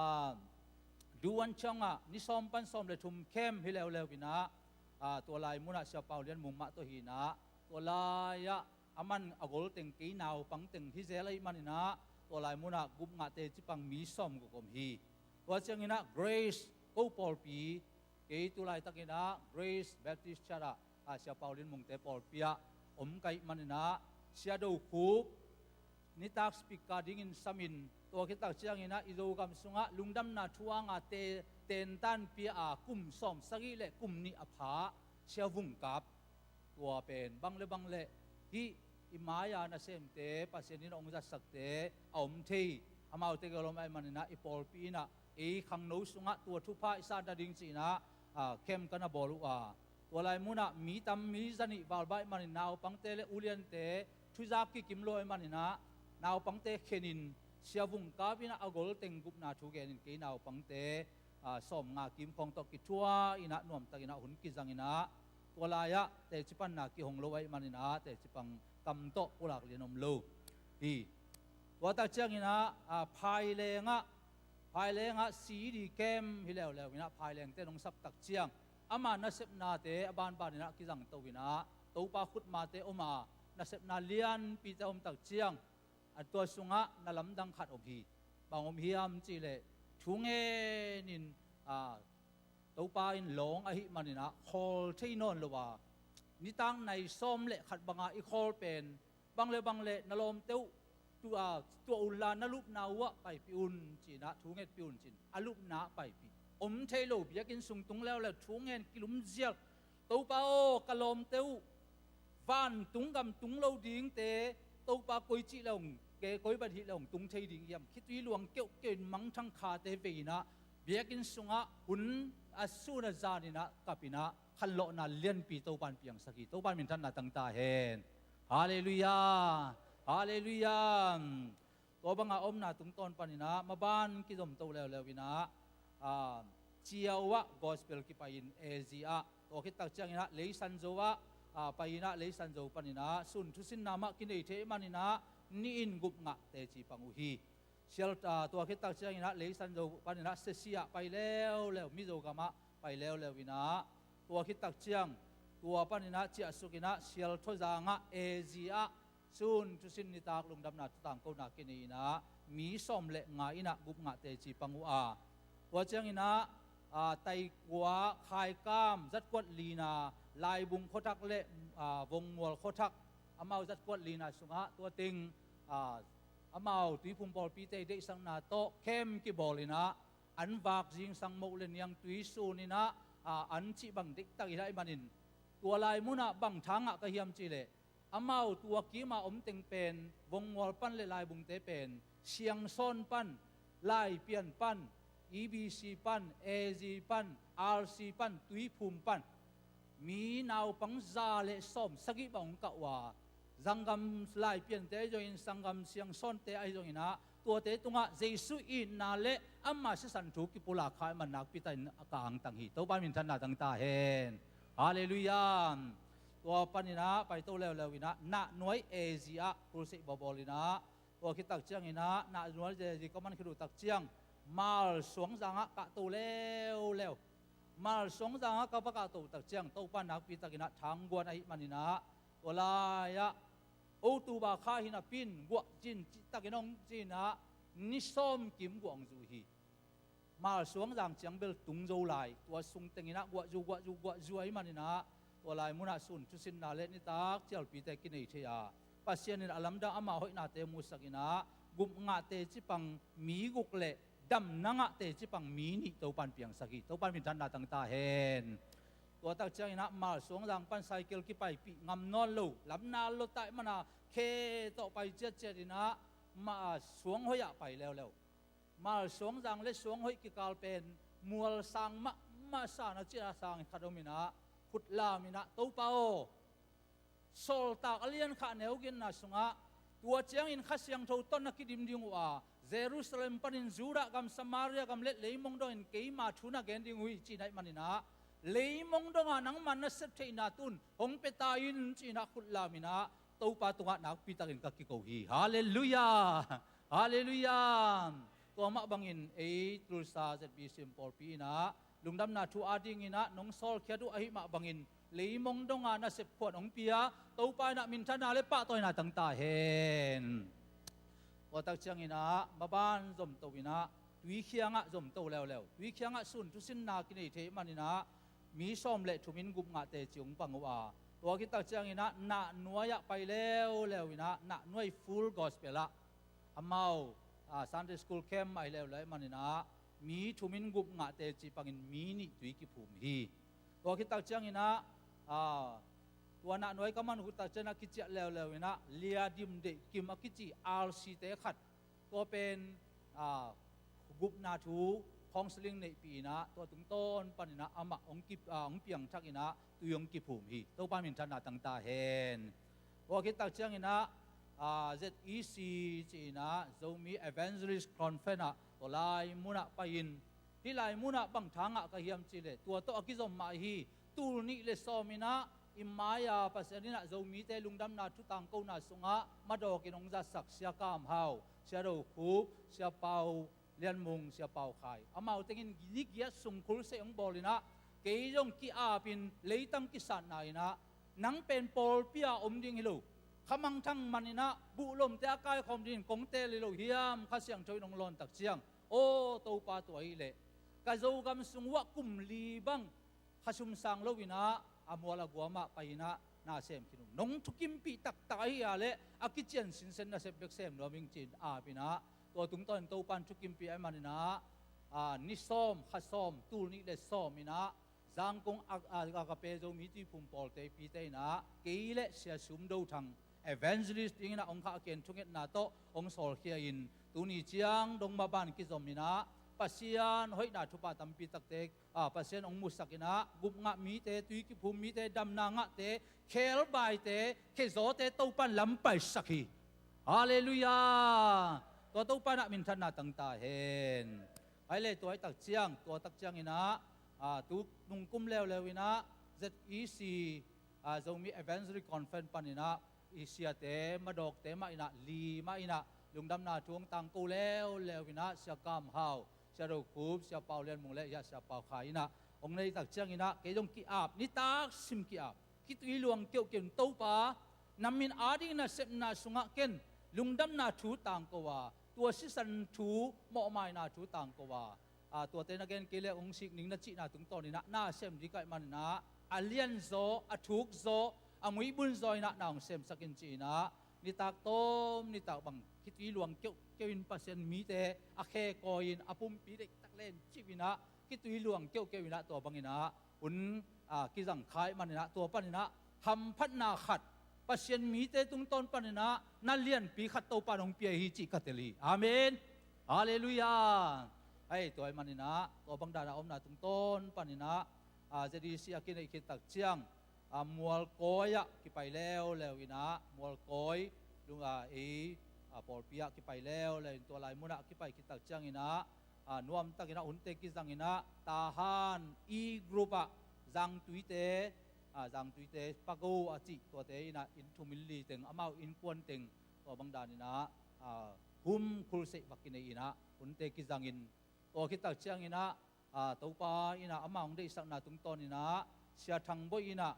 Duan Chong ah ni sawm pan sawm le thum camp hi leuleu inah, a, tua lai munah Sia Pau Lian Mung mah tawh hi inah tua lai ah aman a gol teng kei naupang teng hi zel ahih man inah tua lai munah gupngah teci pang mi sawm guk om hi. Tua ciang inah Grace ko pawlpi, kei tu laitak inah Grace Baptist Church ah, a, Sia Pau Lian Mungte pawlpi ah om ka hih man inah Sia Do Khup nitak speaker dingin sam in tua khit tak ciang inah i Zogam sungah lungdamna thu a ngate tentan pia a kum sawm sagih le kum nih a pha Sia Vung Kap, tua pen bang le bang le hih i mai-a nasemte, Pasian in hong zatsakte a om thei, amaute gel om ahih maninah i pawlpi inah ei khangno sungah tua thupha i san nading ci-inah, ah, camp ka na bawl uh a, tua lai munah mi tam, mi zanih val baih manin naupangte le uliante thuzak kikim lo ahih maninah naupangte khenin siavung kap inah a gol teng gupna thu genin kei naupangte, ah, sawmnga kim khawng tawh kithuah inah nuamtak inah hun kizang inah tua lai-ah teci panna kihong lo ahih maninah teci pang kam tawh pulak lian om lo hi. Tua tak cianginah, ah, Phailengah, Phailengah C D camp hi leuleu inah Phailengte nong sap tak ciang ama nasepnate a banbaninah kizangto inah Topa khutmate om a, nasepna lianpite om tak ciang a tua sungah na lamdang khat om hi. Bang om hiam cihleh thu ngenin, ah, Topa in lawng ahih maninah khawl thei nawn lo a, nitak nai sawm le khat banga i khawl pen bang le bang le na lawmte uh tua, tua unla na lupna uhah paipih un cinah thu ngetpih un cin a lupna ah paipih. Om thei lo, biakinn sung tung leuleu thu ngen kilumzial. Topa aw, ka lawmte uh vantung gam tung lo dingte Topa koi cih le hong ke, koi bat hih le hong tung thei ding hiam? Khitui luang keuhkeuh in mangthang khate vei inah biakinn sungah hun a sun a zaninah kap inah khanlawhna lianpi Topa in piangsak hi. Topa in minthanna tangta hen. Halleluiah. Halleluiah. Tua banga omna tungtawn paninah maban kizomto leuleu inah, ah, Ciau ah gospel kipai-in A Z ah, tua khit tak cianginah Leisanzo ah, ah, pai inah Leisanzo paninah sun thusinna mah kinei thei maninah nihin gup ngah teci pang uh hi. Sial, ah, tua khit tak cianginah Leisanzo paninah Sesi ah pai leuleu, Mizo gamah pai leuleu inah tua khit tak ciang tua paninah ciahsuk inah Sialthawzang ah A Z ah sun thusin nitak lungdamna thutangkona kinei inah mi sawm le nga inah gup ngah teci pang uh a, tua cianginah, ah, Taikua, Khaikam, Zatkuat lina, Laibung khuathak le, ah, Vongmual khuathak amau Zatkuat lina sungah tua teng, ah, amau Tuiphum pawlpite deihsakna tawh camp kibawl inah an vak zingsang moh le niangtui sun inah, ah, an cih bang deihtak inah ahih manin tua lai munah bang tha ngah ka hiam cihleh amau tua kima om teng pen Vongmual pan le Laibungte pen Siangsawn pan, Laipian pan, E B C pan, A Z pan, R C pan, Tuiphum pan mi naupang za le sawm sagih bang hong kah uh a, zanggam Laipiante ahi zongin, sanggam Siangsawnte ahi zonginah tuate tungah Jesu itna le ama sisan thu kipulak kha ahih man nakpi takin ka angtang hi. Topa in minthanna tangta hen. Halleluiah. Tua paninah paito leuleu inah Nahnuai A Z ah crusade bawlbawl inah tua khit tak cianginah Nahnuai A Z ka man khit uh tak ciang Malsuangzang ah kahto leuleu. Malsuangzang ah ka va kahto uh tak ciang Topa in nakpi takinah thangguan ahih maninah tua lai-ah October kha hi napi-in guah cin cihtakin hong cinah ni sawm kim guah hong zu hi. Malsuangzang ciang bel tung zo lai, tua sung tenginah guahzu, guahzu, guahzu ahih maninah tua lai munah sun thusinna le nitak cialpite kinei thei a, Pasian in a lamdang ama hoihnate musak inah gup ngah teci pang mi guk le damna ngah teci pang mi nih Topa in piangsak hi. Topa in minthanna tangta hen. Tua tak cianginah Malsuangzang pan cycle kipaipih ngam nawn lo, lamna lota ahih mana khe tawh pai ciatciat inah Malsuanghoih ah pai leuleu. Malsuangzang le Suanghoih kikal pen mual sang mahmah sa na cih a sang khat om inah khut lam inah Topa aw, Sawltak a lian khah neuginna sungah tua ciangin Kha Siangtho tawh na kidim ding uh a, Jerusalem panin Judah gam, Samaria gam le leimong dongin keima thu na gen ding uh hi, ci-in ahih maninah leimong dongah nangma na sep theihna tun hong pia ta in, ci-inah khut lam inah Topa tungah nakpi takin ka kiko hi. Halleluiah. Halleluiah. Tua mah bangin ei Tulsa Z B C M pawlpi inah lungdamna thu adinginah nong sawlkhiat uh ahih mah bangin leimong donga nasep khuan hong pia Topa inah minthanna le pahtawina tangta hen. Tua tak cianginah maban zomto inah Tuikhiangah zomto leuleu. Tuikhiangah sun thusinna kinei thei maninah mi sawm le thum in gup ngah teci hong pang uh a, tua khit tak cianginah Nahnuai ah pai leuleu inah Nahnuai Full Gospel ah amau, ah, Sunday School camp ahi leuleu ahih maninah mi thum in gup ngah teci pangin mi nih tui kiphum hi. Tua khit tak cianginah, ah, Tua nah nuai ka man uh tak ciangin ah kiciah leuleu in ah Lia Dim Deih Kim a kici R C te khat, tua pen, ah, gupna thu counseling neihpih in ah tua tungtawn panin ah amah hong kip, ah, hong piangthak in ah tui hong kiphum hi. Topa minthanna tangta hen. Tua khit tak ciangin ah, ah, Z E C ci-in ah Zomi Evangelist Conference ah tua lai munah pai-in, hih lai munah bang tha ngah ka hiam cih leh tua tawh a kizom mah hi. Tul nih le sawm in ah i mai-a Pasian in ah Zomite lungdamna thu tangkona sungah madawkin hong zatsak Sia Kam Hau, Sia Do Khup, Sia Pau Lian Mung, Sia Pau Khai, amau tengin ni giat sung khulseih hong bawl in ah kei zong ki-apin leitang kisatna in ah, nang pen pawlpi-a om ding hi lo, khamangthang man in ah buhlomte a kaikhawm dingin kong teel hi lo hiam, Kha Siangtho in hong lawn tak ciang. Aw Topa, tua hi leh ka Zogam sung uah kum li bang kha sum sang lo in ah a mual a gua mah pai in ah na sem khin ung. Nong thukimpih taktak ahih leh a kician sinsen nasep bek sem nuam ing ci-in ap in ah, tua tungtawn in Topa in thukimpih ahih manin ah, ah, ni sawm, kha sawm, tul nih le sawm in ah Zangkong a, a, Agape Zomi Tuiphum Pawlte pite in ah kei le Sia Sum Do Thang evangelist dingin ah hong khahkhia-in thungetna tawh hong sawlkhia-in tuni ciang dong mah ban kizom in ah Pasian hoihna thupha tampi takte, ah, Pasian hong musak in ah gupngah mite, tui kiphum mite, damna ngahte, khelbaite, khezawte Topa in lam paisak hi. Halleluiah. Tua Topa in ah minthanna tangta hen. Ahih leh tua hi tak ciang, tua tak ciangin ah, ah, tu nungkum leuleu in ah Z E C, ah, Zomi Evangelist Conference panin ah i siate, madawkte mah in ah, li mah in ah lungdamna thu hong tangko leuleu in ah Sia Kam Hau, Sia Do Khup, Sia Pau Lian Mung le hih Sia Pau Khai in ah hong neih tak ciangin ah kei zong ki-ap, nitak sim ki-ap, khitui luang keuhkeuh in, Topa, na min ading nasepna sungah ken lungdamna thu tangko a, tua sisan thu, mawhmaina thu tangko a, ah, tuate na gen kei leh hong sik ning na cihna tungtawn in ah na sem ding ka hih manin ah a lianzaw, a thukzaw, a muibunzaw in ah na hong semsak in ci-in ah nitak tawm nitak bang khitui luang keuhkeuh in Pasian mite a khe kawi-in a pumpi deihtak len cip in ah khitui luang keuhkeuh in ah tua bangin ah hun, ah, kizang kha ahih manin ah tua panin ah hamphatna khat, Pasian mite tungtawn panin ah na lianpi khat Topa in hong pia hi cih ka tel hi. Amen. Halleluiah. Hei, tua ahih manin ah tua bang dan a omna tungtawn panin ah, ah, Z E C a kineih khit tak ciang, ah, Mualkawi ah kipai leuleu in ah, Mualkawi lung, ah, ei, ah, pawlpi ah kipai leuleu in tua lai munah kipai khit tak ciangin ah, ah, nuamtakin ah hunte kizangin ah Tahan E group ah Zangtuite, ah, Zangtuite Pago a cih tuate in ah inn thum inn li teng, amau innkuan teng, tua bang danin ah, ah, hum khulseih va kinei in ah hunte kizangin, tua khit tak ciangin ah, ah, Topa in ah amah hong deihsakna tungtawn in ah Sia Thang Bawi in ah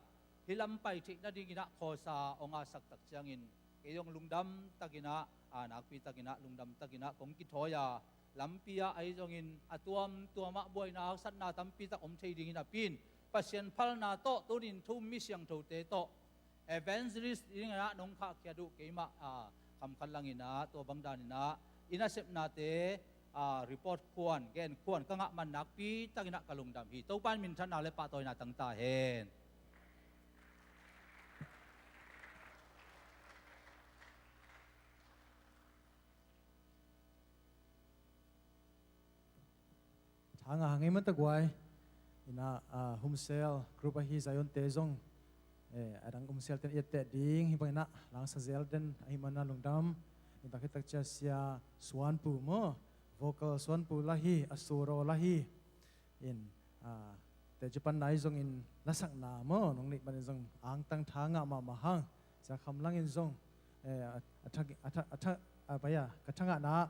hih lam pai theih nadingin ah khawsa hong asak tak ciangin kei zong lungdam takin ah, ah, nakpi takin ah lungdam takin ah kong kithawi a, lampi ah ahi zongin a tuamtuam ah buaina haksatna tampi tak om thei dingin a pin Pasian phalna tawh tunin thu-um mi siangthote tawh evangelist dingin ah nong khahkhiat uh keimah, ah, Kham Khan Lang in ah tua bang danin ah i nasepnate, ah, report khuan, gen khuan ka ngah man nakpi takin ah ka lungdam hi. Topa in minthanna le pahtawina tangta hen. Tha ngah hang ei mah tak guai. Ina, ah, Home Cell group ahi Zion te zong, eh, a dang Home Cell ten i etteh ding hi bang ina langsa zel den ahi mana lungdam. Ina khit tak cia Sia Suan Pu maw, vocal Suan Pu la hi, a solo la hi. In, ah, te cipan nai zong in lasakna maw nong neih panin zong angtang tha ngah mahmah hang. Sia Kham Lang in zong, eh, a, a tha, a tha, a tha, a pai a, ka tha ngahna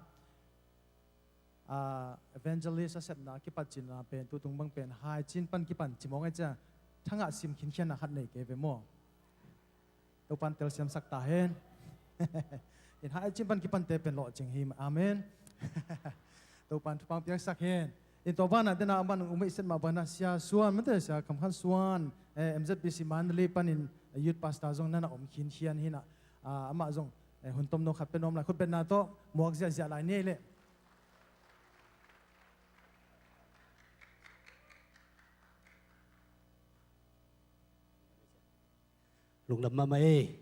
ah, evangelist a sepna kipat cina pen tutung bang pen haicin pan kipan cimawng ai cia tha ngah sim khinkhianna khat nei kei ve maw? Topan telsiamsak ta hen. In haicin pan kipante pen lawhcing hi. Amen. Topan thupang piaksak hen. In tua banah tena aman um ei set mah banah Sia Suan mate, Sia Kham Khan Suan, eh, M Z B C Mandalay panin, eh, youth pastor zong nana om khinkhian hinah, ah, amah zong, eh, hun tomno khat pe nuam lai khutbetna tawh muak ziahziah lai ni ei leh. Lungdam mahmah ei.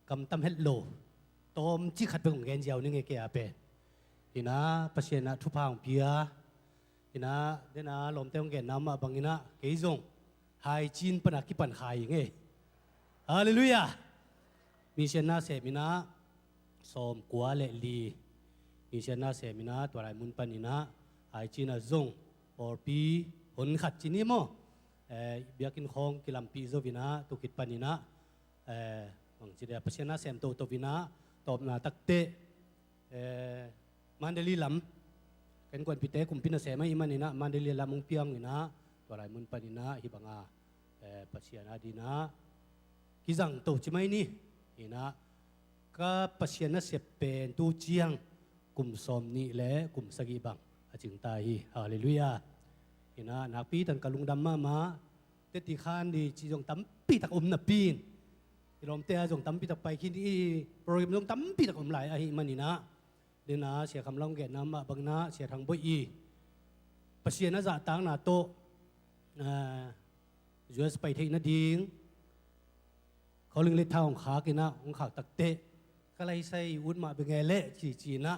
Kam tam het lo. Tawmcik khat bek hong gen ziau ning e, kei a pen. Ina, Pasian ah thupha hong pia. Ina, dena lawmte hong genna mah bang ina, kei zong Haicin pana kipan kha ing e. Halleluiah. Mission nasem ina, sawmkua le li. Mission nasem ina, tua lai mun pan ina, Haicin ah zong pawlpi hon khat ci ni maw. Eh, biakinn khawng kilampih zo ina, tu khit pan ina, eh, bangci dia, Pasian nasem toto ina, tawpna takteh, eh, Mandalay lam, ka innkuanpihte kumpi nasem ahih man ina, Mandalay lam hong piang ina, tua lai mun pan ina, hih banga, eh, Pasian a dina kizang to ci mai ni. Ina, ka Pasian nasep pen tu ciang kum sawmnih le kum sagih bang a cing ta hi. Halleluiah. Ina, nakpi tan ka lungdam mahmah. Teti khan di ci zong tampi tak om napi in, i lawmte a zong tampi tak pai khin, i program zong tampi tak om lai ahih man ina, dena Sia Kham Lang genna mah bang ina, Sia Thang Boih i Pasian a zahtakna tawh, ah, U S pai theih nading, Calling Letter hong khak ina, hong khak takteh, ka laisai ut mah bek nge leh ci ci ina,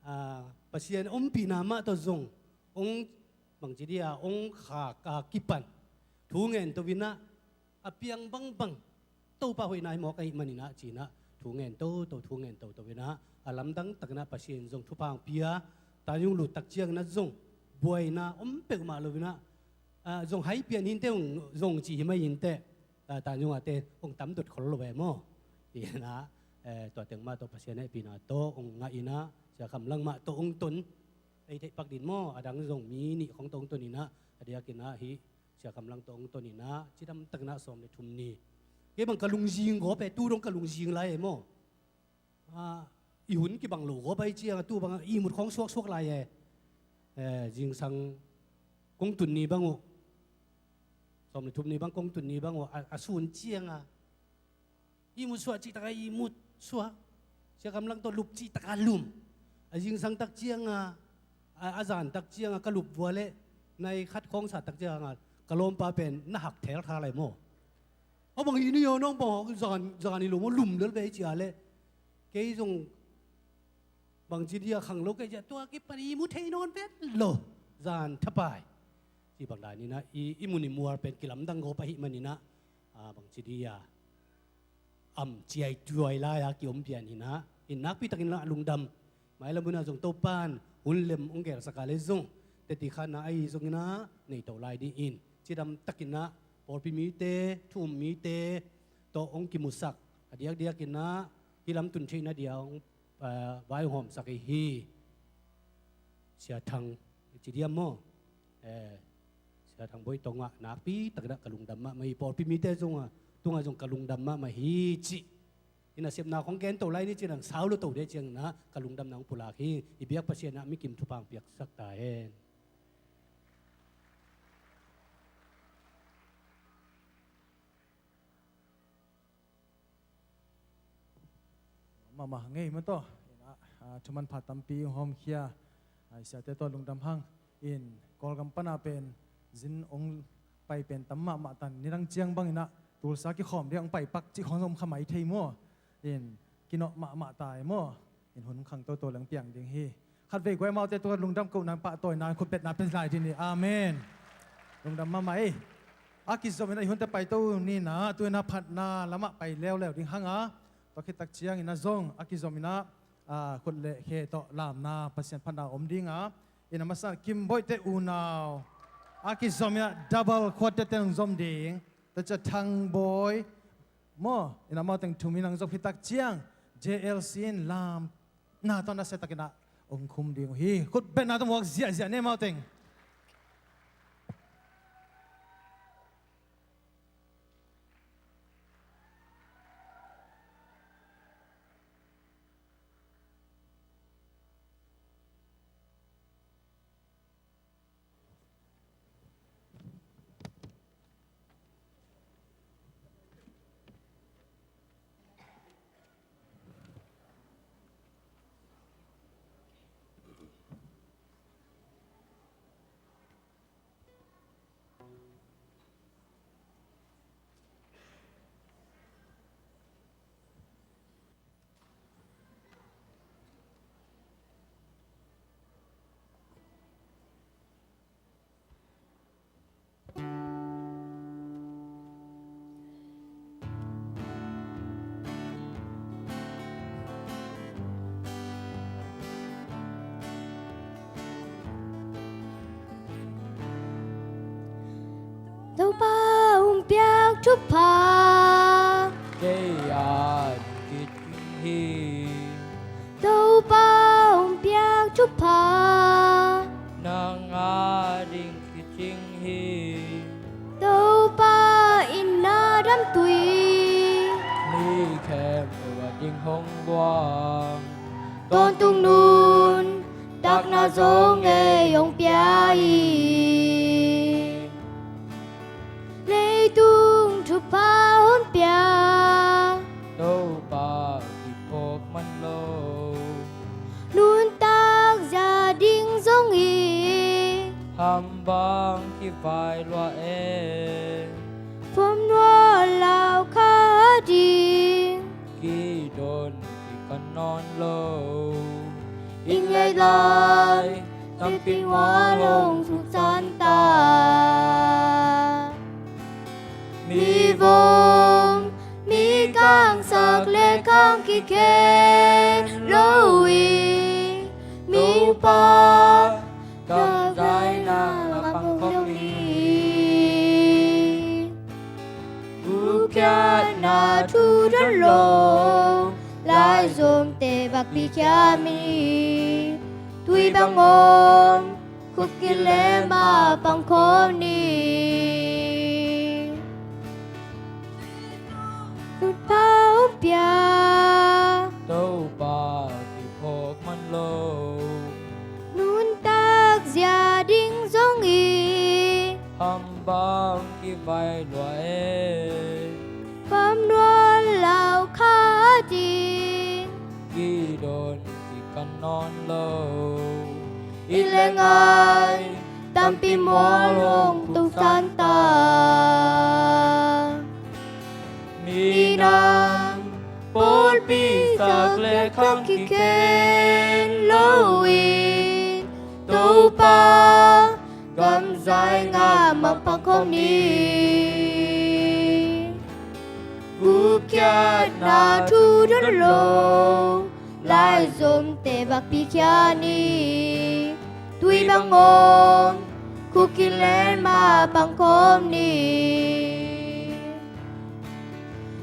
ah, Pasian ompihna mah tawh zong hong, bangci dia, hong khak a kipan thu ngen to ina, a piang bangbang Topa hoihna hi mawk ahih man ina ci ina, thu ngen toto, thu ngen toto ina, a lamdang tak ina Pasian zong thupha hong pia. Tanyung lut tak ciang ina zong buaina om peuhmah lo ina, ah, zong hai pian hinte hong zong ci hi mai hinte, ah, Tanyung ate hong tam dot khol lo ve maw. Ina, eh, tua teng mah tawh Pasian hehpihna tawh hong ngah ina, Sia Kham Lang mah tawh hong ton, ei theih pak din maw, a dang zong mi nih khawng tawh hong ton ina, a diak ina hih Sia Kham Lang tawh hong ton ina, cidam tak ina sawm le thum ni. Kei bang ka lungzing gawp e, tu dong ka lungzing lai e maw. Ah, i hun kibang lo gawp ahih ciang a, tu bang a ihmut khawng suaksuak lai e. Eh, zingsang kong tun ni bang uh, sawm le thum ni bang kong tun ni bang uh, a, a sun ciang a ihmut suah cih tak a ihmut suah. Sia Kham Lang tawh lup cih tak a lum. A zingsang tak ciang a, a, a zan tak ciang a ka lup vua leh, nai khat khawng sat tak ciang a, ka lawmpa pen na hak thel tha lai maw. A bang hi ni aw, nong bang zan, zan hi lo maw, lum lel ve ci a leh. Kei zong bangci dia khang lo kei cia, tua kipan ihmu thei nawn vet lo. Zan thapai. Ci bang dan ina, i, i mun i mual pen kilamdang gawp ahih man ina, ah, bangci dia, am ciai tuai lai a kiom pian ina, in nakpi tak ina lungdam. Mailam hun a zong Topan hun lem hong gelsak a leh zong, teti khan a ahi zong ina, nei to lai ding in, cidam tak ina pawlpi mite, thu um mite tawh hong kimusak, a diakdiak ina hih lam tun theihna dia hong, ah, vai hong hawmsak hi. Sia Thang, ci diam maw? Eh, Sia Thang Boih tungah nakpi tak ina ka lungdam mahmah hi. Pawlpi mite zong a, tungah zong ka lungdam mahmah hi ci. I nasepna khawng gen to lai ni ci in, a sau lo to ding ciang ina ka lungdamna hong pulak hi. I biak Pasian ah mi kim thupha hong piaksak ta hen. Mahmah ngei maw taw. Ina, ah, thuman pha tampi hong hawmkhia, ah, i siate tawh lungdam hang. In Kawlgam pan a pen zin hong pai pen tam mahmah tan, nidang ciang bang ina Tulsa kikhawm ding hong pai pak cih khawng zong om kha mai thei maw. In kinawh mahmah ta e maw. In hun khang toto leng piang ding hi. Khatvei guai amaute tungah lungdam kohna, pahtawina, khutbetna pia lai ding hi. Amen. Lungdam mahmah ei. A kizom ina i hunte paito ni ina, tu ina phatna lamah pai leuleu ding hang a, tua khit tak ciang ina zong a kizom ina, ah, khut le khe tawh lamna, Pasian phatna om ding a. Ina masa Kim Boihte unau, a kizom ina double quartet te hong zom ding. Tua ciang Thang Boih maw, ina amau teng thum in hong zom khit tak ciang, J L C in lamna tawh nasia tak ina hong khum ding uh hi. Khutbetna tawh muak ziahziah ni amau teng. ding hong luang. Tawntung nuntakna zong ei hong pia hi. Leitung thupha hong pia, Topa kiphawk man lo. Nuntak zia ding zong hi, ham bang kivai lua e. Pom nual lau kha ding, kidon kikan nawn lo. Inn le lai tampi mual hong thuk san ta. Mi vom, mi kangsak le khang kikhen lo hi. Topa gamzaina mapang khawm ni. Gupkhiatna thu don lo, laizomte vakpi khia ni. Tui bang om, khuk kile mapang khawm ni. Nuntak pia, Topa kiphawk man lo. Nuntak zia ding zong hi, ham bang kivai lua e. Pom nual lau kha ding, kidon kikan nawn lo. Inn le lai tampi mual hong thuk san ta. Minam pawlpi sak le khang kikhen lo in, Topa gamzaina mapang khawm ni. Gupkhiatna thu don lo, laizomte vakpi khia ni. Tui bang om, khuk kile mapang khawm ni.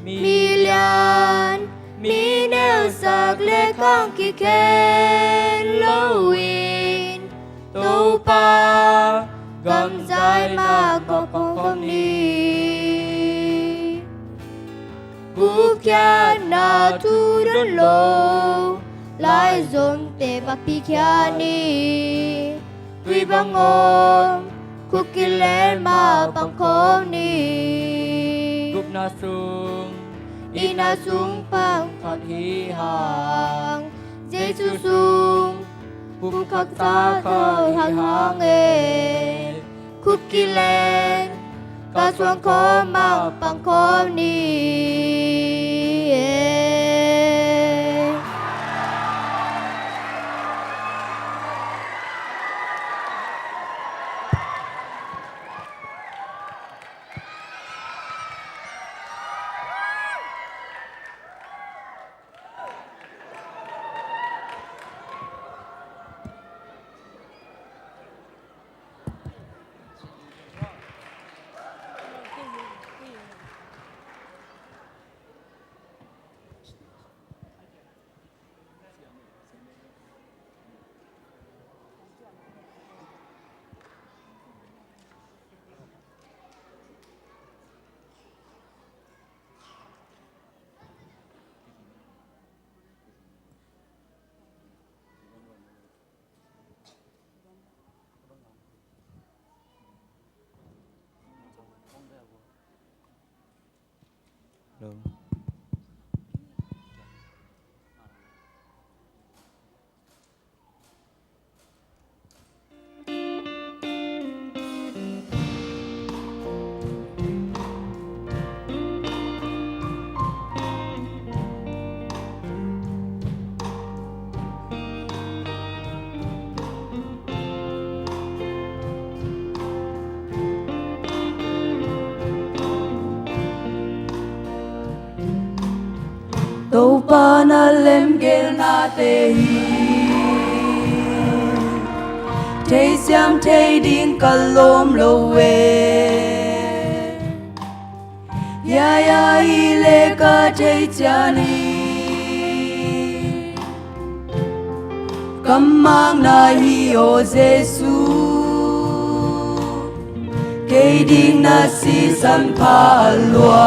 Mi lian mi neu sak le khang kikhen lo in, Topa gamzaina mapang khawm ni. Gupkhiatna thu don lo, laizomte vakpi khia ni. Tui bang om, khuk kile mapang khawm ni. Gupna sung, inn a sung pang khat hi hang, Jesu sung pumkhat sa kha hi hang e. Khuk kile, ka suang khawm mapang khawm ni e. Topa na lemgelnate hi, theisiam thei ding ka lawm lo e. Hiai ahi le ka thei cian hi, ka makna hi aw Jesu. Kei ding na sisan pha lua.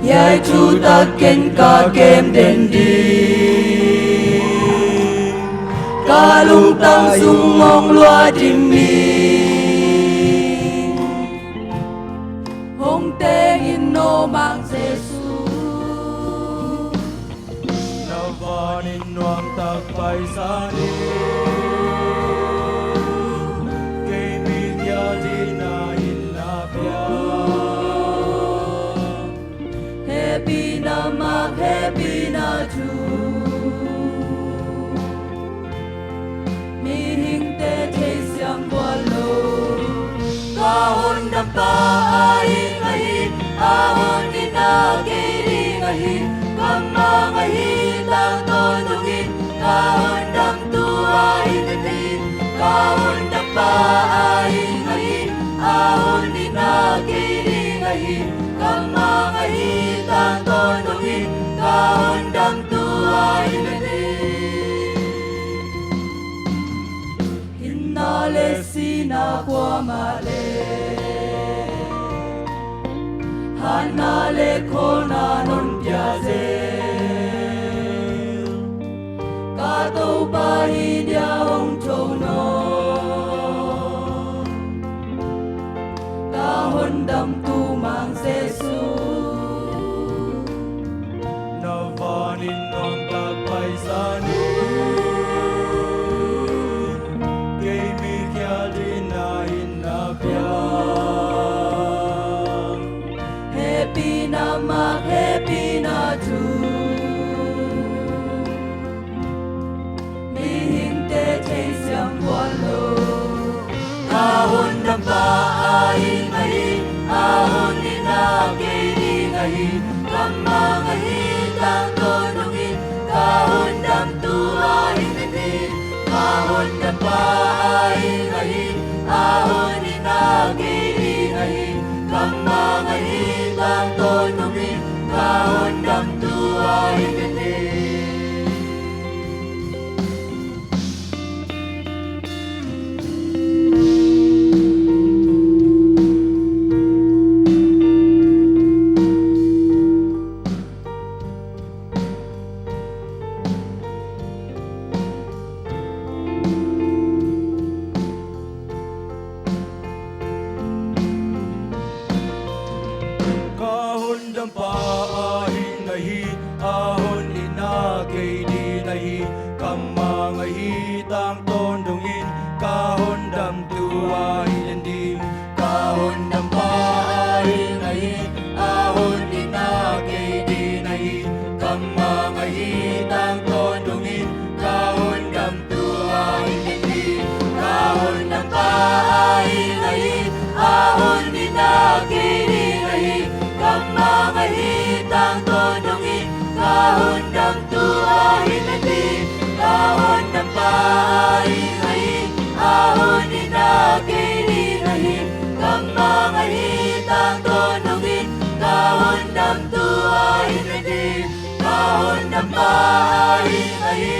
Hiai Thutak ken ka kem den ding, ka lungtang sung hong luah ding mi. Hong teng in no Mang Jesu. Na vanin nuamtak Paisa ni. Kei mi kia dina in na pia. Hehpihna mak, hehpihna thu. Mihingte theisiam bual lo. Ka Hondampa a hing ahi, a hon in a kei ding ahi. Ka mang ahi, tangtawn dongin ka Hondamtu a hing ahi. Ka Hondampa a hing ahi, a hon in a kei ding ahi. Ka mang ahi, tangtawn dongin ka Hondamtu a hing ahi. Hinna le sihna kuamah le, hatna le khawlna non pia zel. Ka Topa hi dia hong tho nawn. Ka Hondamtu Mang Jesu. Na vanin nuamtak Paisa ni. Kei mi kia dina in na pia. Hehpihna mak, hehpihna thu. Mihingte theisiam bual lo. Ka Hondampa a hing ahi, a hon in a kei ding ahi. Ka mang ahi, tangtawn dongin ka Hondamtu a hing ahi. Ka Hondampa a hing ahi, a hon in a kei ding ahi. Ka mang ahi, tangtawn dongin ka Hondamtu a hing ahi. Ka Hondampa a hing ahi, a hon in a kei ding ahi. Ka mang ahi, tangtawn dongin ka Hondamtu a hing ding. Ka Hondampa a hing ahi, a hon in a kei ding ahi. Ka mang ahi, tangtawn dongin ka Hondamtu a hing ding. Ka Hondampa a hing ahi, a hon in a kei ding ahi. Ka mang ahi, tangtawn dongin ka Hondamtu a hing ding. Ka Hondampa a hing ahi, a hon in a kei ding ahi. Ka mang ahi, tangtawn dongin ka Hondamtu a hing ding. Ka Hondampa a hing ahi,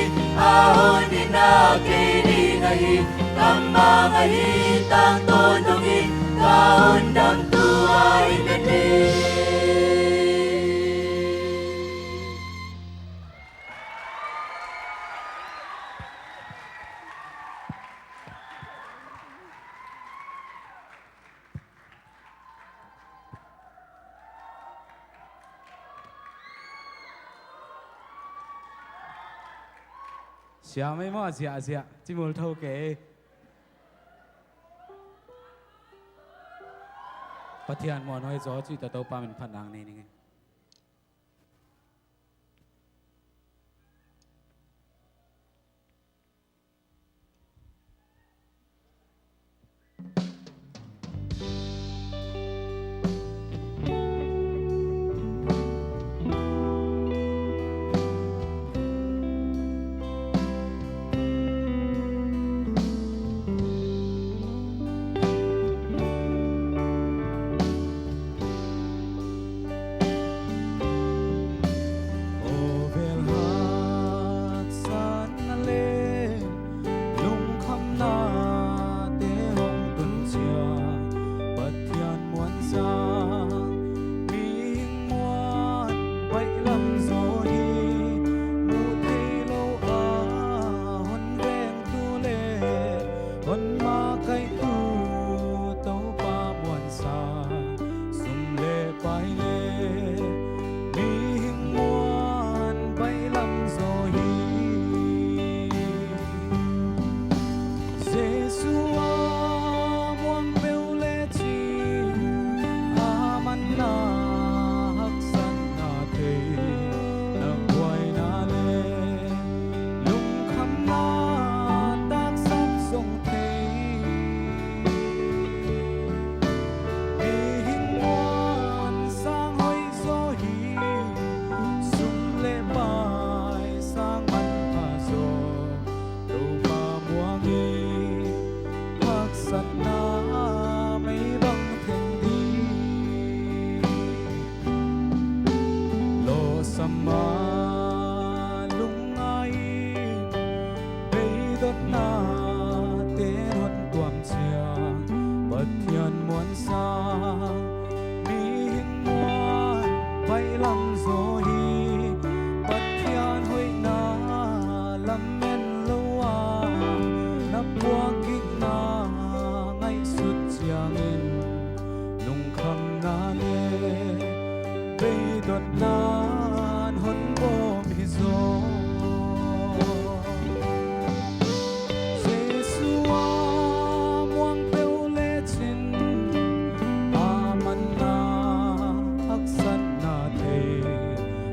a hon in a kei ding ahi. Ka mang ahi, tangtawn dongin ka Hondamtu a hing ding. Siam ei maw, ziahziah, cimul tho kei. Pathian muanhuai zaw cih tawh Topa min phatna nei ning ei. sang, mihing muan baihlam zaw hi. Pathian hoihna lamen lo a, na puak kikna ngaihsut ciangin, lungkhamna le beidotna in hon bawm hi zaw. Jesu a muang peuh lecin, a manna haksatna thei,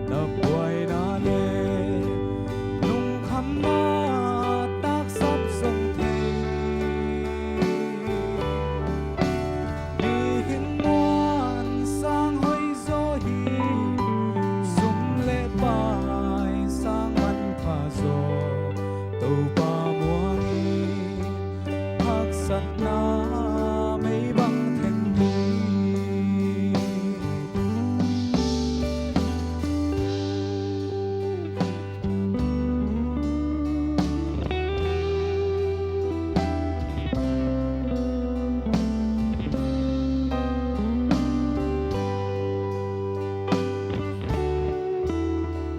na buaina le lungkhamna taksap zong thei. Mihing muan sang hoih zaw hi, sum le pai sang manpha zaw, Topa muang in haksatna mei bang theng hi.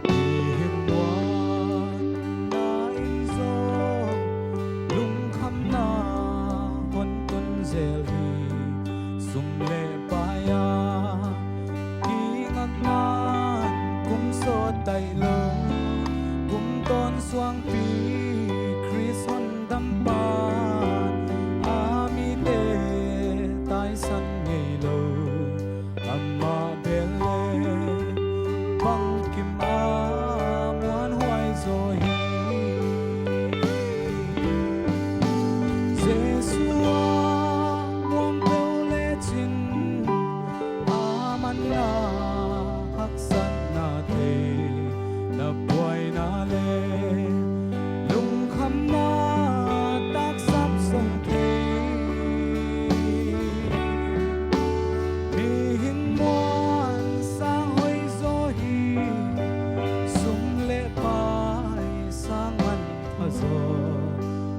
Mihing muanna in zong lungkhamna hon tun zel hi. Sum le pai a kingakna in kum sawt taih lo, kum tawn suangpi Khrist hondampa in a mite taisan ngei lo. Amah bel le bangkim a muanhuai zaw hi. Jesu a muang peuh lecin, a manna haksatna thei, na buaina le lungkhamna taksap zong thei. Mihing muan sang hoih zaw hi, sum le pai sang manpha zaw,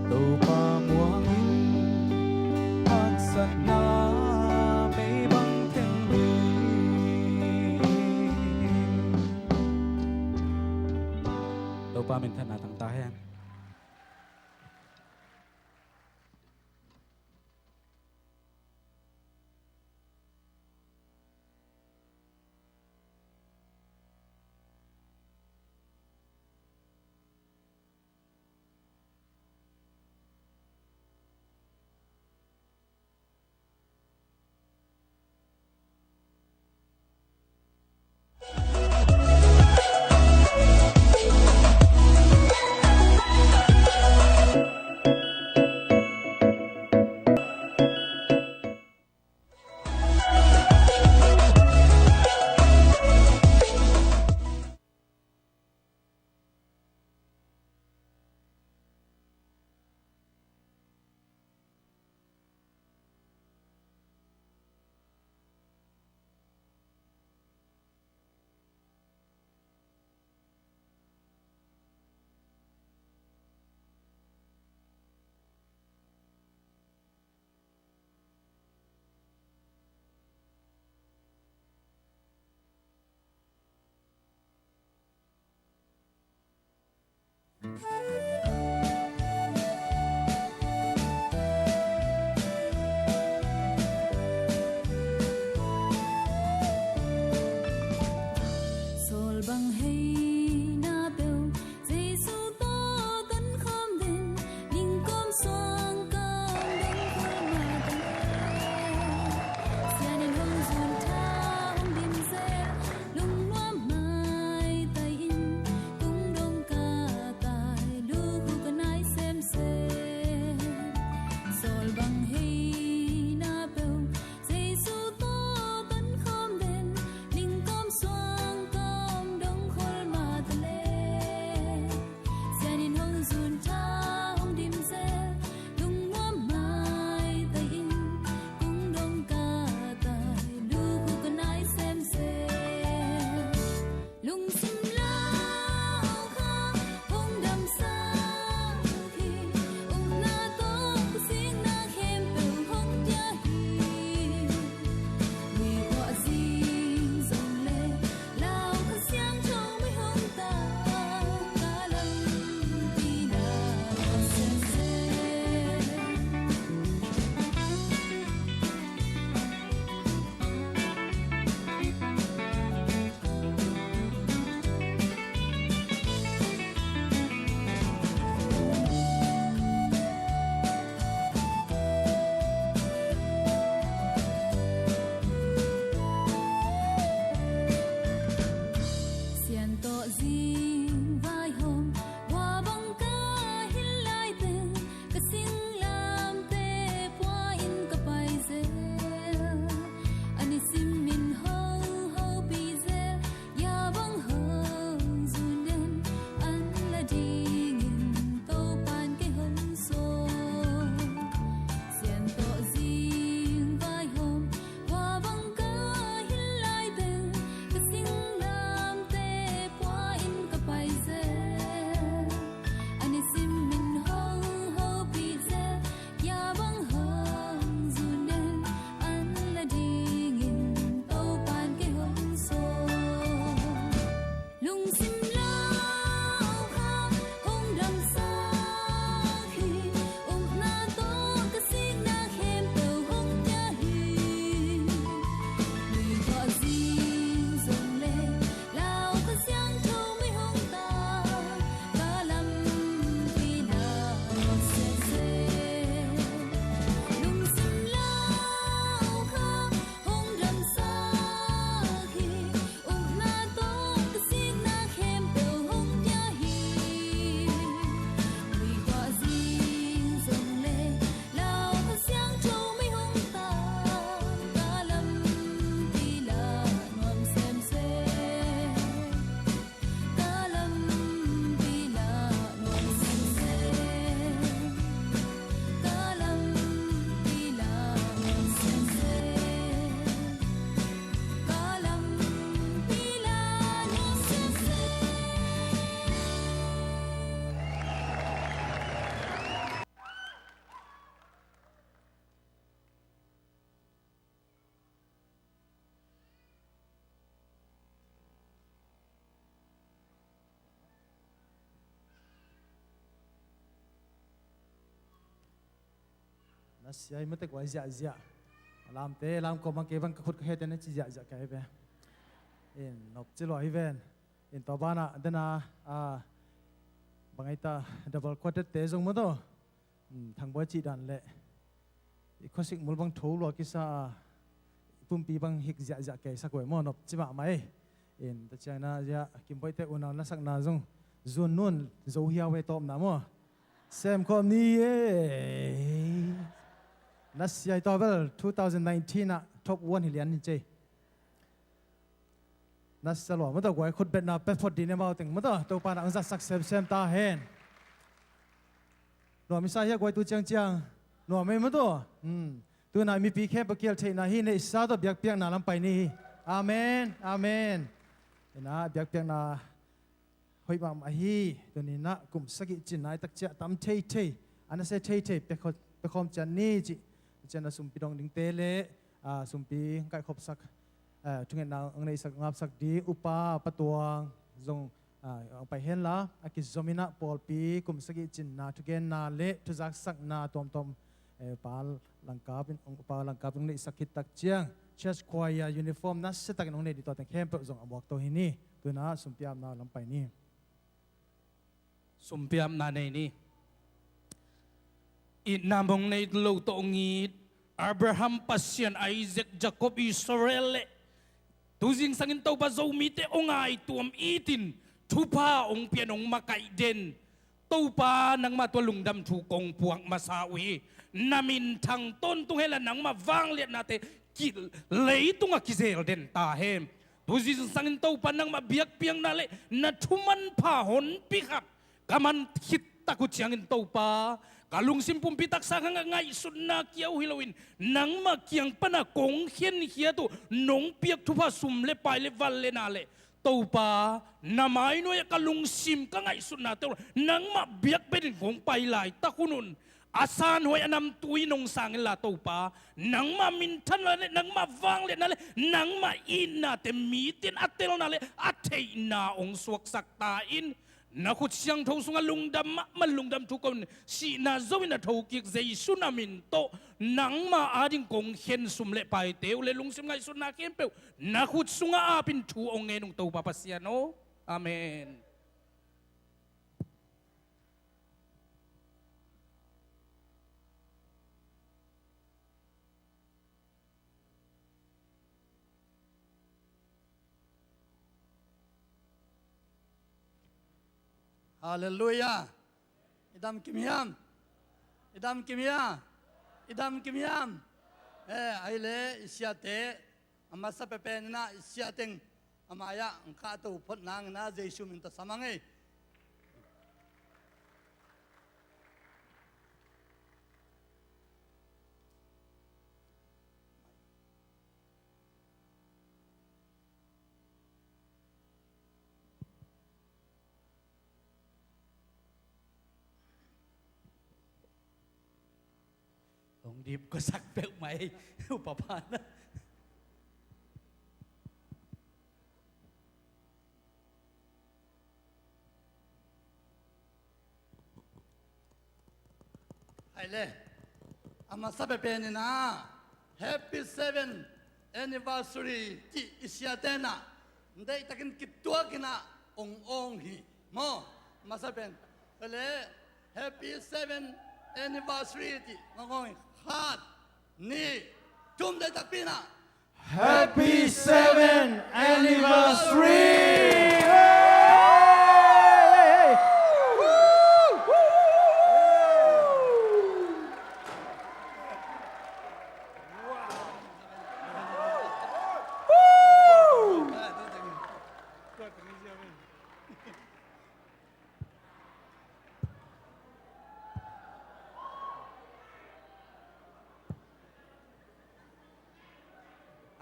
Topa muang in haksatna mei bang theng hi. Topa minthanna tang ta hen. Saul bang hei na peuh Jesu tawh tonkhawm den, ningkawm suang kam dong khuama dong. Sian in hong zun tha hong dim zel, lungnuam maitai in, kung dong ka tai. Na sia hi mate, guai ziahziah. A lamte lam kawm bang kei bang ka khut ka hete na ci ziahziah ka hi ve. In nop ci lua hi ven. In tua banah dena, a, bang ai ta, double quartet te zong maw taw. Hmm, Thangbuai cih dan leh i khuasik mul bang tho lua kisa a, i pumpi bang hik ziahziah kei sak uh e maw, nop ci mahmah ei. In ta ciangna ziah Kimboihte unau na sakna zong zun nun zo hiau ei tawpna maw. Sem khawm ni ei. Na sia hi tua bel two thousand nineteen ah top one hi lian hi cei. Na sia lua maw taw, guai khut betna pia phot dih ni amau teng maw taw, Topa na ang zatsak semsem ta hen. Nuam i sa hia guai tu ciangciang? Nuam ei maw taw. Hmm. Tuna mipi khempeuh kial theihna hi neihsa tawh biakpiakna lam pai ni hi. Amen. Amen. Ina biakpiakna hoih mahmah hi. Tuninah kum sagih cin nai tak ciah tam theithei, a nasia theithei pia khawm, pia khawm cian ni cih. Cianna sumpi dong dingte le, a, sumpi hong kaihkhopsak, a, thungetna hong neihsak ngapsak ding upa patuang zong, a, hong pai henla, a kizominah pawlpi kum sagih cinna thugenna le thuzaksakna tuamtuam, eh, pa langkap in, pa langkap in hong neihsak khit tak ciang church choir uniform nasia takin hong nei ding tua teng khempeuh zong a muak to hi ni. Tuna sumpiamna lam pai ni. Sumpiamna nei ni. Itna mong nei lo tawh ngit Abraham Pasian, Isaac, Jacob, Israel le tu zingsangin Topa Zomite hong ngaituam itin thupha hong pian hong makaih den. Topa nangmah tua lungdam thu kong puak masa uh hi. Na minthang tawntung henla nangmah vangliatnate ki, leitungah kizel den ta hen. Tu zingsangin Topa nangmah biakpiakna le na thu manpha honpi khat ka man khit tak uh ciangin Topa, ka lungsim pumpi taksa khangah ngaihsutna kia uh hi loin nangmah kiang pana kong khenkhiat uh nong piak thupha sum le pai le val le na le Topa, na mainuai-ah ka lungsim ka ngaihsutnate uh nangmah biakbekin kong pai laitak hun un a sanhuai a namtui nong sang inla Topa, nangmah minthanna le nangmah vangliatna le nangmah itnate mite in a telna le a theihna hong suaksak ta in. Na khut siangtho sungah lungdam mahmah, lungdam thu ko in, sihna zo in a thokik Jesu na min tawh nangmah ading kong khen sum le paite uh le lungsim ngaihsutna khempeuh na khut sungah apin thu hong ngen ung Topa Pasian aw. Amen. Halleluiah. I dam kim hiam? I dam kim hiam? I dam kim hiam? Eh, ahih leh i siate, a masa pepen inah i sia teng a mai-ah ang khahto phot nang inah Jesu min tawh sa mang ei. Hong dip ka sak peuhmah ei, upa pa na. Hai le, a masa pepen inah happy seven anniversary cih i siate inah deihtakin kituak inah ong awng hi maw. Masa pen hai le, happy seven anniversary cih ong awng hi. Khat, nih, thum, deihtakpi inah. Happy seventh anniversary!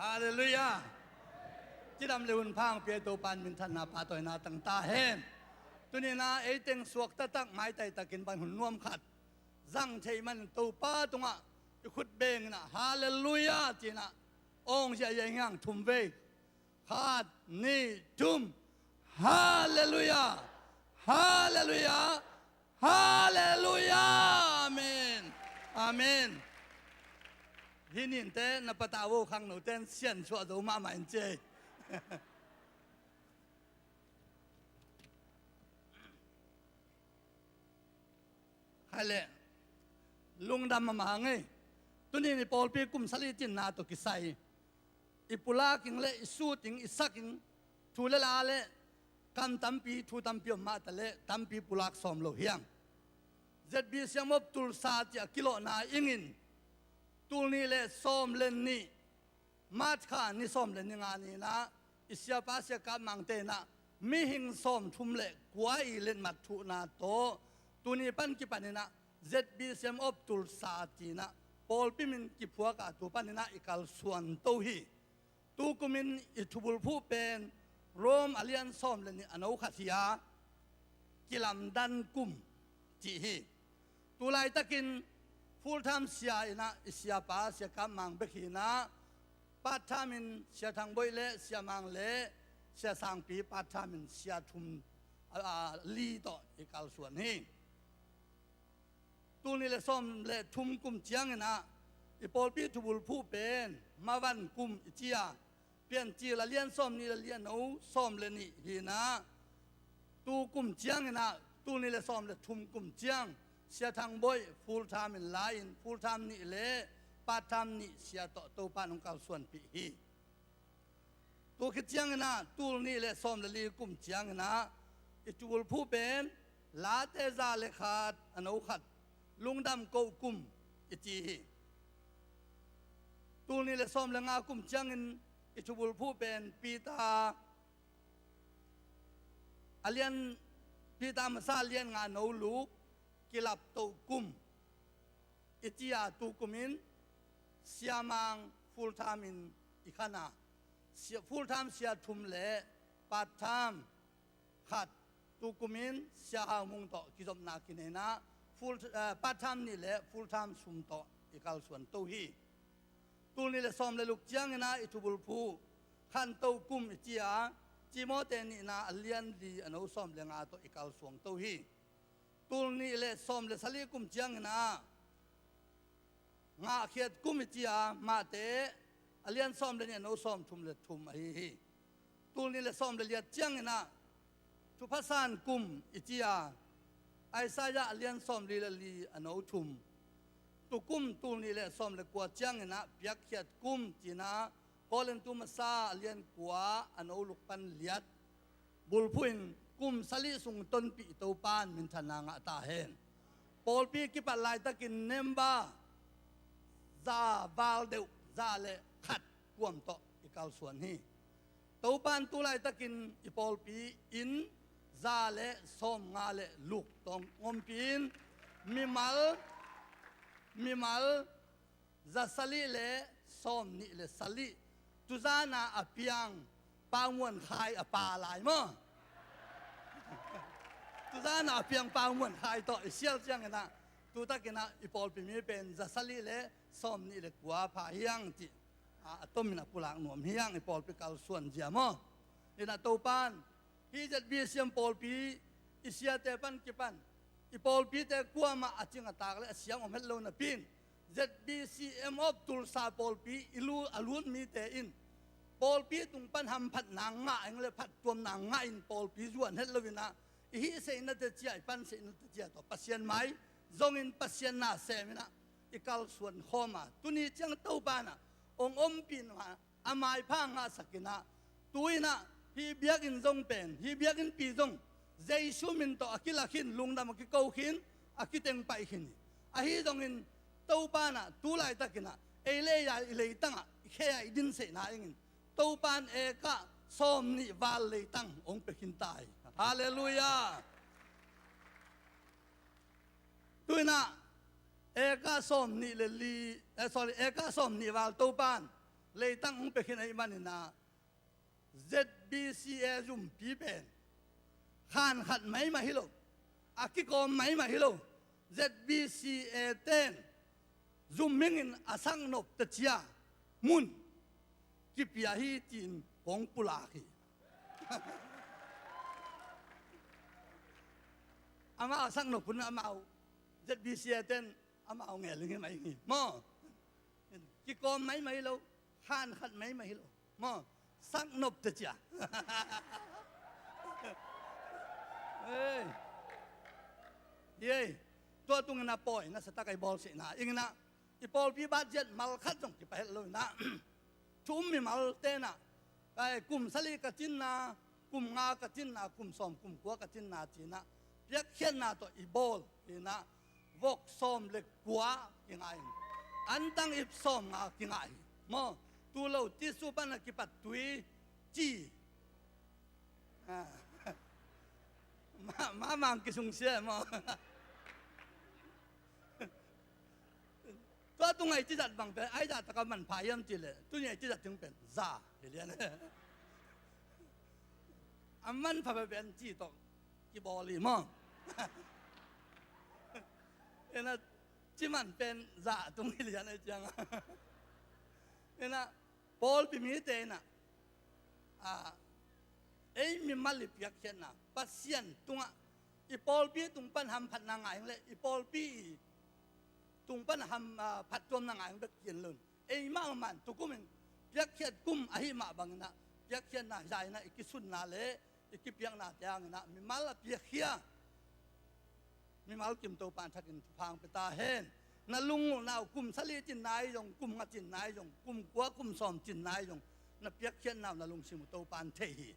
Halleluiah. Cidam le hun pha hong pia Topa in minthanna pahtawina tang ta hen. Tuni inah ei teng suakta tak maitai takin bang hun nuam khat zang theih manin Topa tungah i khut beng inah halleluiah ci inah awng ziahziah hi hang. Thum vei. Khat, nih, thum. Halleluiah. Halleluiah. Halleluiah. Amen. Amen. Hih ninte na patah vo, khangnote in siansuah zo mahmah in ci ei. Hai leh, lungdam mahmah hang ei. Tuni-in i pawlpi kum sali cinna tawh kisai i pulak ing leh i sut ing, i sak ing thu leh la leh kam tampi, thu tampi om mah taleh tampi pulak sawm lo hi hang. Z B C M of Tulsa ci-a kilawhna ing in tul nih leh sawm leh nih, March kha ni sawm leh ni nga ni-in ah, i siapa Sia Kap Mangte in ah mihing sawmthum leh kua i letmat thuhna tawh tuni pan kipan in ah Z B C M of Tulsa ci-in ah pawlpi min kiphuak a, tu pan in ah i kalsuan to hi. Tu kum in i thubulphuh pen Rome a lian sawm leh nih, a no khat hi a, kilamdan kum cih hi. Tu laitakin full time sia in ah i siapa Sia Kap Mang bek hi in ah, part time in Sia Thang Boih leh Sia Mang leh Sia Sangpi, part time in sia thum, a, a, li tawh i kalsuan hi. Tul nih leh sawm leh thum kum ciangin ah i pawlpi thubulphuh pen mavan kum i ci a, Piancil a lian sawm nih leh li, a no sawm leh nih hi in ah, tu kum ciangin ah, tul nih leh sawm leh thum kum ciang Sia Thang Boih full time in la in, full time nih leh part time nih sia tawh Topa'n hong kalsuanpih hi. Tu khit ciangin ah, tul nih leh sawm leh li kum ciangin ah i thubulphuh pen Late za leh khat, a no khat, lungdam koh kum i ci hi. Tul nih leh sawm leh nga kum ciangin i thubulphuh pen Peter a lian, Peter Masa a lian nga, a no luk, kilaptoh kum i ci a, tu kum in Sia Mang full time in i khan a, sia, full time sia thum leh part time khat, tu kum in Sia Hau Mung tawh kizopna kinei in ah, full, eh, part time nih leh full time sum tawh i kalsuan to hi. Tul nih leh sawm leh luk ciangin ah i thubulphuh khantoh kum i ci a, Timoti nihna a lian li, a no sawm leh nga tawh i kalsuan to hi. Tul nih leh sawm leh sali kum ciangin ah ngahkhiat kum i ci a, Matthai a lian sawm leh nih, a no sawmthum leh thum ahi hi. Tul nih leh sawm leh giat ciangin ah thupha san kum i ci a, Isaiah a lian sawmli leh li, a no thum. Tu kum tul nih leh sawm leh kua ciangin ah piakkhiat kum ci in ah, Korintu Masa a lian kua, a no luk pan giat bulphuh in kum sali sung tonpih Topa'n minthanna ngah ta hen. Pawlpi kipat laitakin member za val deuh, za leh khat kuam tawh i kalsuan hi. Topa'n tu laitakin i pawlpi inn za leh sawmnga leh luk tawh hong ompih in, mimal, mimal za sali leh sawmnih leh sali, tuzan a a piang Pau Muan Khai a pa lai maw. Tuzan a a piang Pau Muan Khai tawh i sial ciangin ah, tu takin ah i pawlpi mi pen za sali leh sawmnih leh kua pha hi hang cih, a, a tomin a pulak nuam hi hang, i pawlpi kalsuan zia maw. In ah Topa'n hih Z B C M pawlpi i siate pan kipan i pawlpite kuamah a cing a tak leh a siang om het lo napi-in, Z B C M of Tulsa pawlpi i lu-, a lut mite in pawlpi tung pan hamphatna ngah ing leh phattuamna ngah in pawlpi zuan het lo in ah, i hih seihnate cia, i pan seihnate cia tawh Pasian mai zongin Pasian na sem in ah i kalsuan khawm a, tuni ciang Topa'n ah hong ompih in ah, a maipha ngahsak in ah, tu-in ah hih biakinn zong pen, hih biakinnpi zong Jesu min tawh a kilakhin, lungdam a kikokhin, a kitengpaih khin hi. Ahi zongin Topa'n ah tu laitakin ah ei leh ei a i leitang ah i khe a i dinseihna ingin Topa'n eka sawmnih val leitang hong pia khin ta hi. Halleluiah. Tu-in ah eka sawmnih leh li, eh, sorry, eka sawmnih val Topa'n leitang hong pia khin ahih manin ah, Z B C A zumpi pen khan khat maimah hi lo, a kikawm maimah hi lo. Z B C A ten zum mingin a sak nop ta cia mun kipia hi ci-in kong pulak hi. Amau a sak nop hun amau, Z B C A ten amau ngel hi mai hi maw. Kikawm maimai hi lo, khan khat maimai hi lo. Maw, sak nop teh cia. Ei. Ei. Tua tungin a pawi nasa tak a i bawl sihna. Ing in ah, i pawlpi bat ciat mal khat zong kipahet lo in ah. Thu um mimal te in ah, kai kum sali ka cinna, kum nga ka cinna, kum sawm, kum kua ka cinna ci in ah, piakkhiatna tawh i bawl hi in ah, vok sawm le kua kingah in, antang ip sawm nga kingah hi. Maw, tu lo Jesu pan a kipat tui ci. Ah. Ma, ma mang kisungsia maw. Tua tung a i cizat bang pen, a i zah tak a manpha hiam cih leh, tuni a i cizat ding pen za hi lian. A manpha pen ci tawh kibawl hi maw. Ena, ci man pen za tung hi lian a i ciang a. Ena, pawlpi mite in ah, a, ei mimal i piakkhiatna, Pasian tungah, i pawlpi tung pan hamphatna ngah ing le, i pawlpi i tung pan ham, a, phattuamna ngah ing bek hi lo in, eimah man tukum in piakkhiat kum ahih mah bangin ah, piakkhiatna hi zah in ah i kisunna le i kipiaknate hangin ah mimal a piakkhia mimal kim Topa in thakin thupha hong pia ta hen. Na lungnopna uh kum sali cinna hi zong, kum nga cinna hi zong, kum kua kum sawm cinna hi zong, na piakkhiatna uh na lungsim uh Topa in thei hi.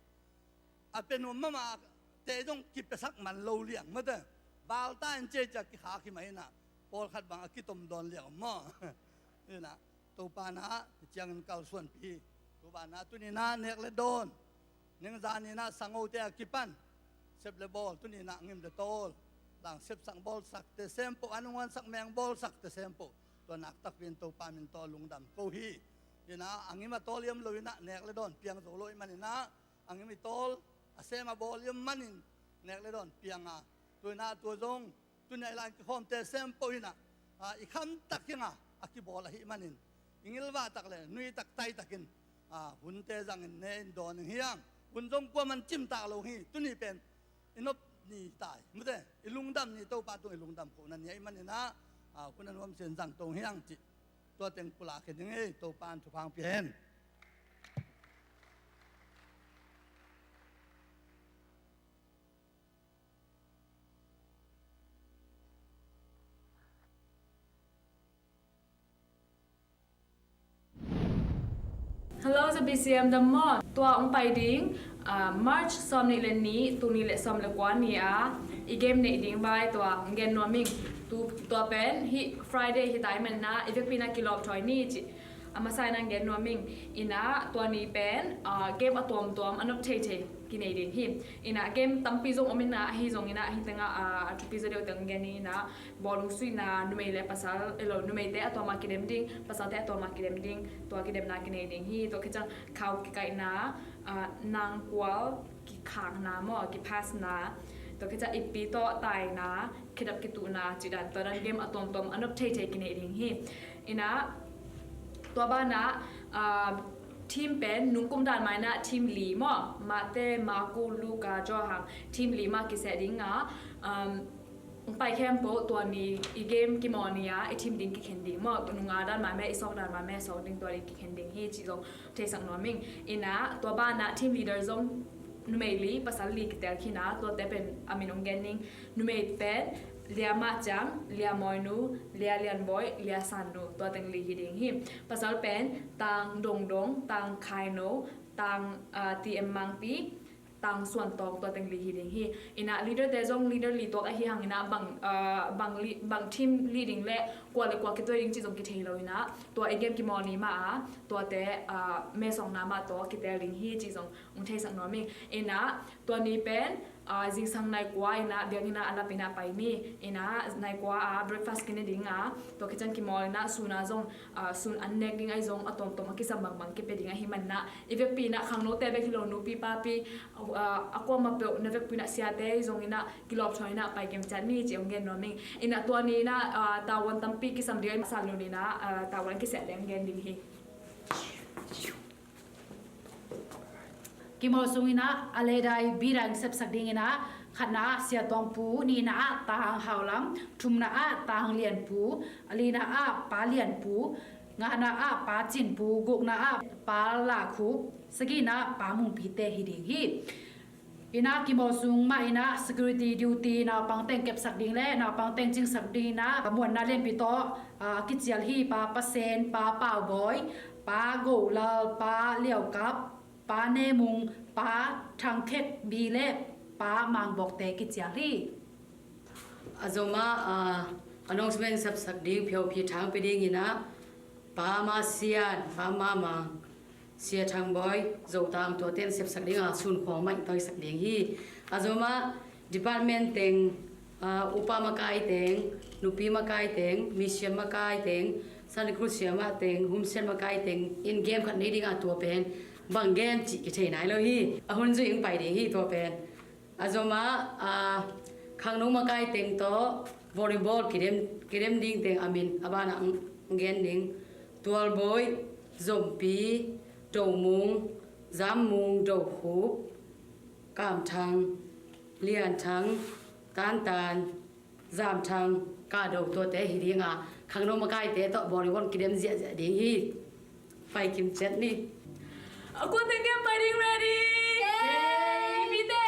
A pia nuam mahmah te zong kipiasak man lo liang mate. Balta in ciacia kikhak hi mah in ah, pawlkhat bang a kitom dawn liang maw. Hi in ah, Topa in ah hih ciangin kalsuanpih hi. Topa in ah tuni in ah nek le dawn, ningzan in ah sangote a kipan sep le bawl, tuni in ah ngim le tawl, lang sepsak bawlsakte sempoh, an hong huansak meng bawlsakte sempoh, tua nak takpi in Topa min tawh lungdam ko hi. Hi in ah, a ngim a tawl hiam lo in ah nek le dawn piang zo lo ahih manin ah, a ngim i tawl, a sem a bawl hiam manin nek le dawn piang a, tu in ah tua zong tuni a i lai kikhawmte sempoh in ah, a, i khamtak hi ing a, a kibawl ahih manin, i ngilvah tak le nui tak tai takin, a, hunte zangin ne in dawn ing hi hang. Hun zong kuaman cimtak lo hi. Tuni pen i nop ni tai mate, i lungdam ni, Topa tung i lungdam kohna ni ahih manin ah, a, hun a nuam sin zang to hi hang cih tua teng pulak hi ding hi. Topa in thupha hong pia hen. Hello, the B C M the Mon. Tua hong pai ding, ah, March sawm nih le nih, tul nih le sawm le kua ni a, i game neih ding vai tua hong gen nuam ing. Tu, tua pen hih Friday hi ta ahih manin ah, i vekpi in ah kilawp thoi ni cih a masa in ah hong gen nuam ing. In ah tua ni pen, ah, game a tuamtuam a nop theithei kinei ding hi. In ah game tampi zong om in ah, ahi zongin ah hih tengah, ah, a thupi zaw deuh teng hong gen ing in ah, bawlung suihna, numei le pasal, elo, numeite a tuam a kidem ding, pasalte a tuam a kidem ding, tua kidemna kinei ding hi. Tua khit ciang khau kikaihna, ah, nangkual kikhakna maw, kipassna, tua khit ciang ippi tawh taina, khedap kituhna, cih dan, tua dan game a tuamtuam a nop theithei kinei ding hi. In ah, tua banah, ah, team pen nungkum dan mah in ah team li maw, Mate, Maku, Luka, Johan, team li mah kiseh ding a, um, pai khempeuh tua ni i game kimawl ni a i team ding kikhen ding maw, nunga dan mah meh, i sawk dan mah meh, sawk ding, tua ding kikhen ding hi cih zong theisak nuam ing. In ah tua banah team leader zong numei li, pasal li kitel khin a, tuate pen a min hong gen ning. Numei pen Lia Mah Ciang, Lia Mawi Nu, Lia Lian Bawi, Lia San Nu, tua teng li hi ding hi. Pasal pen Tang Dong Dong, Tang Khai No, Tang, ah, T M Mangpi, Tang Suan Tawng, tua teng li hi ding hi. In ah leader te zong leader li tuak ahi hang in ah bang, ah, bang li, bang team li ding le kua le kua kituai ding cih zong kithei lo in ah, tua i game kimawl ni mah a, tuate, ah, mesawkna mah tawh kitel ding hi cih zong hong theisak nuam ing. In ah tua ni pen, ah, zingsang nai kua in ah biakinn ah a lap in ah pai ni. In ah nai kua ah breakfast kine ding a, tua khit ciang kimawl in ah sun ah zong, ah, sun an nek ding ahi zong a tuamtuam a kisam bangbang kipia ding ahih manin ah, i vekpi in ah khangnote bek hi lo, nupi papi, ah, a kuamah peuh na vekpi in ah siate ahi zongin ah kilawp thoi in ah pai kei ciat ni cih hong gen nuam ing. In ah tua ni in ah, ah, tavuan tampi kisam ding ahih manin ah, ah, tavuan kiseh ding hong gen ding hi. Kimawl sung in ah a leidai bidai sepsak ding in ah, khatna ah Sia Tuang Pu, nihna ah Tang Hau Lam, thumna ah Tang Lian Pu, a lina ah Pa Lian Pu, Ngana ah Pa Cin Pu, gukna ah Pa La Khup, sagihna Pa Mung Pi te hi ding hi. Ina kimawl sung mah ina security duty naupang teng kepsak ding le naupang teng cingsak ding ina muanna lianpi tawh, ah, kicial hi. Pa Pasen, Pa Pau Bawi, Pa Go Lal, Pa Liau Kap, Pa Ne Mung, Pa Thang Khek Bi le Pa Mang Bawk te kicial hi. A zom ah, ah, announcement sepsak ding Phio Pi Thang pia ding ina, Pa Ma Sian, Pa Ma Mang, Sia Thang Bawi, Zo Tang, tua ten sepsak ding a, sun khawng mah in toisak ding hi. A zom ah department teng, ah, upa makai teng, nupi makai teng, mission makai teng, Sunday School siamah teng, Hun Sen makai teng in game khat nei ding a, tua pen bang game cih kithei nai lo hi. A hun zui in pai ding hi tua pen. A zom ah, ah, khangno makai teng tawh volleyball kidem, kidem ding teng a min a banah gen ding. Tualbawi, Zompi, Domung, Zammung, Dokhup, Kamthang, Lianthang, Tantan, Zamthang, Kado, tuate hi ding a, khangno makaite tawh volleyball kidem ziahziah ding hi. Pai kim ciat ni. A kuate game pai ding, ready? Mipite.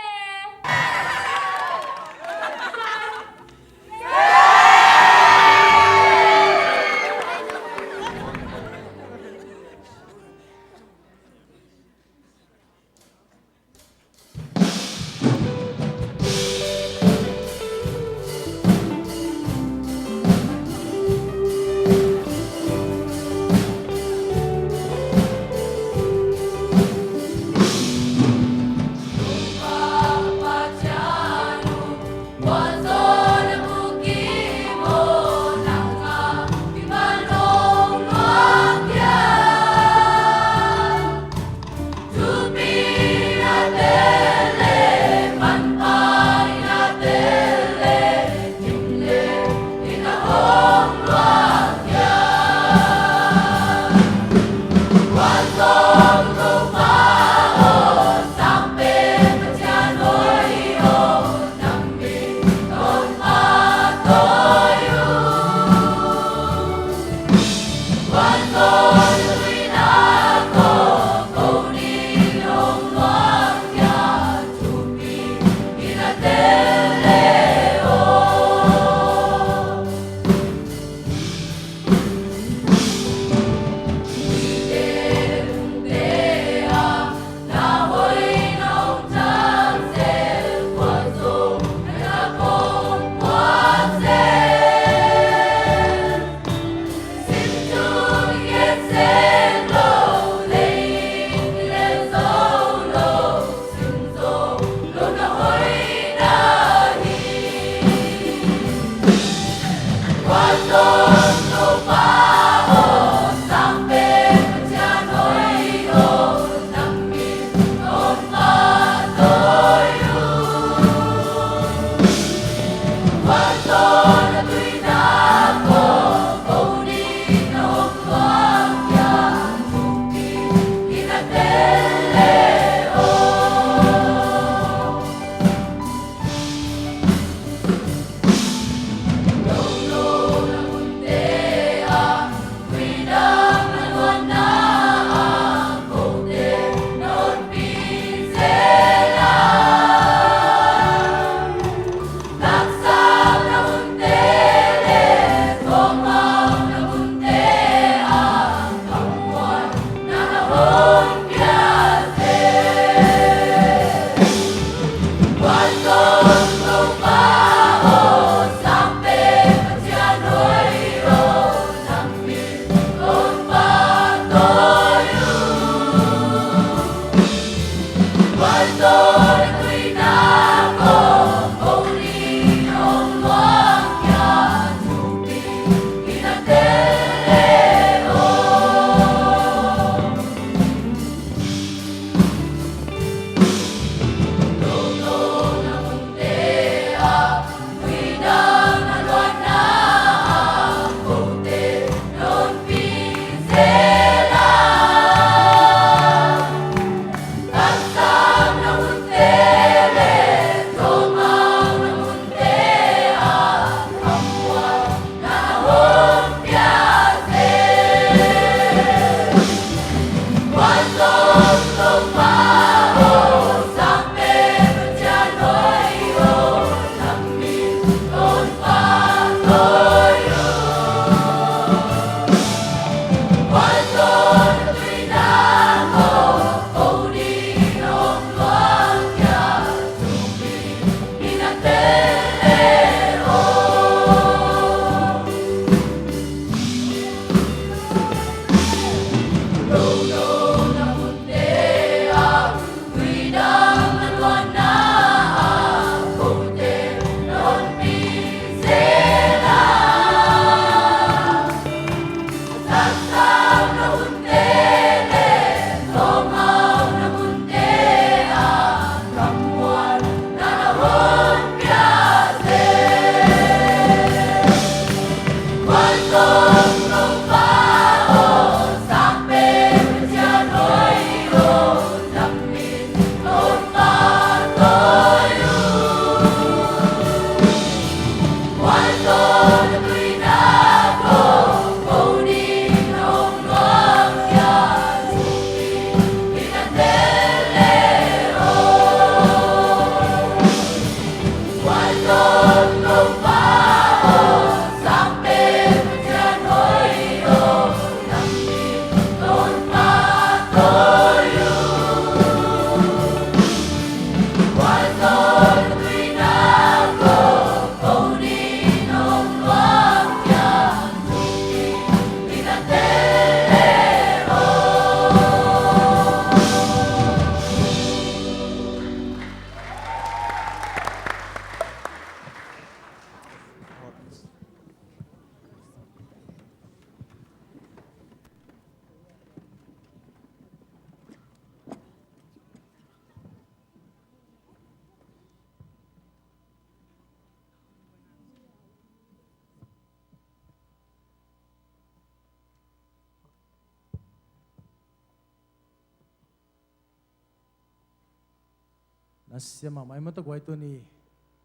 Nasia mahmah i mawtaw guai tuni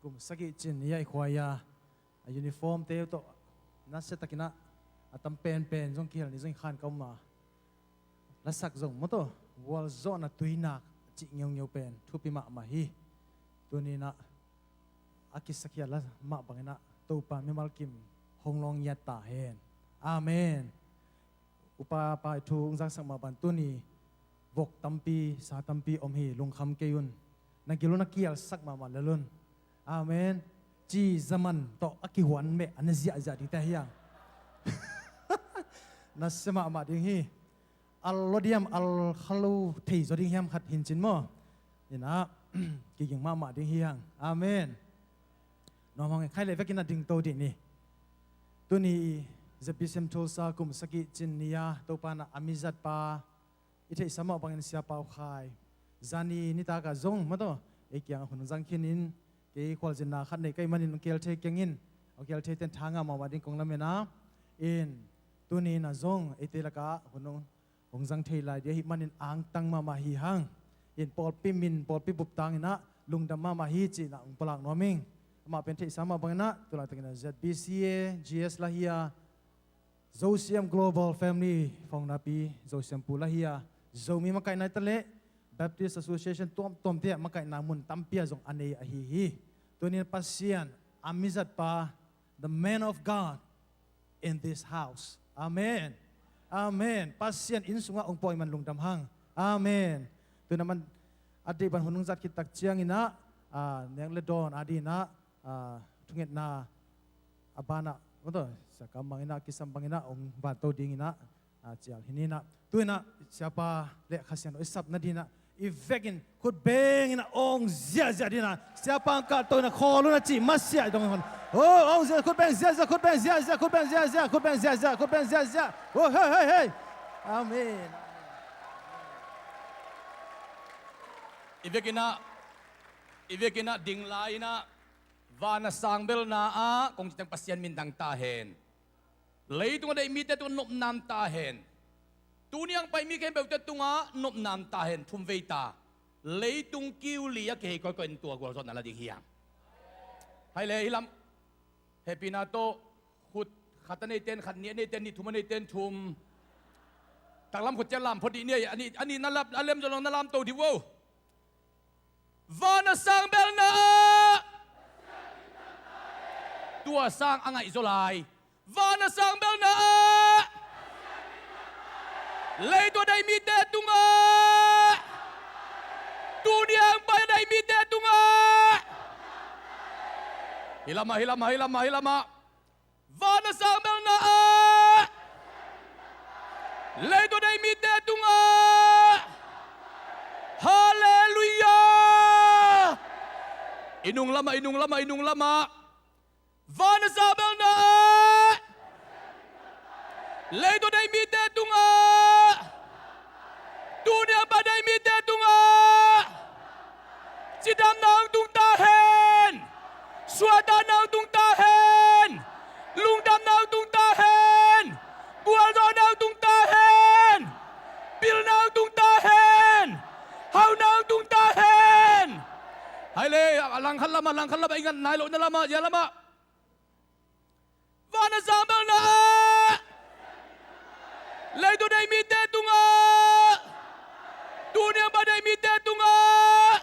kum sagih cin ni a i khuai a, a uniform te tawh nasia takin ah a tam penpen zong kihel ni zong i khan ka um a, lasak zong mawtaw gualzawhna tuinak cih ngeungeu pen thupi mahmah hi. Tuni in ah a kisakhiat la mah bangin ah Topa mimal kim hong lawng ngiat ta hen. Amen. Upa pa i thu hong zaksak mah bang tuni vok tampi sa tampi om hi, lungkham kei un. Na gil un a kialsak mahmah lel un. Amen. Ci zaman tawh a kihuan meh a na ziahziah ding te hiang. Nasia mahmah ding hi. Al lo diam al khalo thei zaw ding hiam khat hincin maw? Ina kiging mahmah ding hiang. Amen. Nuam hong khai le vekin a dingto dih ni. Tuni Z B C M Tulsa kum sagih cin ni a Topa in ah a mizatpa i theihsa mah bangin Sia Pau Khai zani nitak ah zong mawtaw ei kiangah hun zang khinin, kei khualzinna khat nei ka hih manin hong kihel thei keng in, hong kihel thei ten tha ngah mahmah ding kong lamen a, in tuni in ah zong eite lakah hun hong hong zang thei lai ding ahih manin angtang mahmah hi hang. In pawlpi min pawlpi bup tangin ah lungdam mahmah hi ci-in ah hong pulak nuam ing. Amah pen theihsa mah bangin ah tu laitakin ah Z B C A G S la hi a, Zosiam Global Family founder pi Zosiam pu la hi a, Zomi makaihna hi ta leh Baptist Association tuamtuam te ah makaihna mun tampi ah zong a nei ahi hi. Tuni in Pasian a mizatpa, the man of God in this house. Amen. Amen. Pasian inn sungah hong pawh ahih man lungdam hang. Amen. Tuni in ah man a deih bang hun hong zat khit tak ciangin ah, ah, nek le dawn a dingin ah, ah, thungetna a banah mawtaw Sia Kam Mang in ah kisam bangin ah hong vanto dingin ah, ah, cial hi ni in ah. Tu in ah Siapa le Kha Siangtho i sap nadingin ah i vekin khut bengin ah hong ziahziah dingin ah, Siapa hong kahto in ah khawl un a cih masiah dong hon. Oh, hong ziah, khut beng ziahziah, khut beng ziahziah, khut beng ziahziah, khut beng ziahziah, khut beng ziahziah. Oh, hei, hei, hei. Amen. I vekin ah, i vekin ah ding lai-in ah van a sang belna ah kong ci teng Pasian min thang ta hen. Leitung a deih mite tungah nopna om ta hen. Tuni a hong pai mi khempeuhte tungah nopna om ta hen, thum vei ta. Leitung kiu li a kihei kawikawi in tua gualzawhna la ding hi hang. Hai le hi lam. Hehpihna tawh khut khat a neite in khat, nih a neite in nih, thum a neite in thum. Taklam khut ciang lam phot dih ni a, a nih, a nih na lap, a lem zong na lamto dih uh. Van a sang belna ah tua sang a ngaih zaw lai. Van a sang belna ah leitung a deih mite tungah, tuni a hong pai a deih mite tungah. Hi lamah, hi lamah, hi lamah, hi lamah. Van a sang belna ah leitung a deih mite tungah. Halleluiah. I nung lamah, i nung lamah, i nung lamah. Van a sang belna ah leitung a deih mite tungah, tuni a hong pai a deih mite tungah, cidamna hong tung ta hen. Suahtakna hong tung ta hen. Lungdamna hong tung ta hen. Gualzawhna hong tung ta hen. Pilna hong tung ta hen. Hauhna hong tung ta hen. Hai le, a langkhat lamah, langkhat lamah, i ngat nai lohna lamah, zia lamah. Van a sang belna ah leitung a deih mite tungah, tuni a hong pai a deih mite tungah.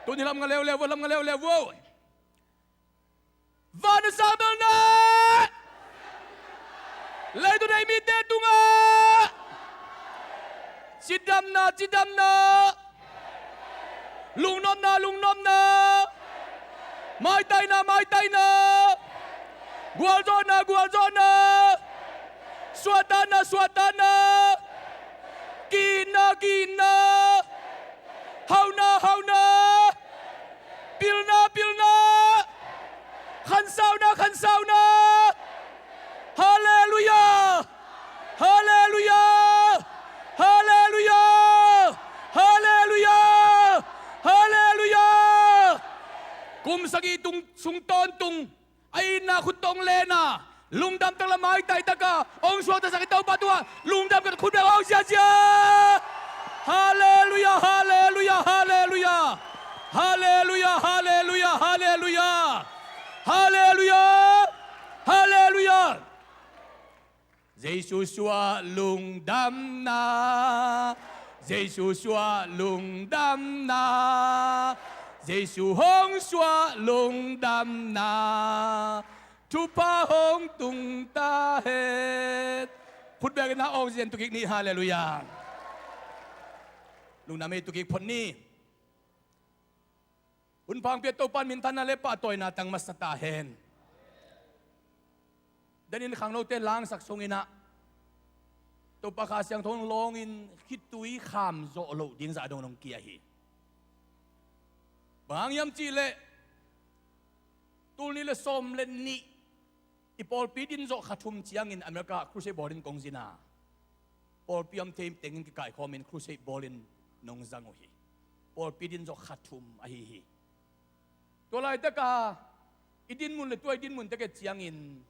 Tuni lam nga leuleu uh, lam nga leuleu uh. Van a sang belna ah leitung a deih mite tungah, cidamna, cidamna. Lungnopna, lungnopna. Maitaina, maitaina. Gualzawhna, gualzawhna. Suahtakna, suahtakna. Ki-itna, ki-itna. Hauhna, hauhna. Pilna, pilna. Khansauna, khansauna. Halleluiah. Halleluiah. Halleluiah. Halleluiah. Halleluiah. Kum sagih tung sung tawntung a itna khut tawh hong len a, lungdam tak le maitai taka hong suaktasak i Topa tungah lungdam ka khut bek hong ziazia. Halleluiah, halleluiah, halleluiah. Halleluiah, halleluiah, halleluiah. Halleluiah. Halleluiah. Jesu suah lungdamna, Jesu suah lungdamna, Jesu hong suah lungdamna, thupha hong tung ta hen. Khut bek in a awng zen tukik ni, halleluiah. Lungdam ei tukik phot ni. Hun pha hong pia Topa in minthanna le pahtawina tang masa ta hen. Danin khangnote langsak sungin ah Topa Kha Siangtho hong lawngin khitui kham zawh loh ding zah dong hong kia hi. Bang hang hiam cihleh tul nih le sawm le nih i pawlpi din zawh kha thum ciangin America crusade bawl in kong zin a, pawlpi om thei tengin kikaikhawmin crusade bawlin nong zang uh hi. Pawlpi din zawh kha thum ahi hi. Tua laitaka i dinmun le tua i dinmun tek et ciangin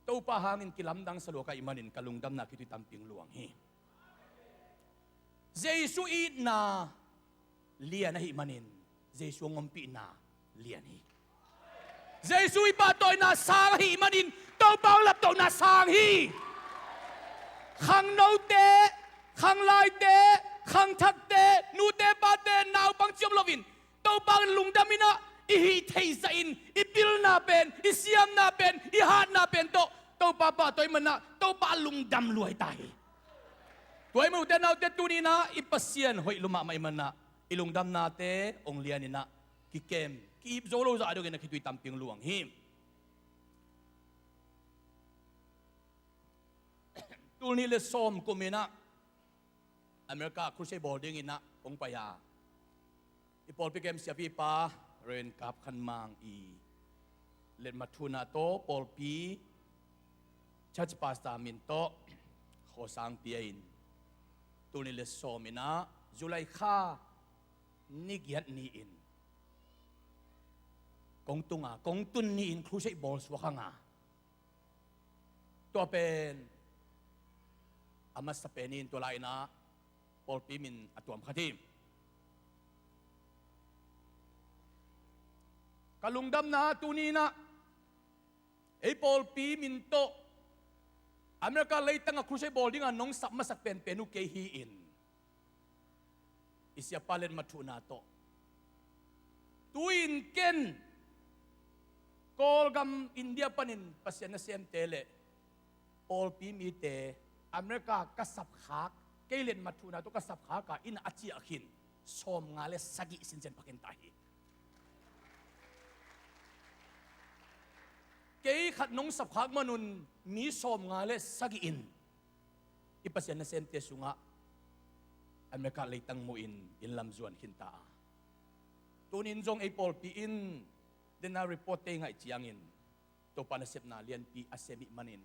Topa hangin kilamdang salua ka hih manin ka lungdamna khitui tamping luang hi. Jesu itna lian ahih manin Jesu hong ompihna lian hi. Jesu i pahtawina sang ahih manin Topa hong laptohna sang hi. Khangnote, khanglaite, khangthakte, nute pate, naupang ciam loin Topa hong lungdam in ah i hih theih zahin i pilna pen, i siamna pen, i hatna pen tawh Topa pahtawi man ah Topa lungdam luai ta hi. Tua ahih manin ute naute, tuni in ah i Pasian hoih lua mahmah ahih man ah i lungdamnate hong lian in ah kikem, ki-ip zo lo zah dongin a khitui tamping luang hi. Tul nih le sawm kum in ah America crusade bawl dingin ah hong pai a, i pawlpi kem siapipa Rev. Kap Khan Mang i letmat thuna tawh pawlpi church pastor min tawh khuasang pia in, tul nih le sawm in ah July kha ni giat ni-in kong tung a, kong tun ni-in crusade bawl suak hang a, tua pen a masa pen in tua lai-in ah pawlpi min a tuam khat hi. Ka lungdamna tuni in ah ei pawlpi min tawh America leitang a crusade bawl dinga nong sap masak penpen uh kei hi-in, i siapa letmat thuhna tawh tu-in ken Kawlgam India panin Pasian nasemte le pawlpi mite America ka sapkhak, kei letmat thuhna tawh ka sapkhak a inn ah a ciah khin sawmnga le sagih sincian pha khin ta hi. Kei khat nong sapkhak manun mi sawmnga le sagih in i Pasian nasemte sungah America leitang muhin inn lam zuan khin ta a, tunin zong ei pawlpi in dena report tei ngaih ciangin Topa nasepna lianpi a sem ih manin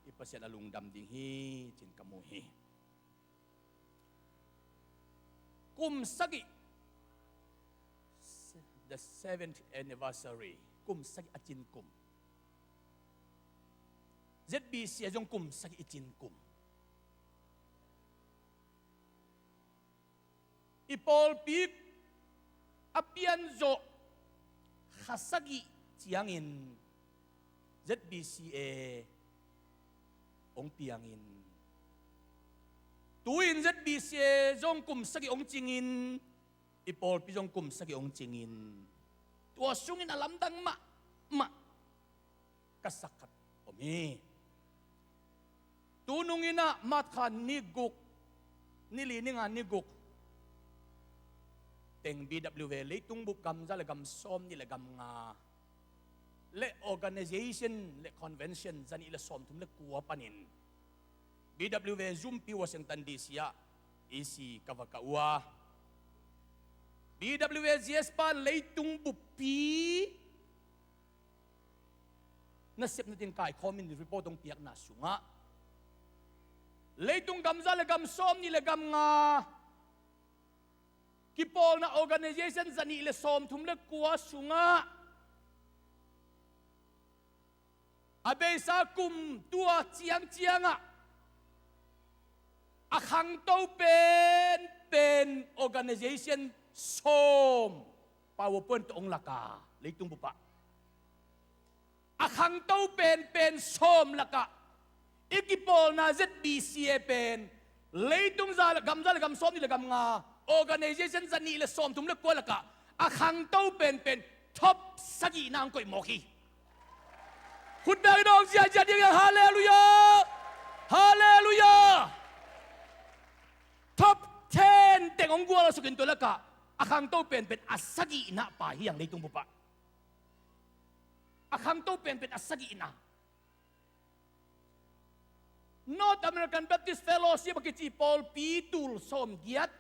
i Pasian a lungdam ding hi cin ka mu hi. Kum sagih, the seventh anniversary, kum sagih a cin kum. Z B C a zong kum sagih i cin kum. I pawlpi a pianzawh kha sagih ciangin Z B C A hong piangin, tu-in Z B C A zong kum sagih hong cingin, i pawlpi zong kum sagih hong cingin, tua sungin a lamdang mahmah ka sak khat om hi. Tunung in ah March kha ni guk, ni li, ni nga, ni guk teng B W A leitung bup gam za le gam sawm nih le gam nga le organization le convention za nih le sawm thum le kua panin B W A zumpi Washington D C ah E C ka va kah uh a, B W A Z S pan leitung buppi nasepna ding kaikhawmin report hong piakna sungah leitung gam za le gam sawm nih le gam nga kipawlna organization za nih le sawm thum le kua sungah a beisa kum tua ciangciangah a khangto penpen organization sawm PowerPoint tawh hong lak a, leitung bupah a khangto penpen sawm lakah i kipawlna Z B C A pen leitung za le gam za le gam sawm nih le gam nga, organization za nih le sawm thum le kua lakah a khangto penpen top sagihna hong koih mawk hi. Khut beng i dawng ziahziah ding hi. Halleluiah! Halleluiah! Top ten teng hong gual a sukin tua lakah a khangto penpen a sagihna pa hi ang leitung bupah. A khangto penpen a sagihna. North American Baptist Fellowship a kici pawlpi tul sawmgiat,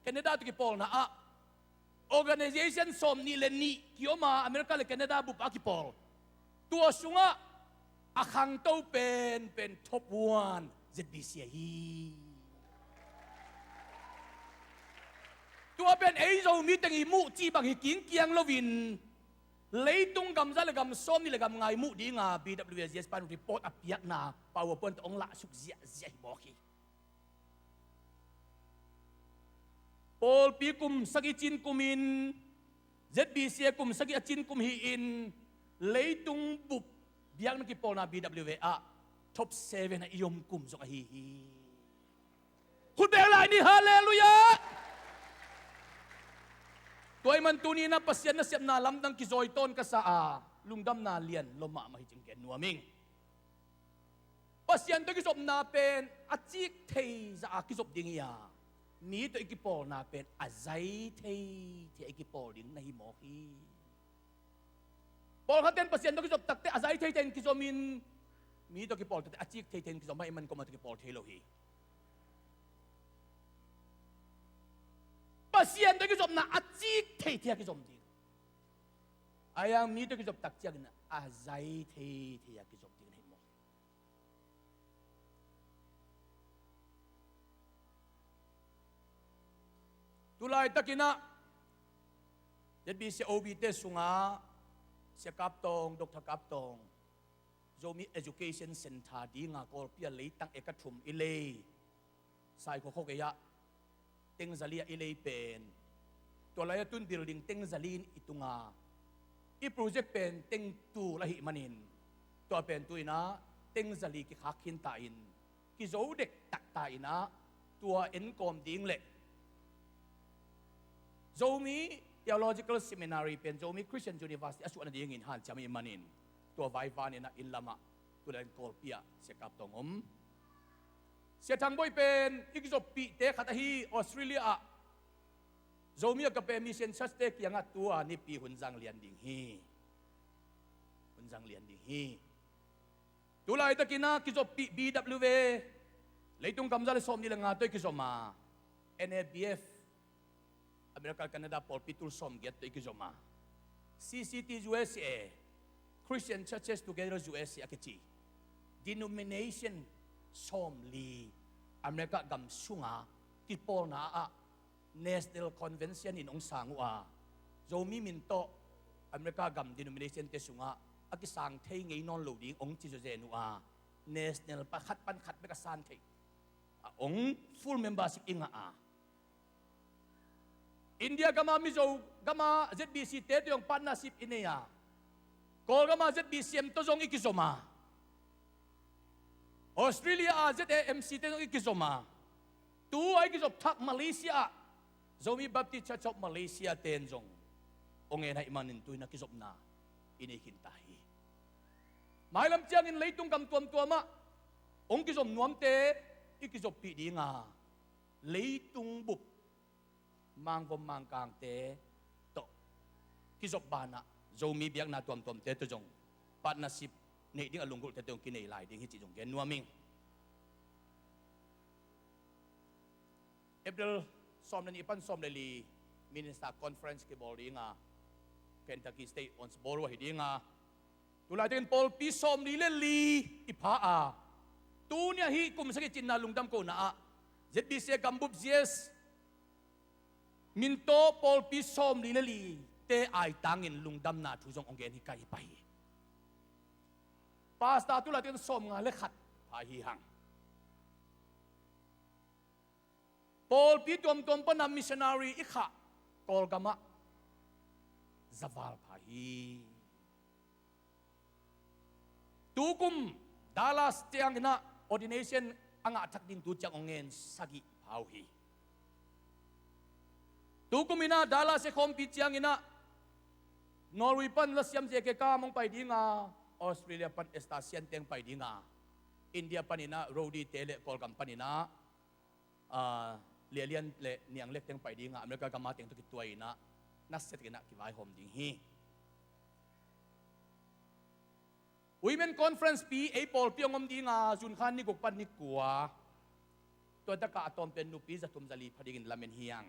Canada tawh kipawlna ah organization sawm nih le nih kiom a, America le Canada bup a kipawl. Tua sungah a khangto penpen top one Z B C A hi. Tua pen ei Zomi teng i muh cih bang hi kingkiang loin leitung gam za le gam sawm nih le gam nga i muh dinga B W A Z S pan report a piakna PowerPoint tawh hong lahsuk ziahziah hi mawk hi. Pawlpi kum sagih cin kumin Z B C A kum sagih a cin kum hi-in leitung bup biakna kipawlna B W A ah top seven a i om kum zong ahi hi. Khut beng lai ni, halleluiah! Tua ahih man tuni-in ah Pasian nasepna lamdang kizawi tawn ka sa a, lungdamna lian lua mahmah hi cih gen nuam ing. Pasian tawh i kizopna pen a cik thei zah a kizop ding hi a, mi tawh i kipawlna pen a zai thei thei a i kipawl ding na hi mawk hi. Pawlkhat ten Pasian tawh kizop takte a zai thei thei in kizomin, mi tawh kipawl takte a cik thei thei in kizom ahih man kuamah tawh kipawl thei lo hi. Pasian tawh kizopna a cik thei thei a kizom ding. Ahi hang mi tawh kizop tak ciangin a zai thei thei a kizop ding na hi mawk hi. Tulaitakin ah Z B C O B te sungah Sia Kap Tawng, Doctor Kap Tawng, Zomi Education Centre dinga Kawlpi a leitang eka thum i lei, Saikhua khuagei ah teng zali ah i lei pen, tua lai-ah tun building teng zali in i tung a, i project pen teng tul ahih manin, tua pen tu-in ah teng zali kikhak khin ta in, kizo dektak ta in ah, tua enkawm ding le Zomi Theological Seminary pen Zomi Christian University a suah nadingin hanciam ahih manin, tua vaivan in ah inn lamah tulaiin Kawlpi ah Sia Kap Tawng om. Sia Thang Bawi pen i kizoppihte khat ahi Australia ah Zomi Agape Mission Church-te kiangah tua nipi hun zang lian ding hi. Hun zang lian ding hi. Tulaitakin ah kizoppih B W A, leitung gam za le sawmnih le nga tawh i kizom a, N A B F, America, Canada pawlpi tul sawmgiat tawh i kizom a, C C T U S A, Christian Churches Together U S A a kici denomination sawmli America gam sunga kipawlna ah National Convention in hong sang uh a, Zomi min tawh America gam denomination-te sungah a kisang thei ngei nawn lo ding hong ci zawzen uh a, national pakhat pan khat bek a san thei a, hong full membership i ngah a, India gama Mizo gama Z B C-te tawh zong partnership i nei a, Kawlgama Z B C M tawh zong i kizom a, Australia a Z A M C-te zong i kizom a, tu a i kizop thak Malaysia ah Zomi Baptist Church of Malaysia-ten zong hong en ahih manin tu-in ah kizopna i nei khin ta hi. Mailam ciangin leitung gam tuamtuam ah hong kizom nuamte i kizoppih ding a, leitung bup Mangvom Mangkangte tawh kizop banah Zomi biakna tuamtuamte tawh zong partnership neih ding a lunggulhte tawh zong kinei lai ding hi cih zong gen nuam ing. April sawm le nih pan sawm le li Minister Conference kibawl ding a, Kentucky State Owensboro ahi ding a, tulaitakin pawlpi sawmli le li i pha a, tuni a hih kum sagih cinna lungdam kohna ah Z B C A gambup Z S min tawh pawlpi sawmli le lite aitangin lungdamna thu zong hong gen hi kei hi pah hi. Pastor tulaitakin sawmnga le khat pha hi hang. Pawlpi tuamtuam pana missionary i khah Kawlgamah zaval pha hi. Tukum Dallas cianginah ordination a ngah thak ding tu ciang hong ngen sagih pha uh hi. Tukum inah Dallas i khawmpi cianginah Norway pan lasiam J K Kam hong pai dinga, Australia pan Esther Sian teng pai dinga, India paninah Rodi te le Kawlgam paninah Lialian le Niang Lek teng pai dinga, America gama teng tawh kituai inah nasia takinah kivaihawm ding hi. Women Conference pi ei pawlpi hong om dinga, June kha ni guk pan ni kua, tua takah a tawm pen nupi za thum za li pha dingin lamen hiang.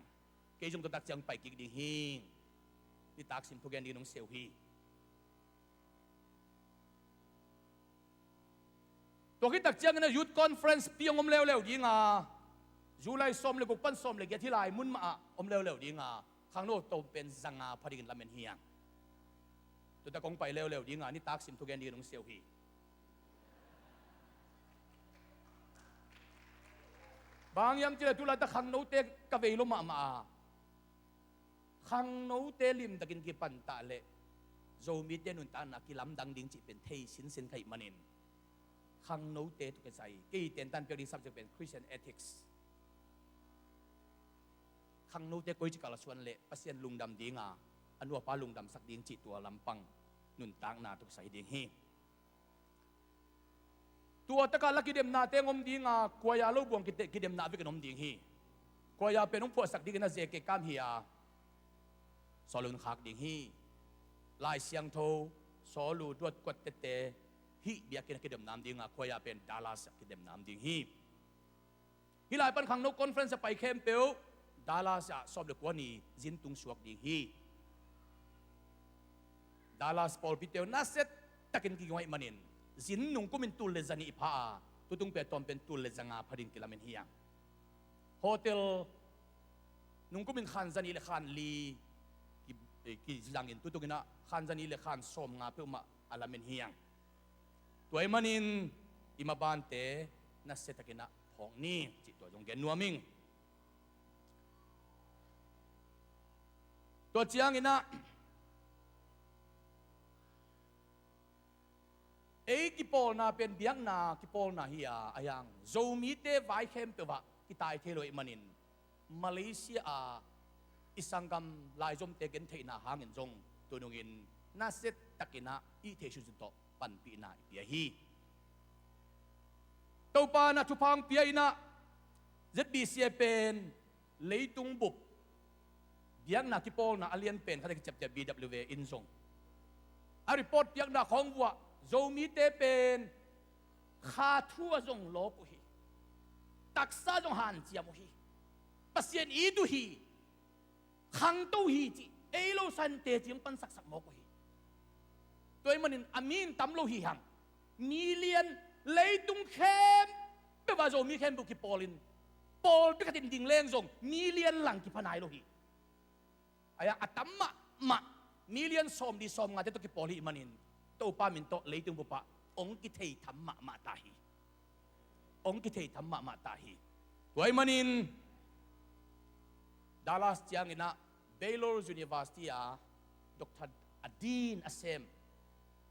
Kei zong tua tak ciang pai kik ding hi. Nitak sim thugen dingin hong sia uh hi. Tua khit tak ciangin a Youth Conference pi hong om leuleu dinga, July sawm le guk pan sawm le giat hih lai mun mah ah om leuleu dinga, khangno tawm pen zanga pha dingin lamen hiang. Tua tak hong pai leuleu dinga, nitak sim thugen dingin hong sia uh hi. Bang hiam cih leh tulaitak khangnote ka vei lo mahmah a, khangnote limtakin kipantah leh Zomite nuntakna kilamdang ding cih pen thei sinsen ka hih manin, khangnote tawh kisai kei tentan piak ding subject pen Christian ethics. Khangnote koici kal a suan leh Pasian lungdam dinga, a nu a pa lungdamsak ding cih tua lampang nuntakna tawh kisai ding hi. Tua takah la kidemnate hong om dinga, khuaia lo buang kite kidemna vekin om ding hi. Khuaia pen hong phuahsak dingin a J K Kam hi a, sawlun khak ding hi. Lai Siangtho, sawlu, duat kuat tete hih biakinn a kidemna om dinga, khuaia pen Dallas a kidemna om ding hi. Hih lai pan khangno conference a pai khempeuh Dallas ah sawm le kua ni zin tung suak ding hi. Dallas pawlpite uh nasia takin kiging ahih manin, zin nungkumin tul le zanih pha a, tutung pen a tawm pen tul le zanga pha ding kilamen hiang. Hotel nungkumin khan zanih le khan li ki, eh, kizangin tutunginah khan zanih le khan sawmnga peuhmah a lamen hiang. Tua ahih manin i mabante nasia takinah phawk ni cih tua zong gen nuam ing. Tua cianginah Ei kipawlna pen biakna kipawlna hi a, a hiang Zomite vai khempeuh ah kitai thei lo ahih manin Malaysia a i sanggam laizomte gentheihna hangin zong tunungin nasia takin ah i theih sunsun tawh panpihna i pia hi. Topa in ah thupha hong pia in ah Z B C A pen leitung bup biakna kipawlna a lian pen khat a kiciamteh B W A in zong a report piakna khawng vuah Zomite pen kha thu ah zong lawp uh hi. Taksa zong hanciam uh hi. Pasian it uh hi. Khangto uh hi cih ei lo sante cih hong pansaksak mawk uh hi. Tua ahih manin a mi in tam lo hi hang. Million, leitung khempeuh ah Zomi khempeuh kipawlin pawlpi khat in ding leng zong million lang kipha nai lo hi. A hiang a tam mahmah million sawmli sawmngate tawh kipawl ahih manin Topa min tawh leitung bup ah hong kithei tham mahmah ta hi. Hong kithei tham mahmah ta hi. Tua ahih manin Dallas ciangin ah Baylor University ah doctor, a dean a sem,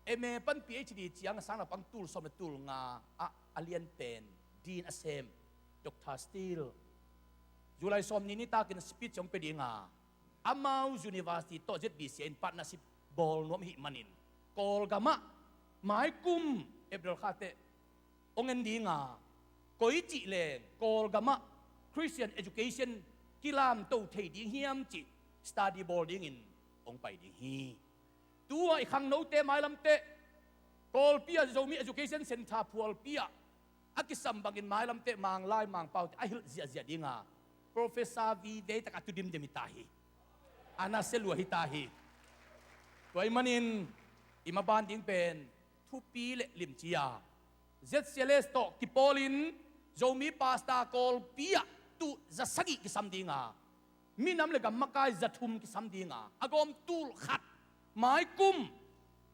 M A pan P H D ciang a sang naupang tul sawm le tul nga ah a lian pen dean a sem Doctor Steele, July sawmnih ni takin speech hong pia ding a, amau university tawh Z B C A in partnership bawl nuam ahih manin Kawlgam ah maikum April kha teh hong en ding a, koi cih leng Kawlgam ah Christian education kilamto thei ding hiam cih study bawl dingin hong pai ding hi. Tua i khangnote mailam teh Kawlpi ah Zomi Education Centre phualpi ah a kisam bangin mailam teh Manglai Mangpau teh a hilh ziahziah ding a, Professor vive tak a tu dimdem hi ta hi. A nasia lua hi ta hi. Tua ahih manin i maban ding pen thupi le limci a, Z C L S tawh kipawlin Zomi pastor Kawlpi ah tul za sagih kisam ding a, minam le gam makai za thum kisam ding a, a gawm tul khat, maikum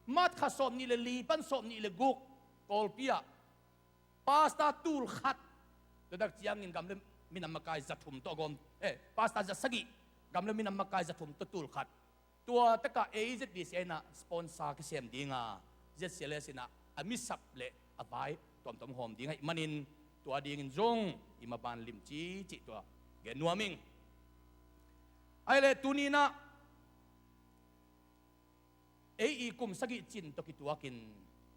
March kha sawmnih le li pan sawmnih le guk Kawlpi ah pastor tul khat, tua tak ciangin gam le minam makai za thum tawh a gawm, eh, pastor za sagih, gam le minam makai za thum tawh tul khat. Tua tak ah ei Z B C A in ah sponsor kisem ding a, Z C L S in ah a misap le a vai tuamtuam hawm ding ahih manin tua dingin zong i maban limci cih tua gen nuam ing. Ahih leh tuni in ah ei i kum sagih cin tawh kituakin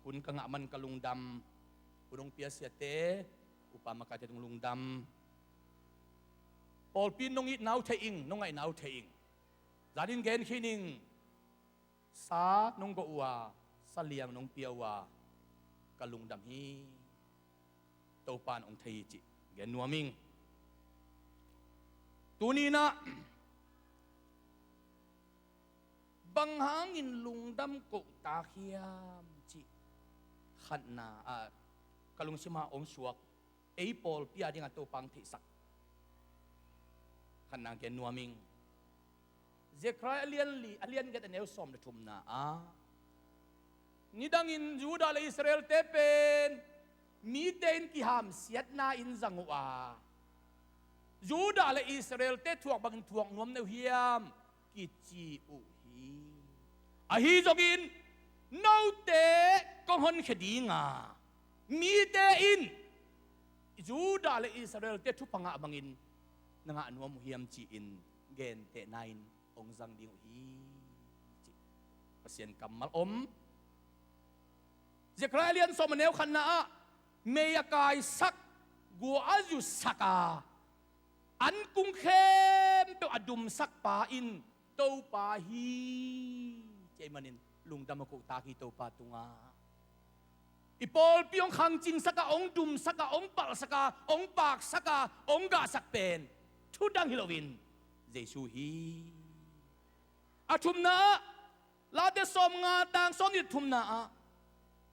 hun ka ngah man ka lungdam. Hun hong pia siate, upa makaite tung lungdam. Pawlpi in nong itna uh thei ing, nong ngaihna uh thei ing. Zanin gen khin ing. Sa nong gawh uh a, sa liang nong pia uh a, ka lungdam hi. Topa in hong thei hi cih gen nuam ing. Tuni in ah bang hangin lungdam kohtak hiam cih khatna, ah, ka lungsim ah hong suak, ei pawlpi a ding a Topa hong theihsak khatna gen nuam ing. Zechariah a lian li, a lian giat a neu sawm le thumna ah, nidangin Judah le Israel-te pen mite in kihamsiatna in zang uh a, Judah le Israel-te thuak bangin thuak nuam na uh hiam kici uh hi. Ahi zongin note kong honkhia ding a, mite in Judah le Israel-te thupha ngah bangin na ngah nuam uh hiam ci-in gentehna in hong zang ding uh hi, ci. Pasian kammal om. Zechariah lian sawm a neu khatna ah mei a kaisak, gua a zusak a, an kung khempeuh a dumsak pa in Topa hi, ci ahih manin lungdam a kohtak hi Topa tungah. I pawlpi hong khangcingsak a, hong dumsak a, hong palhsak a, hong paksak a, hong gahsak pen thu dang hi loin Jesu hi. A thumna ah, Late sawmnga tang sawmnih thumna ah,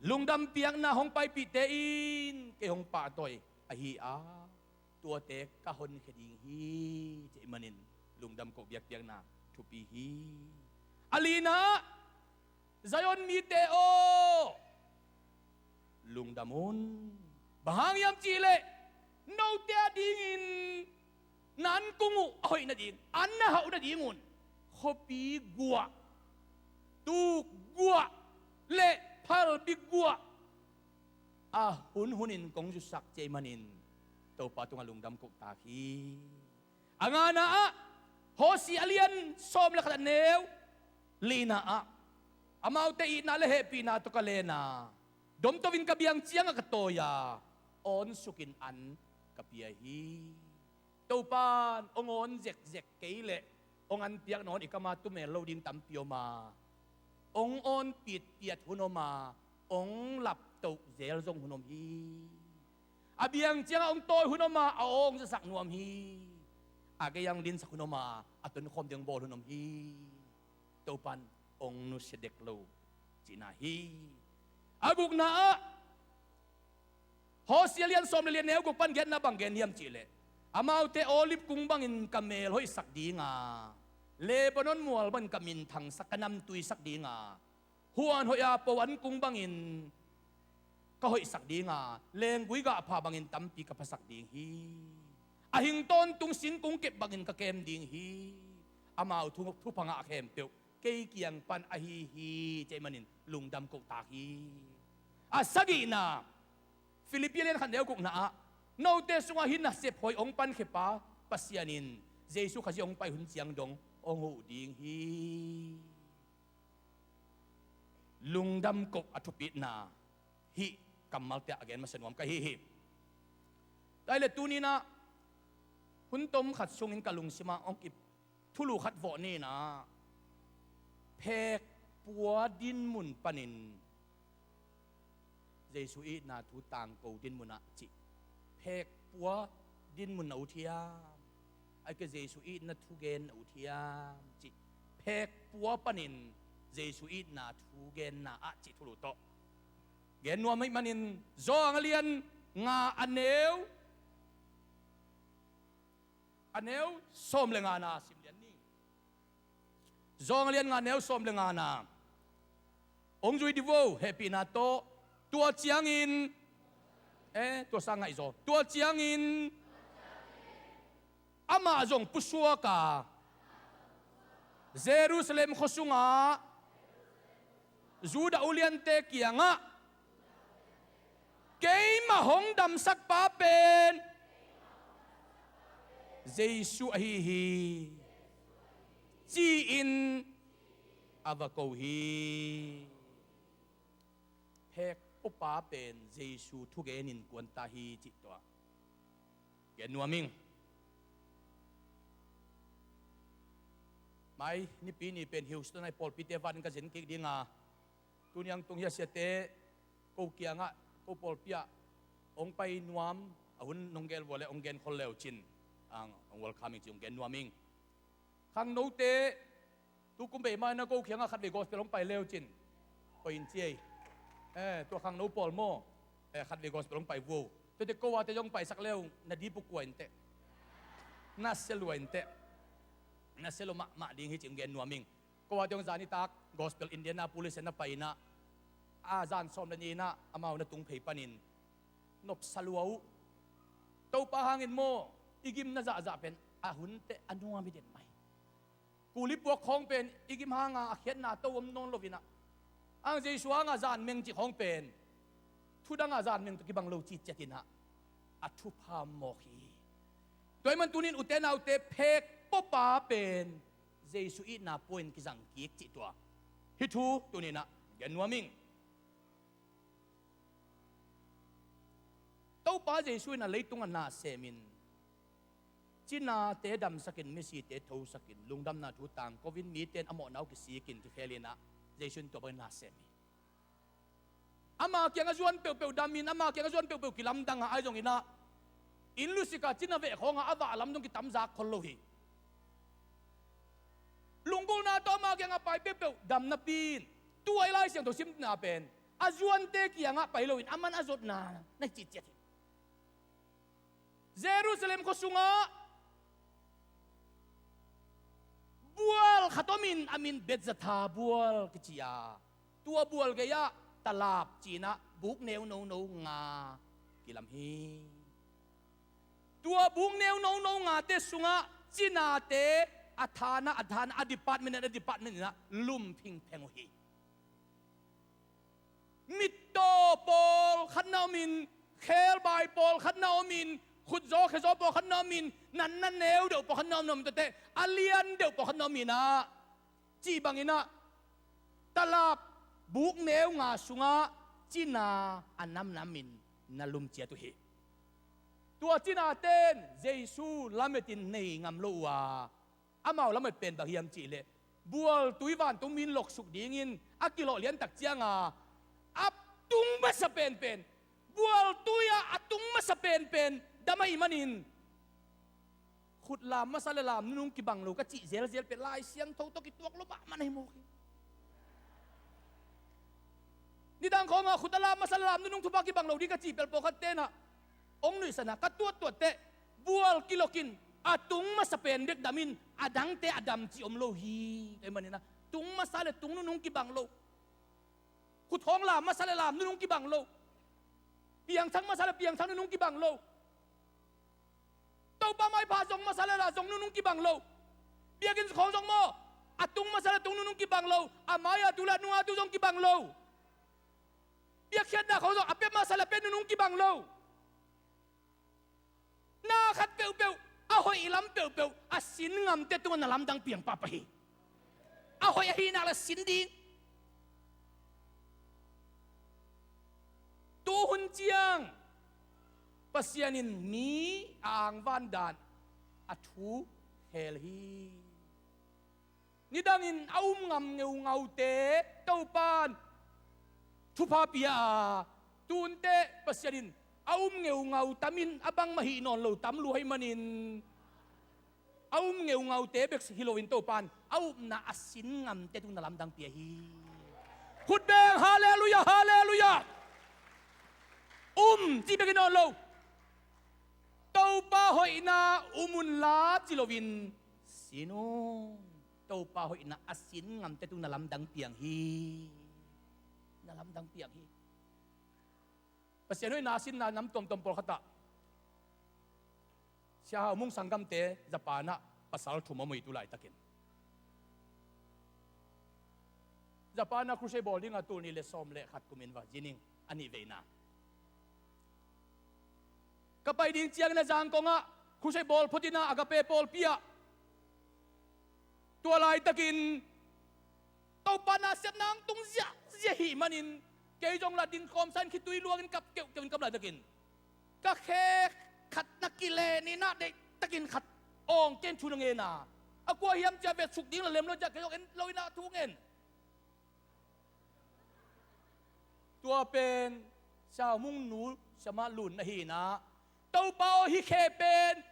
lungdam piakna hong paipihte in kei hong pahtawi ahi a, tuate ka honkhia ding hi, ci ahih manin lungdam koh biakpiakna thupi hi. A lina ah, Zion mite aw, lungdam un. Bang hang hiam cihleh note a dingin na an kung uh a hoih nading, an na hauh nadingun khuapi guah, tuk guah le phalbi guah a hun hunin kong zusak cih ahih manin Topa tungah lungdam kohtak hi. A ngana ah, Hosea a lian sawm le khat a neu lina ah, amaute itna le hehpihna tawh ka len a, domto in ka biang ciangah ka tawi a, awn sukin an ka pia hi. Topan hong awn zekzek kei leh hong an piak nawn i kam a tumel lo ding tampi om a, hong awn pitpiat hun om a, hong laptoh zel zong hun om hi. A biang ciangah hong tawi hun om a, a aw hong zasak nuam hi. A gei-ah hong linsak hun om a, a tonkhawm ding hong bawl hun om hi. Topan hong nusia dek lo cihna hi. A gukna ah, Hosea lian sawm le lian neu guk pan giatna bang gen hiam cih leh, amaute olive kung bangin ka mel hoihsak ding a, Lebanon mual bangin ka minthangsak, ka namtuisak ding a, huan hoih a po an kung bangin ka hoihsak ding a, lenggui gahpha bangin tampi ka phasak ding hi. A hing tawntung singkung kep bangin ka kem ding hi. Amau thu, thupha ngah khempeuh kei kiang pan ahi hi, cih ahih manin lungdam kohtak hi. A sagihna, Filippi lian khat neu gukna ah, note sungah hih nasep hoih hong pankhia Pasian in Jesu Khazih hong pai hun ciang dong hong huh ding hi. Lungdam koh a thupitna, hih kammalte ah a gen masa nuam ka hi hi. Tua hi leh tuni-in ah, hun tom khat sungin ka lungsim ah hong kip thulu khat vawh ni-in ah, phekpua dinmun panin Jesu itna thu tangko dinmun ah cih. Phekpua dinmun na ut hiam? Ahih kei leh Jesu itna thugen na ut hiam cih. Phekpua panin Jesu itna thugenna ah cih thulu tawh gen nuam ahih manin, Johan a lian nga a neu, a neu sawm le ngana sim lian ni. Johan a lian nga a neu sawm le ngana. Hong zui dih vo, hehpihna tawh. Tua ciangin, eh, tua sang ngaih zaw. Tua ciangin, amah zong pusuak a, Jerusalem khua sungah Judah uliante kiangah, keimah hong damsakpa pen Jesu ahi hi, ci-in a va ko hi. Phekpuapa pen Jesu thugenin kuanta hi cih tua gen nuam ing. Mai Nipi ni pen Houston ah i pawlpite vanin ka zen kik ding a, tuni a tung hi a siate, ko kiangah, ko pawlpi ah hong pai nuam, a hun nong gel vua leh hong gen khol le uh cin, ang, hong welcome ing ci hong gen nuam ing. Khangnote, tu kum bei mah in ah ko kiangah khatvei gospel hong pai le uh cin. Hoih in ci ei. Eh, tua khangno pawl maw? Eh, khatvei gospel hong pai vua uh. Tuate ko-ate zong paisak le uh, na dip uh kua inteh. Na sia lua inteh. Na sia lua mahmah ding hi ci hong gen nuam ing. Ko-ate zong zan nitak gospel Indianapolis ah na pai in ah, a zan sawm le ni in ah amau na tung phei panin nopsa lua uh. Topa hangin maw, i gimna zahzah pen a hun teh a nuam hi den mai. Kuli puak khawng pen i gim hanga a khiatna to om nawn lo in ah, ang Jesu hanga zan meng cih khawng pen thu danga zan meng tawh kibang lo cih ciat in ah, a thupha mawk hi. Tua ahih man tuni-in ute naute, phekpuapa pen Jesu itna pua-in kizang kik cih tua hih thu tuni-in ah gen nuam ing. Topa Jesu in a leitung ah na semin, cinate damsakin, misite thosakin, lungdamna thu tangko-in, mite in a mawhna uh kisikin, kikhel in ah, Jesu in tua bangin na sem hi. Ama kiangah zuan peuhpeuh damin, ama kiangah zuan peuhpeuh kilamdang a, ahi zongin ah, inn lusik a cina veh khawngah a vah lam dong kitamzak khol lo hi. Lunggulhna tawh ama kiangah pai peuhpeuh dam napi-in, tua i Lai Siangtho simna pen a zuante kiangah pai loin aman a zotna na hi citciat hi. Jerusalem khua sungah bual khat omin a min Bethzatha bual kici a, tua bual gei-ah talap ci-in ah buk neu nono nga kilam hi. Tua buk neu nono ngate sungah cinate a than ah, a than ah, a department in ah, a department in ah lum phingpheng uh hi. Mittaw pawlkhatna om in, khelbai pawlkhatna om in, khutzaw khezaw pawlkhatna om in, natna neu deuh pawlkhatna om in, om tawh teh a lian deuh pawlkhatna om in ah, cih bangin ah, talap buk neu nga sungah cina a namnam in na lum ciat uh hi. Tua cinate in Jesu lamet in nei ngam lo uh a, amau lamet pen bang hiam cih leh, bualtui vantung mi in loksuk dingin a kilawh liantak ciang a, a tung masa penpen, bualtui ah a tung masa penpen dam ahih manin, khut lam masa le lam nunung kibang lo ka cih zelzel pen Lai Siangtho tawh kituak lo mahmah na hi mawk hi. Nidang khawng ah khut a lam masa le lam nunung thupha kibang lo ding ka cih pelh pawlkhatte in ah hong nuihsan a, ka tuattuat teh bual kilok in a tung masa pen bek dam in, a dangte a dam cih om lo hi. Tua ahih manin ah tung masa le tung nunung kibang lo, khut hong lam masa le lam nunung kibang lo, piangthak masa le piangthak nunung kibang lo, Topa maipha zong masa le la zong nunung kibang lo. Biakinn khawng zong maw, a tung masa le tung nunung kibang lo. A mai-a tu le a nung-a tu zong kibang lo. Biakhiatna khawng zong a pia masa le a pia nunung kibang lo. Na khat peuhpeuh, a hoih lam peuhpeuh a sin ngamte tungah na lamdang piang pahpah hi. A hoih ahih nak le sin ding. Tu hun ciang Pasian in mi a angvan dan a thu khel hi. Nidangin a um ngam ngeungaute Topan thupha pia a, tunte Pasian in a um ngeungau tamin a bangmah hih nawn lo tam lua ahih manin, a um ngeungaute bek hi loin Topan a upna a sin ngamte tung na lamdang pia hi. Khut beng, halleluiah, halleluiah. Um cih bek hi nawn lo. Topa hoihna um unla ci loin sin un. Topa hoihna a sin ngamte tung na lamdang piang hi. Na lamdang piang hi. Pasian hoihna a sinna nam tuamtuam pawlkhatah Sia Hau Mung sanggamte Japan ah pasal thum a muitu laitakin, Japan ah crusade bawl dinga tul nih le sawm le khat kumin va zining a nih veina. Ka pai ding ciangin a Zangkong ah crusade bawl photina Agape pawlpi ah, tua laitakin Topa nasepna hong tung ziahziah ahih manin, kei zong la dingkhawm sa in khitui luangin kap keuhkeuh in kap laitakin, ka khe khat na kilen in ah deihtakin khat awng ken thu na ngen a, a kua hiam cia vetsuk ding la lem lo cia kei zong en lo in ah thu ngen. Tua pen Sia Hau Mung nu siamah lun ahi in ah, Topa aw, hih khe pen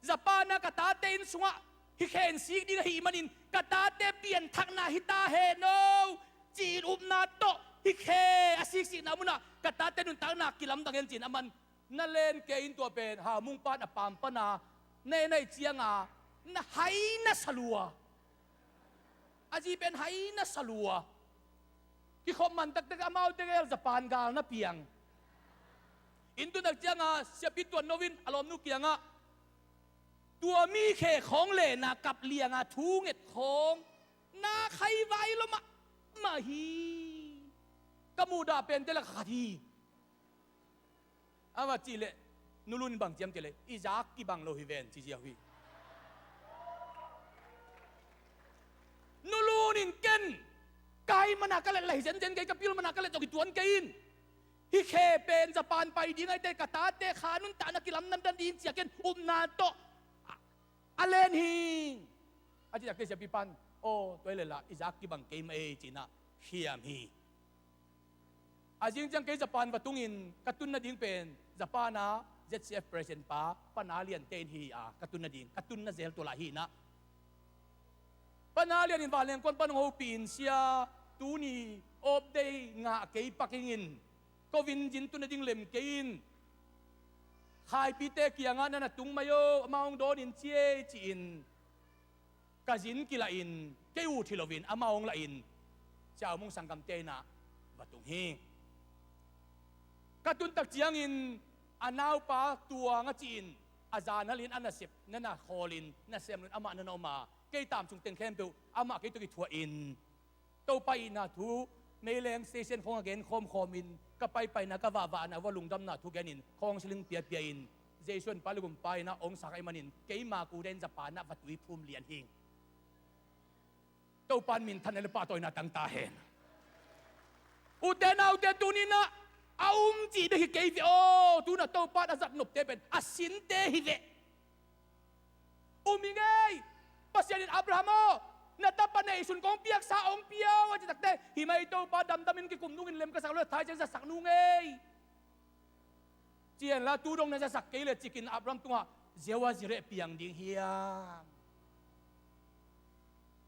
Japan ah ka tate inn sungah hih khe in sik ding ahih manin ka tate pianthakna hi ta hen aw, ci-in upna tawh hih khe a siksikna munah ka tate nuntakna kilamdang hen ci-in aman na len kei in tua pen Hau Mung pan a pam pana na en ahih cianga na hai na sa lua. A zi pen hai na sa lua. Kikhop man taktak amaute gel Japan gal na piang. Inn tun tak cianga siapi Tuan No in a lawmnu kiangah tua mi khe khawng lena kap lianga thu nget khawng na khai vai lo mahmah hi. Ka muhdah pente la khat hi. A va cih leh, Nu Lun in bang ciam cih leh, i zak kibang lo hi ven, ci ziau hi. Nu Lun in ken, ka hai mana ka let la hi zenzen kei, ka pil mana ka let zong hi tuan kei in. Hih khe pen Japan pai ding ahih teh ka tate kha nuntakna kilamdang ding ci-a ken upna tawh a, a len hi. A cih tak teh siapi pan, aw, tua hi leh la, i zak kibang kei mah ei, ci-in ah khiam hi. A zing ciang kei Japan va tungin ka tun nading pen Japan a Z C F president pa Pa Na Lian te in hi a ka tun nading, ka tun na zel tua lai hi in ah. Pa Na Lian in vanleng kuan pan hong hopih in, sia, tuni off day ngah kei pak ing in, ko vin zin tun nading lem kei in, Khaipite kiangah na na tung mai aw, amau hong dawn in ci ei, ci-in ka zin kilah in, kei ut hi loin amau hong lah in, Sia Hau Mung sanggamte in ah va tung hi. Ka tun tak ciangin a naupa Tuang a ci-in a zanhalin a nasep na na khawlin na sem loin amah na na om a, kei taamsung teng khempeuh amah kei tawh kithuahin Topa itna thu Meileng station khawng a gen khawmkhawmin ka paipaina ka vahvahna uh a lungdamna thu genin khawng siling piapia in Jesu in pa le gumpa in ah hong sak ahih manin keima kude in Japan ah va tui phum lian hing. Topan minthanna le pahtawina tang ta hen. Ute naute tuni-in ah a um cih bek hi kei ve aw. Tu-in ah Topan a zat nopte pen a sinte hi ve. Um hi ngei. Pasian in Abraham aw, na tapa neihsun kong piaksa hong pia un a cih takteh, hi mai Topa, damdamin kikum nungin lem ka sak lo, thai ciang zasak nung ei. Ci henla tu dong na zasak kei leh cikin Abraham tungah Jehovah Jireh piang ding hiam?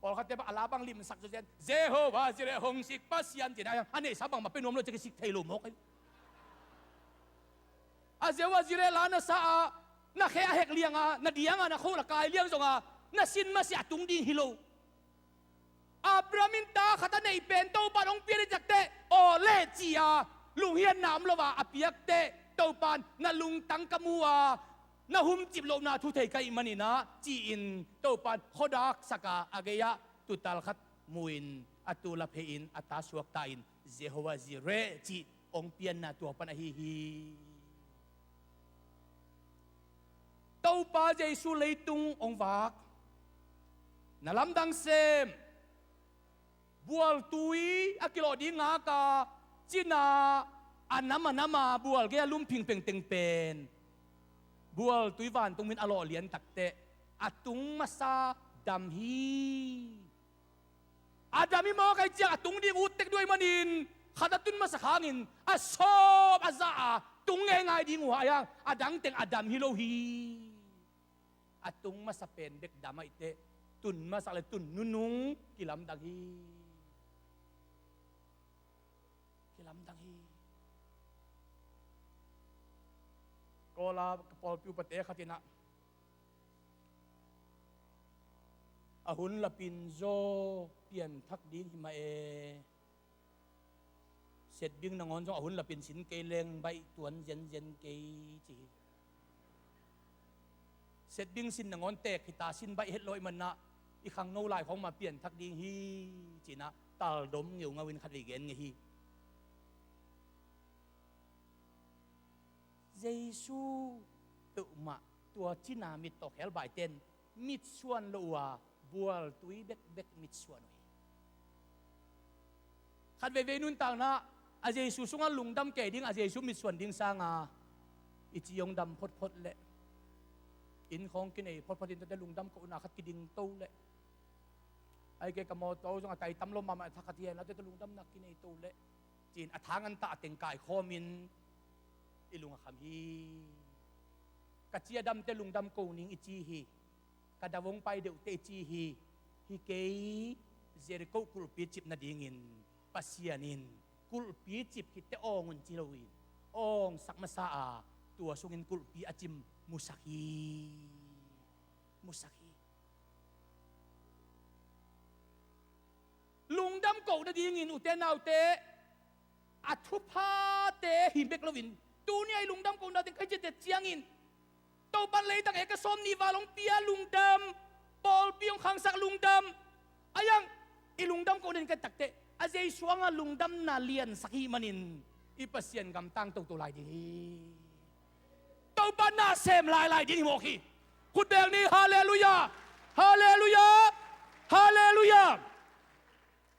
Pawlkhatte bang a la bang limsak zawzen, Jehovah Jireh hong sik Pasian cih na a neihsa bangmah pe nuam lo, ci kisik thei lo mawk ei. A Jehovah Jireh la na sa a, na khe a hek liang a, na diang a, na khuk a kai liang zong a, na sin masiah a tung ding hi lo. Abraham in ta khat a neih pen Topan hong pia ding ciangteh, aw le ci-a lunghiatna om lo a a piak teh, Topan na lungtang ka mu a, na humcip lohna thu thei ka hih manin ah ci-in Topan khuadaksak a, a gei-ah tuutal khat mu-in a tuu la phei-in a ta suakta in Jehovah Jireh cih hong pianna tua pan ahi hi. Topa Jesu leitung hong vak, na lamdang sem, bualtui a kilawh ding ngak a, cina a nam a nam a bual gei a lum phingpheng teng pen bualtui vantung min a lawh lian takteh a tung masa dam hi. A dam hi mawk ahih ciang a tung ding ut tek duai manin khat a tun masa hangin a sawm a za a tung ngeingai ding uh a, a dang teng a dam hi lo hi. A tung masa pen bek dam ahih teh tun masa le tun nunung kilamdang hi. Kilamdang hi. Kawla ka pawlpi upate khat in ah a hun lapin zaw pianthak ding hi mah e. Setbing nangawn zong a hun lapin sin kei leng baih tuan zianzian kei ci hi. Setbing sin nangawn tek hita, sin baih het lo ahih manin ah i khangno lai khawng mah pianthak ding hi ci-in ah taldom ngeungau in khatvei gen ngei hi. Jesu peuhmah tua cina mittawk helbaiten mitsuan lo uh a, bualtui bekbek mitsuan uh hi. Khat veivei nuntakna a Jesu sungah lungdam kei ding, a Jesu mitsuan ding sanga i ci hong dam photphot leh, inn khawng kinei photphot in tuate lungdam kohna khat kiding to leh, ahih kei ka mawtaw zong a tai tam lo mahmah, thakhat hi henla tuate lungdamna kinei to leh, ci-in a thang an tah teng kaikhawmin i lung a kham hi. Ka ci a damte lungdam ko ning i ci hi. Ka dam hong pai deuhte i ci hi. Hi kei, Jericho kulhpi cip nadingin Pasian in kulhpi cip khitteh awng un ci loin awngsak masa a, tua sungin kulhpi a cim musak hi. Musak hi. Lungdam koh nadingin ute naute, a thuphate hi bek loin tuni-a i lungdam kohna teng ka hi ciat ciangin Topan leitang eka sawmnih val hong pia lungdam, pawlpi hong khangsak lungdam. A yang i lungdam kohna ding ka hih takteh a Jesu hanga lungdamna liansak hih manin i Pasian gamtang toto lai ding hi. Topa na sem lailai ding hi mawk hi. Khut beng ni, halleluiah, halleluiah, halleluiah.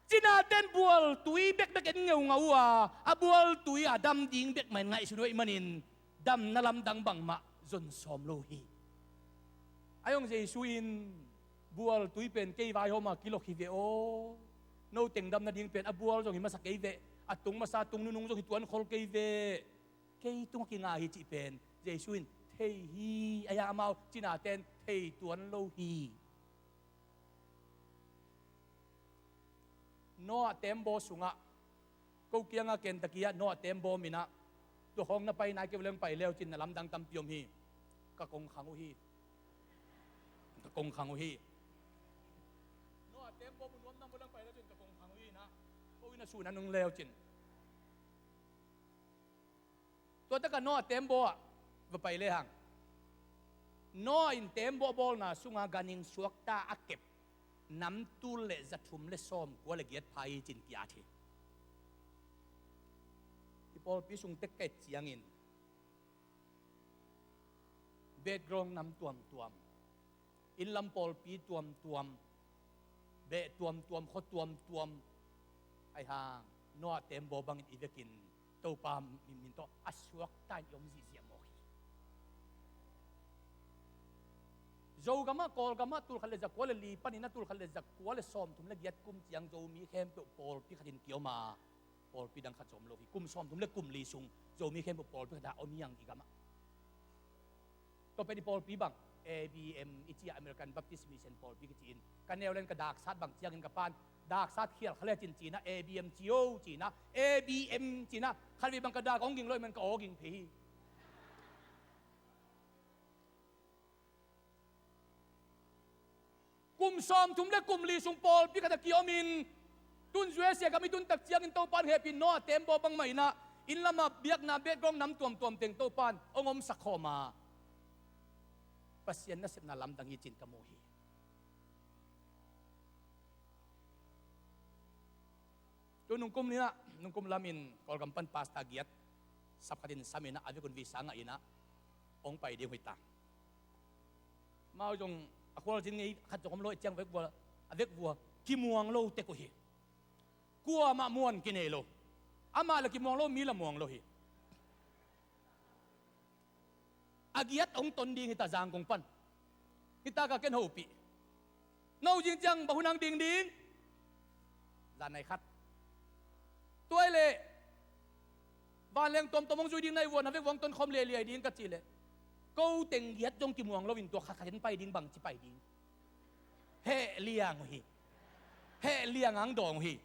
Cinaten bualtui bekbek en ngeungau uh a, a bualtui a dam ding bek mah en ngaihsun uh ahih manin damna lamdang bangmah zon sawm lo hi. A hong Jesu in bualtui pen kei vaihawma kilok hi ve aw. No teng dam nading pen a bual zong hi masa kei ve, a tung masa tung nunung zong hi tuan khol kei ve. Kei tungah kinga hi cih pen Jesu in thei hi. A ya amau cinaten thei tuan lo hi. Noah tembaw sungah ko kiangah Kentucky ah Noah tembaw minah tua khawng na pai nai kei uh leng pai leu cin na lamdang tampi om hi. Ka kongkhang uh hi. Ka kongkhang uh hi. Noah tembaw bu nuam nam uh leng pai leu cin ka kongkhang uh hi na. Ko in a suh na nung leu cin. Tua takah Noah tembaw ah va pai lehang, Noah in tembaw bawlna sunga ganhing suakta a kep namtul le za thum le sawmkua le giat pha hi cin ki-at hi. Pawlpi sung tek ka et ciangin background nam tuamtuam, innlam pawlpi tuamtuam, beh tuamtuam, khua tuamtuam, ahi hang Noah tembaw bangin i vekin Topa min, min tawh a suakta in i om zihziah mawk hi. Zogamah, Kawlgamah tulkhat le zakua le li panin a tulkhat le zakua le sawmthum le giat kum ciang Zomi khempeuh pawlpi khatin kiom a, pawlpi dang khat zong om lo hi. Kum sawmthum le kum li sung Zomi khempeuh pawlpi khat a om hi ang i gamah. Tua pen i pawlpi bang A B M i ci a, American Baptist Mission pawlpi kici in, ka neu len ka daksat bang ciangin ka pan daksat khial kha le cin cina A B M ci o cina, A B M cina, khatvei bang ka dak hong ging lo i man ka aw ging phei hi. Kum sawmthum le kum li sung pawlpi khat a kiomin, tun U S A gam i tun tak ciangin Topa in hehpih in Noah tembaw bangmah inah, innlam a biakna background nam tuamtuam teng Topa in hong omsak khawm a, Pasian nasepna lamdang hi cin ka mu hi. Tu nungkum ni inah, nungkum lamin Kawlgam pan pastor giat sapkhat in sam inah, a vekun visa ngah inah hong pai ding uh hi ta. Amau zong a khualzin ngei khat zong om lo, i ciang vekvua, a vekvua kimuang lo tek uh hi. Kuamah muan kinei lo. Amah la kimuang lo, mi la muang lo hi. A giat hong ton ding hi ta Zangkong pan. Hi ta ka ken hopih. No zing ciang bang hun hang ding ding? Zan nai khat. Tua hi leh vanleng tuamtuam hong zui ding na hi vua, na vekvua hong tonkhawm liailiai ding ka cih leh, ko teng giat zong kimuang loin tua khatkhat in pai ding, bangci pai ding? Heh liang uh hi. Heh liang ang dawng uh hi.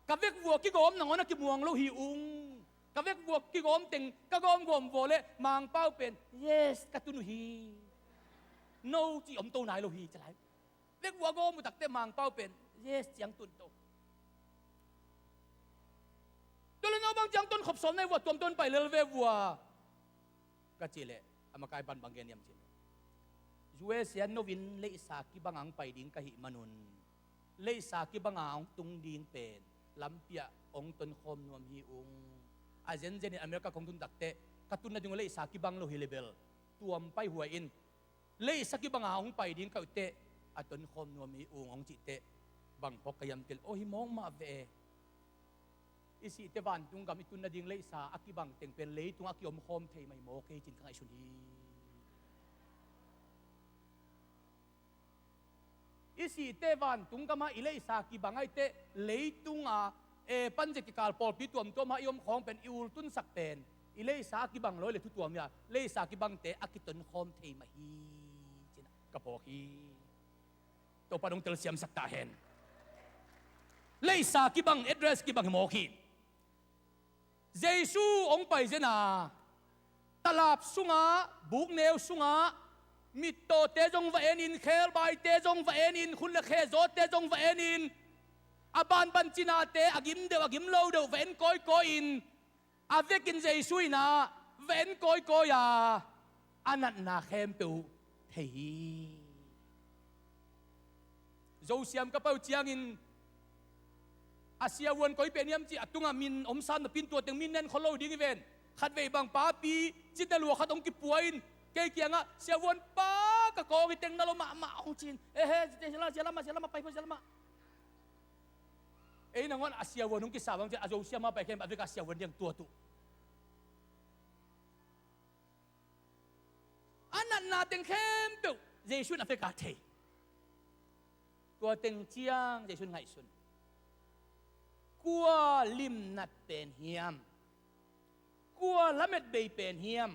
Ka vekvua kigawm nangawn a kimuang lo hi ung. Ka vekvua kigawm teng ka gawmgawm vua leh Mangpau pen yes ka tun uh hi. No cih om to nai lo hi ci lai. Vekvua gawm uh takteh Mangpau pen yes ciang tun to. Tua leh no bang ciang tonkhop sawm na hi vua, tuamtuam pai lel ve vua ka cih leh, a makai pan bang gen hiam cih leh, U S A no in leisa kibang ang pai ding ka hih manun, leisa kibang a hong tung ding pen lampi ah hong tonkhawm nuam hi ung. A zenzen in America kong tun takteh ka tun nading uh leisa kibang lo hi leh bel tuam pai huai in, leisa kibang a hong pai ding ka hih teh a tonkhawm nuam hi ung hong cih teh, bang phawk ka hiam cih leh, aw, hi mawk mah ve e. I sih teh vantung gam i tun nading leisa a kibang teng pen leitung a kiomkhawm thei mah hi mawk e cin ka ngaihsun hi. I sih teh vantung gam ah i leisa kibang ahih teh leitung a, e, panzia kikal pawlpi tuamtuam ah i om khawng pen, i ultunsak pen i leisa a kibang lo hi leh thu tuam hi a, leisa kibangte a kitonkhawm thei mah hi cin ka phawk hi. Topa in hong telsiamsak ta hen. Leisa kibang, address kibang hi mawk hi. Jesu hong pai zen a, talap sungah, bukneu sungah, mittawte zong va enin, khebaite zong va enin, khut le khe zawte zong va enin, a banban cinate, a gim deuh a gim lo deuh va en kawikawi in, a vekin Jesu in ah va en kawikawi a, a natna khempeuh thei hi. Zosiam ka pai uh ciangin, a siavuan koi pen hiam cih a tungah min om sam napi in tua teng min nen khol lo ding hi ven. Khatvei bang papi cite lua khat hong kipua in, kei kiangah, siavuan pa, ka kawng hi teng na lo mahmah hong ci in. Ehe, sia lam ah, sia lam ah, pai pah sia lam ah. Ei nangawn a siavuan hong kisa bang ciang a zosiam a pai khempeuh a vek a siavuan diang tuat uh. A natna teng khempeuh Jesu in a vek a thei. Tua teng ciang Jesu in ngaihsun. Kua limnat pen hiam? Kua lametbei pen hiam?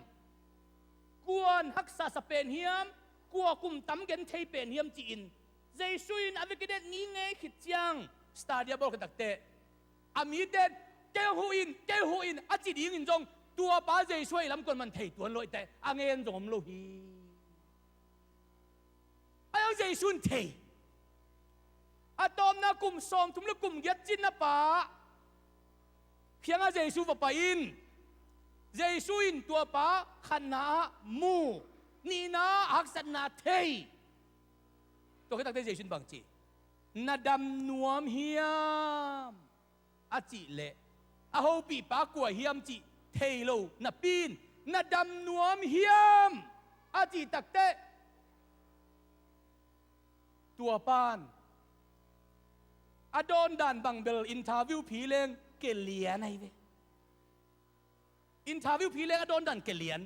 Kua haksasa pen hiam? Kua kum tam genthei pen hiam ci-in Jesu in a vek i det ngingei khit ciang, study a bawl khit takteh, a mite, kei huh in, kei huh in a ci dingin zong, tua pa Jesu a i lamkuan man thei tuan lo hi teh, a ngen zong om lo hi. A iang Jesu in thei. A tawpna kum sawmthum le kum giat cin a pa kiangah Jesu va pai in, Jesu in tua pa khatna ah mu, nihna a haksatna thei. Tua khit takteh Jesu in bang ci? Na dam nuam hiam? A cih leh, a hopihpa kua hiam cih thei lo napi in, "Na dam nuam hiam?" a cih takteh, tua pan a dawndan bang bel interview phi leng kelian ahi ve. Interview phi leng a dawndan kelian.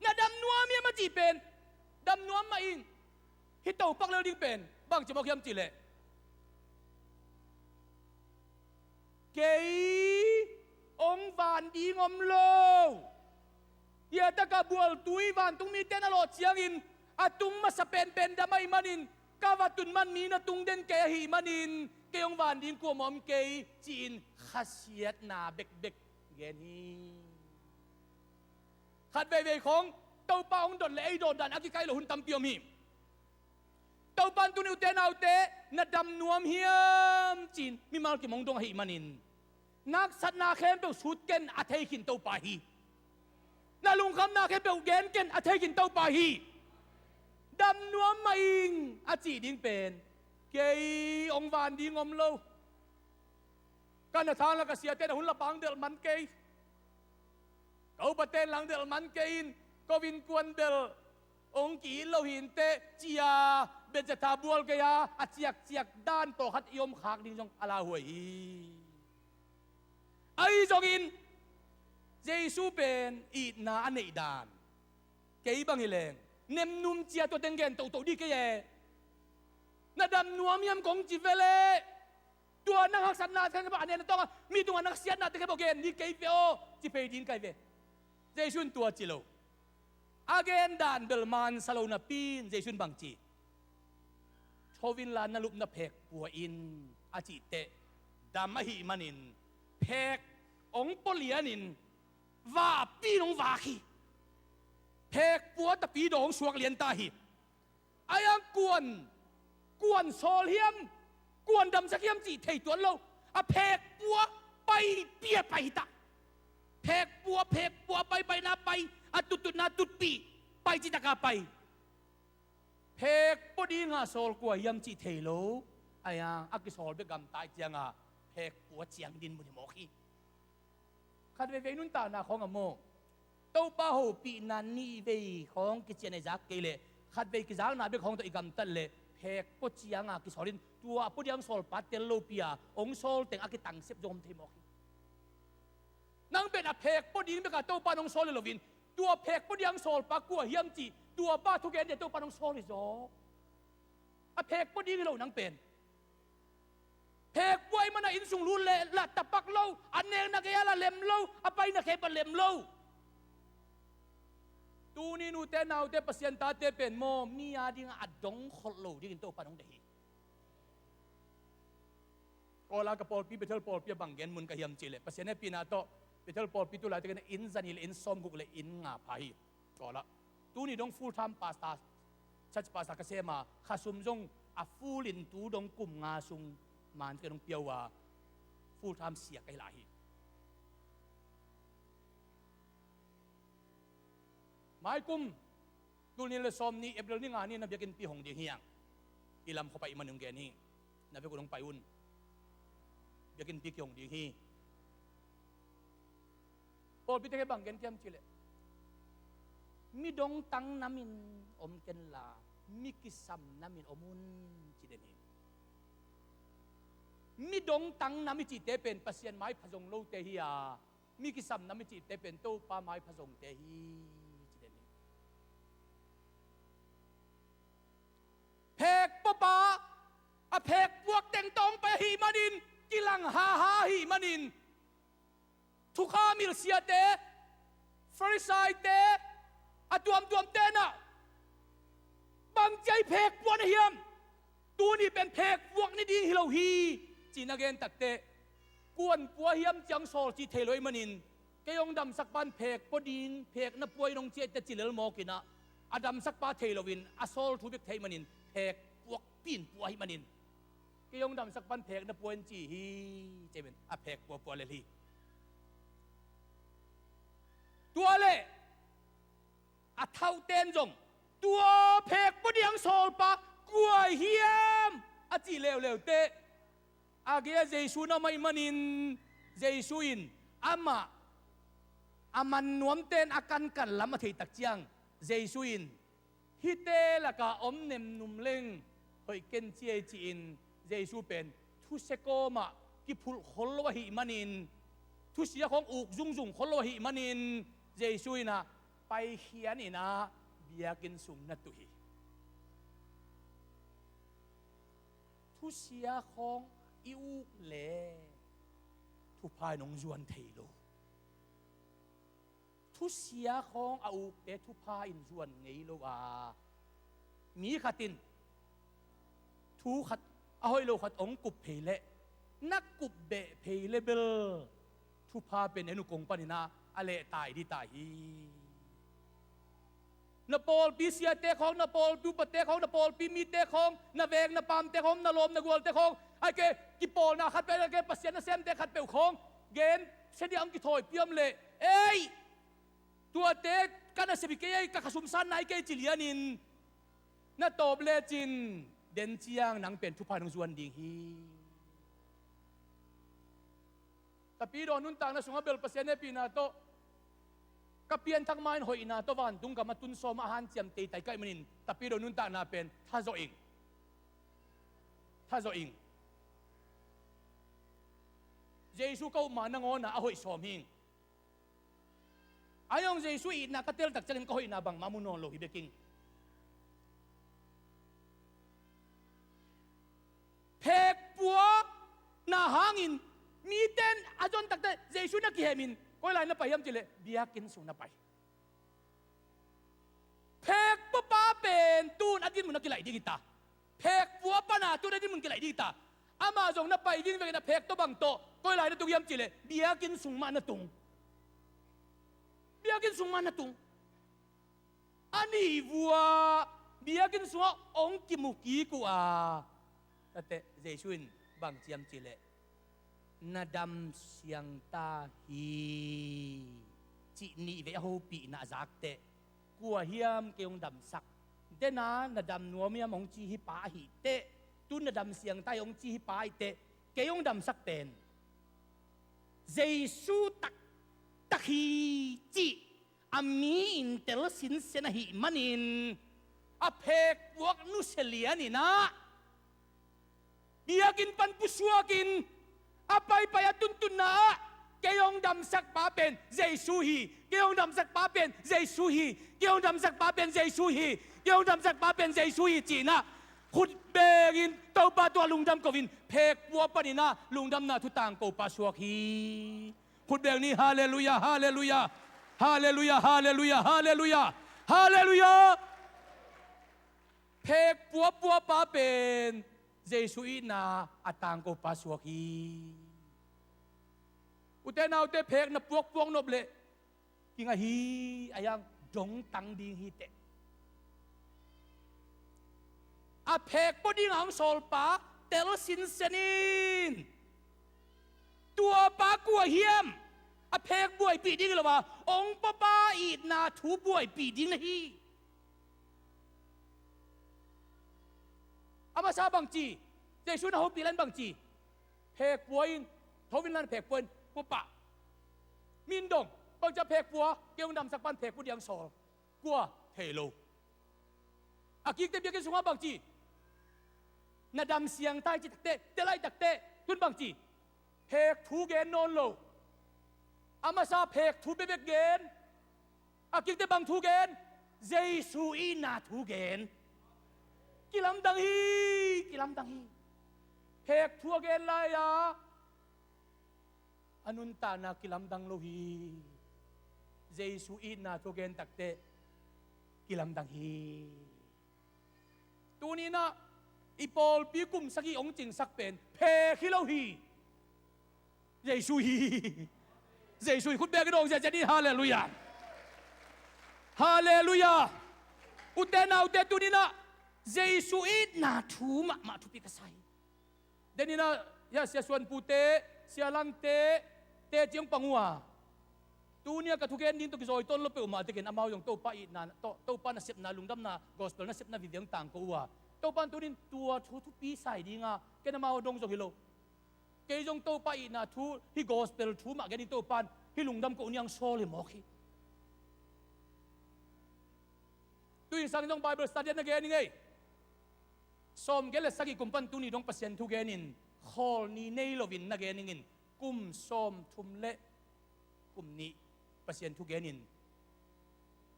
"Na dam nuam hiam?" a cih pen, dam nuam mah ing. Hih topak lel ding pen bang ci mawk hiam cih leh, "Kei hong van ding om lo. Hiataka bualtui vantung mite na lawh ciangin a tung masa penpen dam ahih manin, ka va tun man mi na tung den kei ahih manin, kei hong van ding kuamah om kei," ci-in khasiatna bekbek gen hi. Khat veivei khawng Topa hong dot le ei dawndan a kikaih lo hun tampi om hi. Topa in tuni ute naute, "Na dam nuam hiam?" ci-in mimal kim hong dong ahih manin, na haksatna khempeuh sut ken, a thei khin Topa hi. Na lungkhamna khempeuh gen ken, a thei khin Topa hi. "Dam nuam mah ing," a cih ding pen, "Kei hong van ding om lo. Ka na than la ka siate na hun la pang delh man kei. Ka upate in lang delh man kei in, ko innkuan bel hong ki-it lo hi inteh," ci-a Bethzatha bual gei-a a ciakciak dan pawlkhat i om khak ding zong a lauhuai hi. Ahi zongin Jesu pen itna a neih dan, kei bang hi leng nemnum cia tua teng gen tohtoh dih kei e. "Na dam nuam hiam?" kong ci ve leh, tua nang haksatna te khempeuh a nen a tawng a, mi tungah nang siatna te khempeuh gen ni kei ve aw, ci phei ding kai ve. Jesu in tua ci lo. A gen dan bel mansa lo napi in Jesu in bang ci? "Tho inla na lupna phek pua in," a cih teh, dam ahih manin phek hong pua lianin vahpi in hong vak hi. Phek pua tapi dawng suak lian ta hi. Ahi hang kuan, kuan sawl hiam, kuan damsak hiam cih thei tuan lo. A phek pua pai pia pai hi ta. Phek pua, phek pua pai pai na pai, a tut tut na tut pih pai, cih taka pai. Phek pua dinga sawl kua hiam cih thei lo. Ahi hang a kisawl bek gamta ahih cianga phek pua ciang din mun hi mawk hi. Khat veivei nuntakna khawng a maw, Topa hopihna nih vei khawng kician a i zak kei leh, khat vei kizakna bek khawng tawh i gamtat leh, phek pua cianga kisawl in, tua a pua ding sawlpa tel lopi a hong sawl teng a kitangsep zong om thei mawk hi. Nang pen a phek pua ding beka Topa in hong sawl hi loin, tua phek pua ding sawlpa kua hiam cih, tuapa thugen dia Topa in hong sawl hi zaw. A phek pua ding hi lo nang pen. Phek pua ahih mana inn sung lut leh lah tapak lo, a nekna gei-ah lah lem lo, a paina khempeuh lem lo. Tuni nute naute, Pasian tate pen maw, mi a dingah a dong kholh lo dingin Topa in hong deih hi. Kawla ka pawlpi, Bethel pawlpi a bang gen mun ka hiam cih leh, Pasian hehpihna tawh Bethel pawlpi tu laitakin inn zanih le inn sawmguk le inn nga pha hi. Kawla. Tuni dong full time pastor, church pastor ka sem a, kha sum zong a full in tu dong kum nga sung man ka dong pia uh a, full time sia ka hi lai hi. Mai kum, tul nih le sawm nih, April ni nga ni na biakinnpi hong ding hi hang. I lam khuapai man hong gen hi. Na vek uh dong pai un. Biakinnpi kihong ding hi. Pawlpi teng bang gen kiam cih leh, mi dongtang namin om kenla, mi kisam namin om un, ci den hi. Mi dongtang nam i cihte pen Pasian maipha zong lote hi a, mi kisam nam i cihte pen Topa maipha zongte hi, ci den hi. Phek puapa a phek puak teng tawng pai ahih manin, kilang haha ahih manin, thukham hilh siate, Farisaite, a tuamtuamte in ah, bangci a i phek pua na hiam? Tuni pen phek puak ni ding hi lo hi, ci-in a gen takteh, kuan pua hiam ciang sawl cih thei lo ahih manin, kei hong damsakpa in phek pua ding, phek na pua in hong ci ahih teh ci lel mawk in ah, a damsakpa thei loin a sawl thu bek thei ahih manin, phek puak pi in pua ahih manin, kei hong damsakpa in phek na pua in ci hi, ci-in a phek pua pua lel hi. Tua leh a thauhte in zong, tua phek pua ding sawlpa kua hiam, a cih leuleu teh, a gei-ah Jesu na om ahih manin, Jesu in amah a man nuamte in a kankan lam a theih tak ciang Jesu in, "Hihte lakah om nemnum leng hoih ken ci ei," ci-in Jesu pen thusia kawmah kiphulh khol lo ahih manin, thusia khawng uk zungzung khol lo ahih manin Jesu in ah, "Paikhian in ah biakinn sung na tuh hi." Thusia khawng i uk le thupha in hong zuan thei lo. Thusia khawng a ukte thupha in zuan ngei lo a, mi khat in thu khat a hoih lo khat hong kup phei leh, na kup beh phei leh bel thupha pen en uh kong panin ah a lehtai ding ta hi. Na pawlpi siate khawng, na pawlpi upate khawng, na pawlpi mite khawng, na veng na paamte khawng, na lawm na gualte khawng, ahih kei leh kipawlna khat peuh, ahih kei leh Pasian nasemte khat peuh khawng gen sia ding a hong kithawipi om leh, "Ei, tuate ka nasep hi kei, ei, ka khasum sanna hi kei," ci lianin na tawp lecin, den ciang nang pen thupha in hong zuan ding hi. Tapidaw nuntakna sungah bel Pasian hehpihna tawh, ka pianthak ma-in hoihna tawh vantung gam a tun sawm a hanciam teitai ka hih manin, Tapidaw nuntakna pen thazawh ing. Thazawh ing. Jesu ka upna nangawn ah a hoih sawm hi ing. Ahi zong Jesu itna ka tel tak ciangin ka hoihna bangmah mu nawn lo hi bek ing. Phekpua na hangin mite in a zon tak teh Jesu na kihemin koi lai na pai hiam cih leh biakinn sung na pai. Phekpuapa pen tu-in a dinmun a kilaih ding hi ta. Phekpua pana tu-in a dinmun kilaih ding hi ta. Amah zong na pai ding vekin a phek tawh bang tawh koi lai na tung hiam cih leh biakinn sung mah na tung. Biakinn sung mah na tung. A nih vua biakinn sungah hong kimu kik uh a, tate Jesu in bang ci hiam cih leh, "Na dam siang ta hi," cih nih vei a hopihna a zak teh, "Kua hiam kei hong damsak? Den a na dam nuam hiam?" hong ci hi pa ahih teh, "Tu na dam siang ta hi," hong ci hi pa ahih teh, kei hong damsak pen Jesu taktak hi cih a mi in tel sinsen ahih manin, a phekpuak nusia lianin ah biakinn pan pusuakin, a paipai a tuntunna ah, "Kei hong damsak pa pen Jesu hi, kei hong damsak pa pen Jesu hi, kei hong damsak pa pen Jesu hi, kei hong damsak pa pen Jesu hi," ci-in ah khut bengin Topa tungah lungdam ko-in, phekpua panin ah lungdamna thu tangko pa suak hi. Khut beng ni. Halleluiah, halleluiah. Halleluiah, halleluiah, halleluiah. Halleluiah. Phekpuapa pen Jesu itna a tangko pa suak hi. Ute naute, phek na puakpuak nop leh kinga hi, a hiang dongtang ding hi teh. A phekpua ding a hong sawl pa tel sinsen in, tua pa kua hiam? A phek buaipih ding hi lo a, hong puapa itna thu buaipih ding na hi. A masa bangci, Jesu na hopih lai-in bangci, phekpua in, tho in la, phekpua in, puapa. Min dong, bangci a phekpua, kei hong damsak pa in phekpua ding hong sawl. Kua? Thei lo. A kikte biakinn sungah bangci, "Na dam siang ta hi," ci takteh, tel lai takteh, tu-in bangci, phek thu gen nawn lo. A masa phek thu bekbek gen. A kikte bang thu gen? Jesu itna thu gen. Kilamdang hi, kilamdang hi. Phek thu a gen lai-a a nuntakna kilamdang lo hi. Jesu itna thu a gen takteh kilamdang hi. Tuni-in ah i pawlpi kum sagih hong cingsak pen phek hi lo hi. Jesu hi. Jesu hi. Khut beng in hong ziahziah ni. Halleluiah. Halleluiah. Ute naute, tuni-in ah Jesu itna thu mahmah thupi ka sa hi. Denin ah, ya, Sia Suan Pu te, Sia Lang te, teci hong pang uh a, tuni-a ka thugen ding tawh kizawitawn lo peuhmah tekin amau zong Topa itna tawh, Topa nasepna, lungdamna gospel nasepna vive hong tangko uh a, Topa in tuni-in tua thu thupi sa hi ding a, ken amau a dong zong hi lo. Kei zong Topa itna thu, hih gospel thu mah gen ing, Topa in hih lungdam ko ni hong sawl hi mawk hi. Tu-in sang zong Bible study ah na gen ing ei. Sawmgiat le sagih kum pan tuni dong Pasian thu genin, khawl ni nei loin na gen ing in, kum sawmthum le kum nih Pasian thu genin,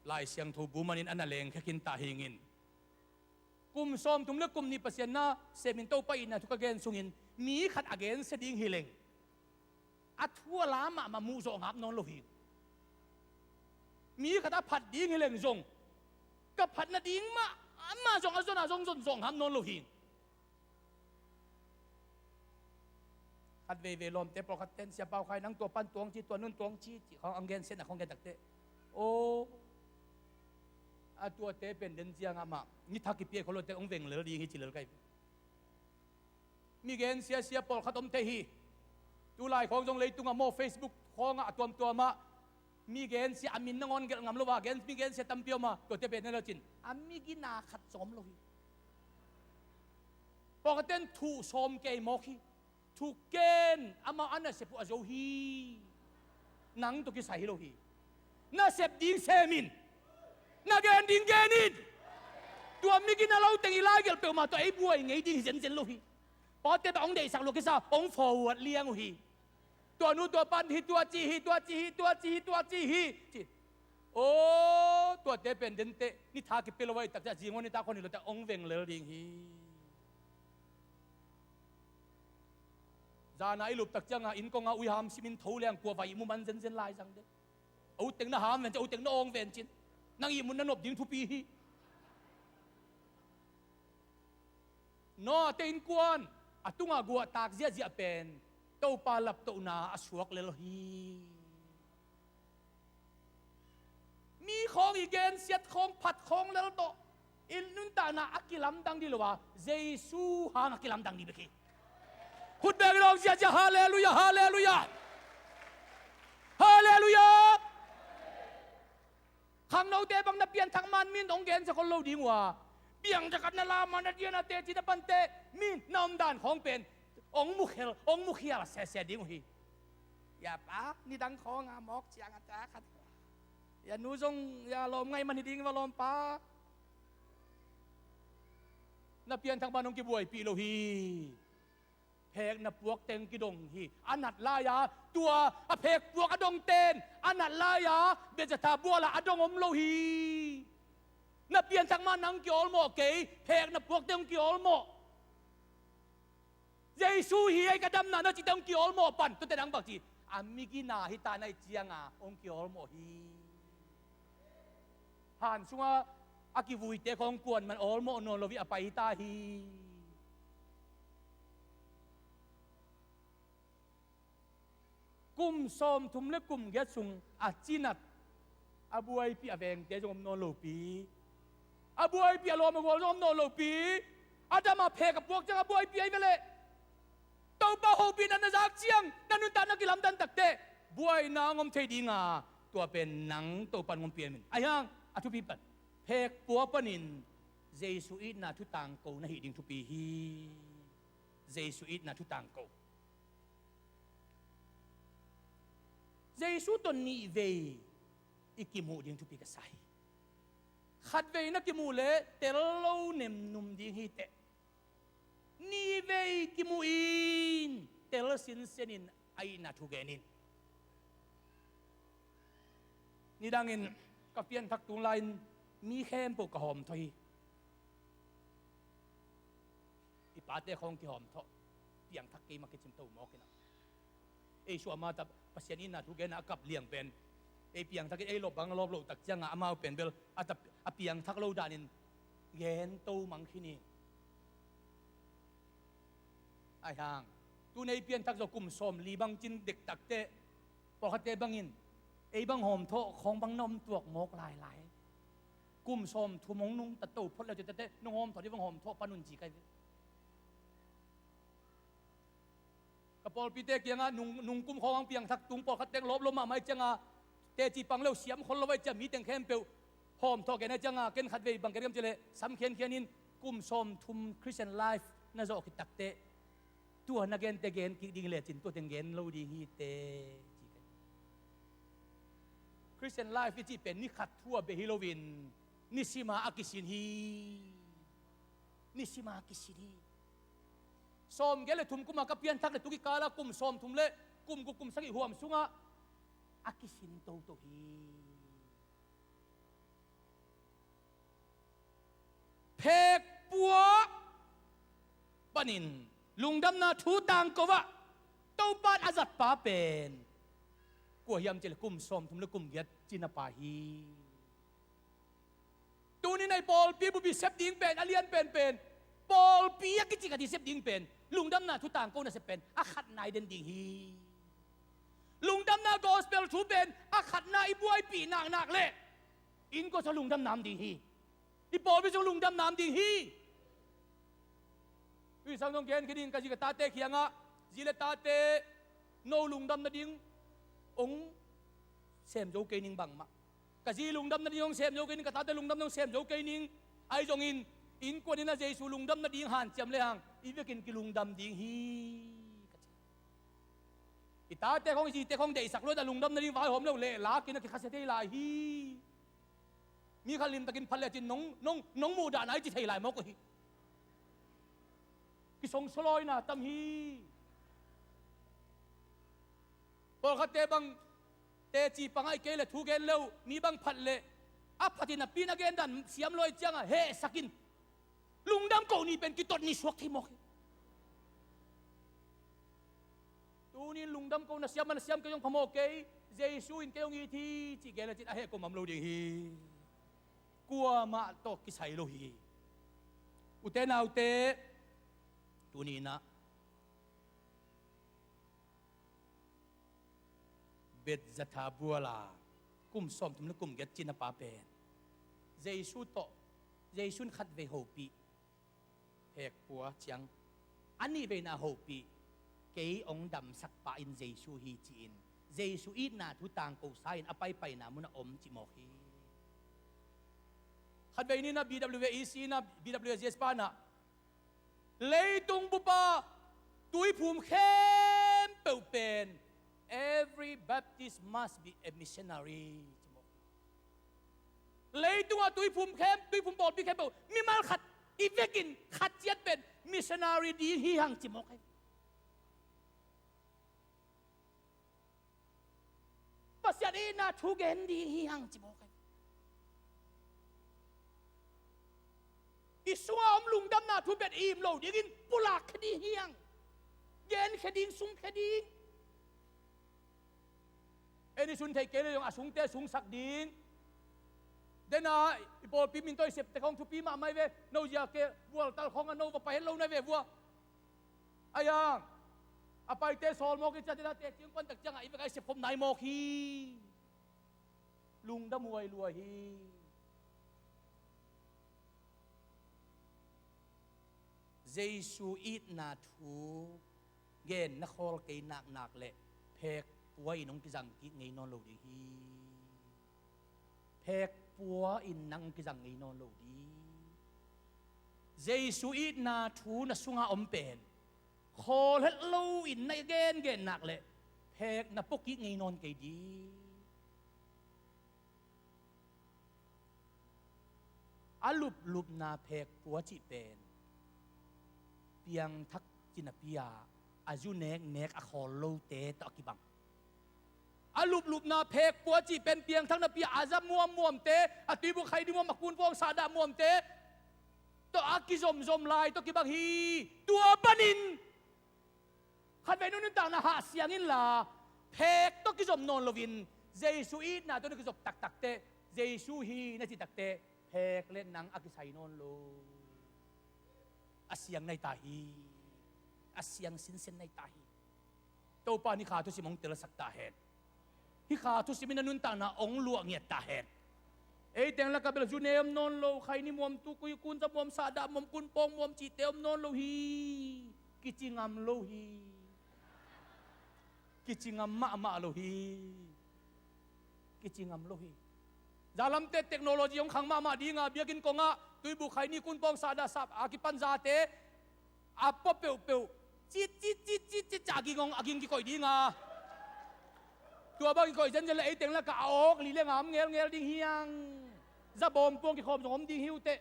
Lai Siangtho bu manin a na lengkhia khin ta hi ing in. Kum sawmthum le kum nih Pasian na semin Topa itna thu ka gen sungin mi khat a gensia ding hi leng, a thu a la mahmah muh zawh ngap nawn lo hi. Mi khat a phat ding hi leng zong, ka phat nading mah amah zong a zon a zong zon zawh ngap nawn lo hi. Khat veivei lawmte pawlkhat ten, Sia Pau Khai, nang tua pan tuang ci, tua nun tuang ci, ci khawng ang gensiatna khawng gen takte, aw, a tuate pen den ciang amah ni thak kipia kholo te hong veng lel ding hi ci lel kai. Mi gensia sia pawlkhat om thei hi. Tulai khawng zong leitungah maw, Facebook khawngah a tuamtuamah mi gensia a min nangawn gelh ngam lo a, gen, mi gensia tampi om a, tuate pen na lo cin a mi gina khat zong om lo hi. Pawlkhat ten thuh sawm kei mawk hi. Thuh ken amau a nasep uh a zo hi. Nang tawh kisai hi lo hi. Nasep ding semin, na gen ding genin. Tua mi gina lo teng i laigelh peuhmah tawh ei buai ngei ding hi zenzen lo hi. Pawlkhatte bang hong deihsak lua kisa, hong forward liang uh hi. Tua nu tua pan hi, tua ci hi, tua ci hi, tua ci hi, tua ci hi, ci. Aw, tuate pen dente ni tha kipia lo a i takte a zingawn ni tak hon hi lo te hong veng lel ding hi. Zana i lup tak cianga innkonga uiham simin tho liang kua vai i mu man zenzen lai zang de. A uteng na ham ven cin, a uteng na awng ven cin, nang ihmun na nop ding thupi hi. Noah te innkuan a tungah guahtak ziahziah pen Topa laptohna a suak lel hi. Mi khawng i gensiat khawng phat khawng lel tawh i nuntakna a kilamdang dih lo a, Jesu hang a kilamdang dih bek hi. Khut beng i lawng ziahziah, halleluiah, halleluiah, halleluiah. Khangnote bang na pianthak man min hong gensia khol lo ding uh a, piangthak khat na la man a dian a teci na pante min na omdan khawng pen hong mukhel, hong mukhial sese ding uh hi. Ya pa, nidang khawng a mawk ciang a ta khat, ya nu zong ya lawm ngai man hi ding va lawmpa. Na pianthak man hong kibuaipih lo hi. Phekna puak teng kidong hi. A nat lai-a tua a phek puak a dong ten a nat lai-a Bethzatha bualah a dong om lo hi. Na pianthak ma nang kiawlmawh kei, phekna puak teng kiawlmawh. Jesu hi ei ka damna na ci teng kiawlmawh pan, tua teng bang ci, a migina hi ta na i cianga hong kiawlmawh hi. Han sunga a kivuite khawng kuan man awlmawh nawn lo hi a pai hi ta hi. Kum sawmthum le kum giat sung a cinat a buaipih a vengte zong om nawn lopi, a buaipih a lawm a gual zong om nawn lopi, a dam a phek a puak ciang a buaipih ahi veleh Topa hopihna na zak ciang na nuntak na kilamdan takteh buaina hong om thei dinga, tua pen nang Topa in hong piamin. Ahi hang a thupi pan, phek puak panin Jesu itna thutangko na hih ding thupi hi. Jesu itna thutangko. Jesu tawh nihvei i kimuh ding thupi ka sa hi. Khatvei na kimuh leh tel lo nemnum ding hi teh. Nihvei kimuh in tel sinsenin a itna thu gen in. Nidangin ka pianthak tung lai-in mi khempeuh ka hawmthawh hi. I pate khawng kihawmthawh, piangthak kei mah kicim to mawk in a. Ei suah ma ta Pasian itna thu genna a kap liang pen ei piangthak in ei lop bang a lawp loh tak cianga amau pen bel a ta, a piangthak lo danin gen to mang khin hi. Ahi hang tu-in ei pianthak zawh kum sawmli bang cin dektakteh pawlkhatte bangin ei bang hawmthawh khawng bang na om tuak mawk lailai. Kum sawmthum hong nungta to phot le ciatateh nong hawmthawh dih bang hawmthawh pan un ci kai ve. Ka pawlpite kiangah nung, nungkum khawng ang piangthak tung pawlkhat teng lawp lo mahmah ih cianga teci pang lo siam khol lo ih ciang mi teng khempeuh hawmthawh gen ih cianga ken khatvei bang gen hiam cileh sam khiankhian in kum sawmthum Christian life na zawh khit takteh Tua na gente gen kik ding lecin tua teng gen lo ding hi te, ci ka hi. Christian life i cih pen ni khat thu a beh hi loin nisima a kisin hi. Nisima a kisin hi. Sawmgiat le thum kuma ka pianthak le tu kikala kum sawmthum le kum guk kum sagih huam sungah a kisin toto hi. Phekpua panin lungdamna thu tangko ah Topan a zatpa pen kua hiam cih leh kum sawmthum le kum giat cinapa hi. Tuni nei pawlpi bupi sep ding pen a lian penpen, pawlpi a kici khat i sep ding pen lungdamna thu tangko nasep pen a khatna i den ding hi. Lungdamna gospel thu pen a khatna i buaipih naknak leh innkuan sung lungdamna om ding hi. I pawlpi sung lungdamna om ding hi. Tui sang dong gen khin in ka zi ka tate kiangah, zi le tate, no lungdam nading hong sem zo kei ning bangmah. Ka zi lungdam nading hong sem zo kei ning, ka tate lungdam nading hong sem zo kei ning. Ahi zongin innkuan in a Jesu lungdam nading hanciam lehang i vekin kilungdam ding hi, ka ci. I tate khong i zite khong deihsak luat a lungdam nading vaihawm lo leh lakin a kikhasia thei lai hi. Mi khat limtakin phat lecin nong, nong, nong muhdahna i ci thei lai mawk uh hi. Kisongsolawina tam hi. Pawlkhatte bang teci pangah i kei le thu gen le uh, mi bang phat leh a phatin a pin a gendan siam luai ciangah hehsakin lungdam ko ni pen kitot ni suak thei mawk hi. Tunin lungdam ko na siam, na siam kei zong phamawh kei, Jesu in kei zong it hi cih gen lecin a heh ko mam lo ding hi. Kuamah tawh kisai lo hi. Ute naute, tuninah Bethzatha buala kum sawmthum le kum giat cinapa pen Jesu tawh, Jesu in khatvei hopih, phekpua ciang a nihveina hopih, kei hong damsakpa in Jesu hi ci-in Jesu itna thu tangkosa in a paipaina munah om cimawk hi. Khatvei ninah B W A E C inah B W A G S panah leitung bupa tuiphum khempeuh pen every Baptist must be a missionary cimawk hi. Leitungah tuiphum khem, tuiphum pawlpi khempeuh mimal khat i vekin khat ciat pen missionary ding hi hang cimawk hi. Pasian itna thu gen ding hi hang cimawk hi. I sungah om lungdamna thu pen i im lo dingin pulak khe ding hi hang. Gen khe ding, sung khe ding. En i sun theih kei le zong a sungte sungsak ding. Dena i pawlpi min tawh i septe khong thupi mahmah i ve. No zia ke bualtal khong a no va pai het lo na ve vua. Aiang a paite sawl mawk i ciah dena teci hong kuantak ciangah i vek a i sepkhop nai mawk hi. Lungdam huai lua hi. Jesu itna thu gen na khawl kei naknak le phekpua in hong kizang kik ngei nawn lo ding hi. Phekpua in nang hong kizang ngei nawn lo ding. Jesu itna thu na sungah om pen khawl het lo in na gengen nak le phek na pua kik ngei nawn kei ding. A luplupna phekpua cih pen piangthak cinapi-a a zu neknek a khawl lote tawh a kibang. A luplupna phekpua cih pen piangthak napi-a a za muammuamte, a tuibuk khaini muam, a kunpawng sahdah muamte tawh a kizomzom lai tawh kibang hi. Tua panin khatvei nuntakna hahsiang inla phek tawh kizom nawn loin Jesu itna tawh na kizop taktakte, Jesu hi na cih takte phek le nang a kisai nawn lo. A siang nai ta hi. A siang sinsen nai ta hi. Topa in hih kha thusim hong telsak ta hen. Hih kha thusim in a nuntakna hong luah ngiat ta hen. Ei teng lakah bel zu ne om nawn lo, khaini muam, tukui, kunza muam, sahdah muam, kunpawng muam cihte om nawn lo hi. Kici ngam lo hi. Kici ngam mahmah lo hi. Kici ngam lo hi. Zalamte technology hong khang mahmah dinga biakinn kongah tuibuk khaini kunpawng sahdah sap a kipan zate a pua peuhpeuh citcit ging hong a ging kikoih ding a. Tua bang kikoih zenzen le ei teng lakah a awk li le ngam ngelngel ding hi hang. Za bawm pawng kikhawm zong om ding hi uh teh.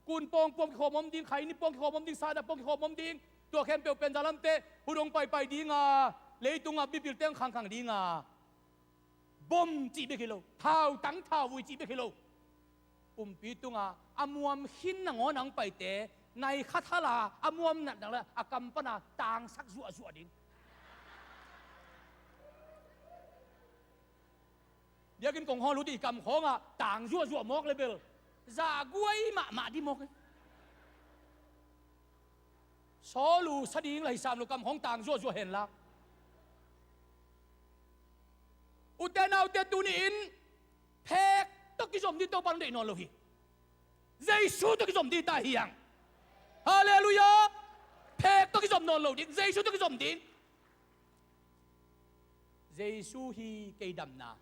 Kun pawng pawng kikhawm om ding, khaini pawng kikhawm om ding, sada pawng kikhawm om ding. Tua khempeuh pen za lamte hun hong paipai ding a, leitungah mipilte hong khangkhang ding a. Bom cih bek hi lo, thautang thauvui cih bek hi lo. Kumpi tungah a muam khin nangawn a hong paite nai khat hala a muam natnak le a kam pana tangsak zuahzuah ding. Biakinn kong hawl uh teh i kam khawngah tang zuahzuah mawk le bel za guai mahmah dih mawk hi. Sawl uh sa ding la hi sam lo, kam khawng tang zuahzuah hen la. Ute naute, tuni in phek tawh kizom ding Topa hong deih nawn lo hi. Jesu tawh kizom ding ta hi hang. Halleluiah. Phek tawh kizom nawn lo ding, Jesu tawh kizom ding. Jesu hi kei damna,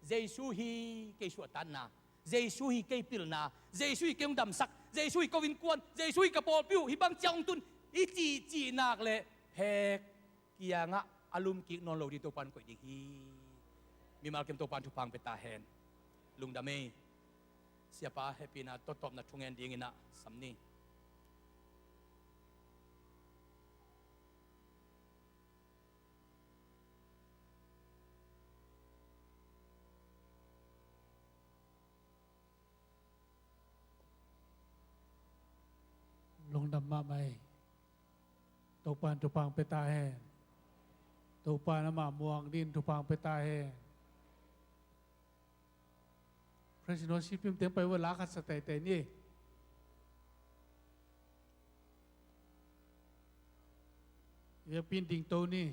Jesu hi kei suahtakna, Jesu hi kei pilna, Jesu hi kei hong damsak, Jesu hi ko innkuan, Jesu hi ka pawlpi uh, hih bang ciang hong tun, i cihcih nak leh phek kiangah a lumkik nawn lo ding Topa in koih ding hi. Mimal kim Topa in thupha hong pia ta hen. Lungdam ei. Siapa hehpihna tawh tawpna thungen dingin ah sam ni. Lungdam mahmah ei. Topa in thupha hong pia ta hen. Topa in amah muang dingin thupha hong pia ta hen. Praise and worship team teng pai un la, khat sa teitei ni. Biakpi in dingto ni.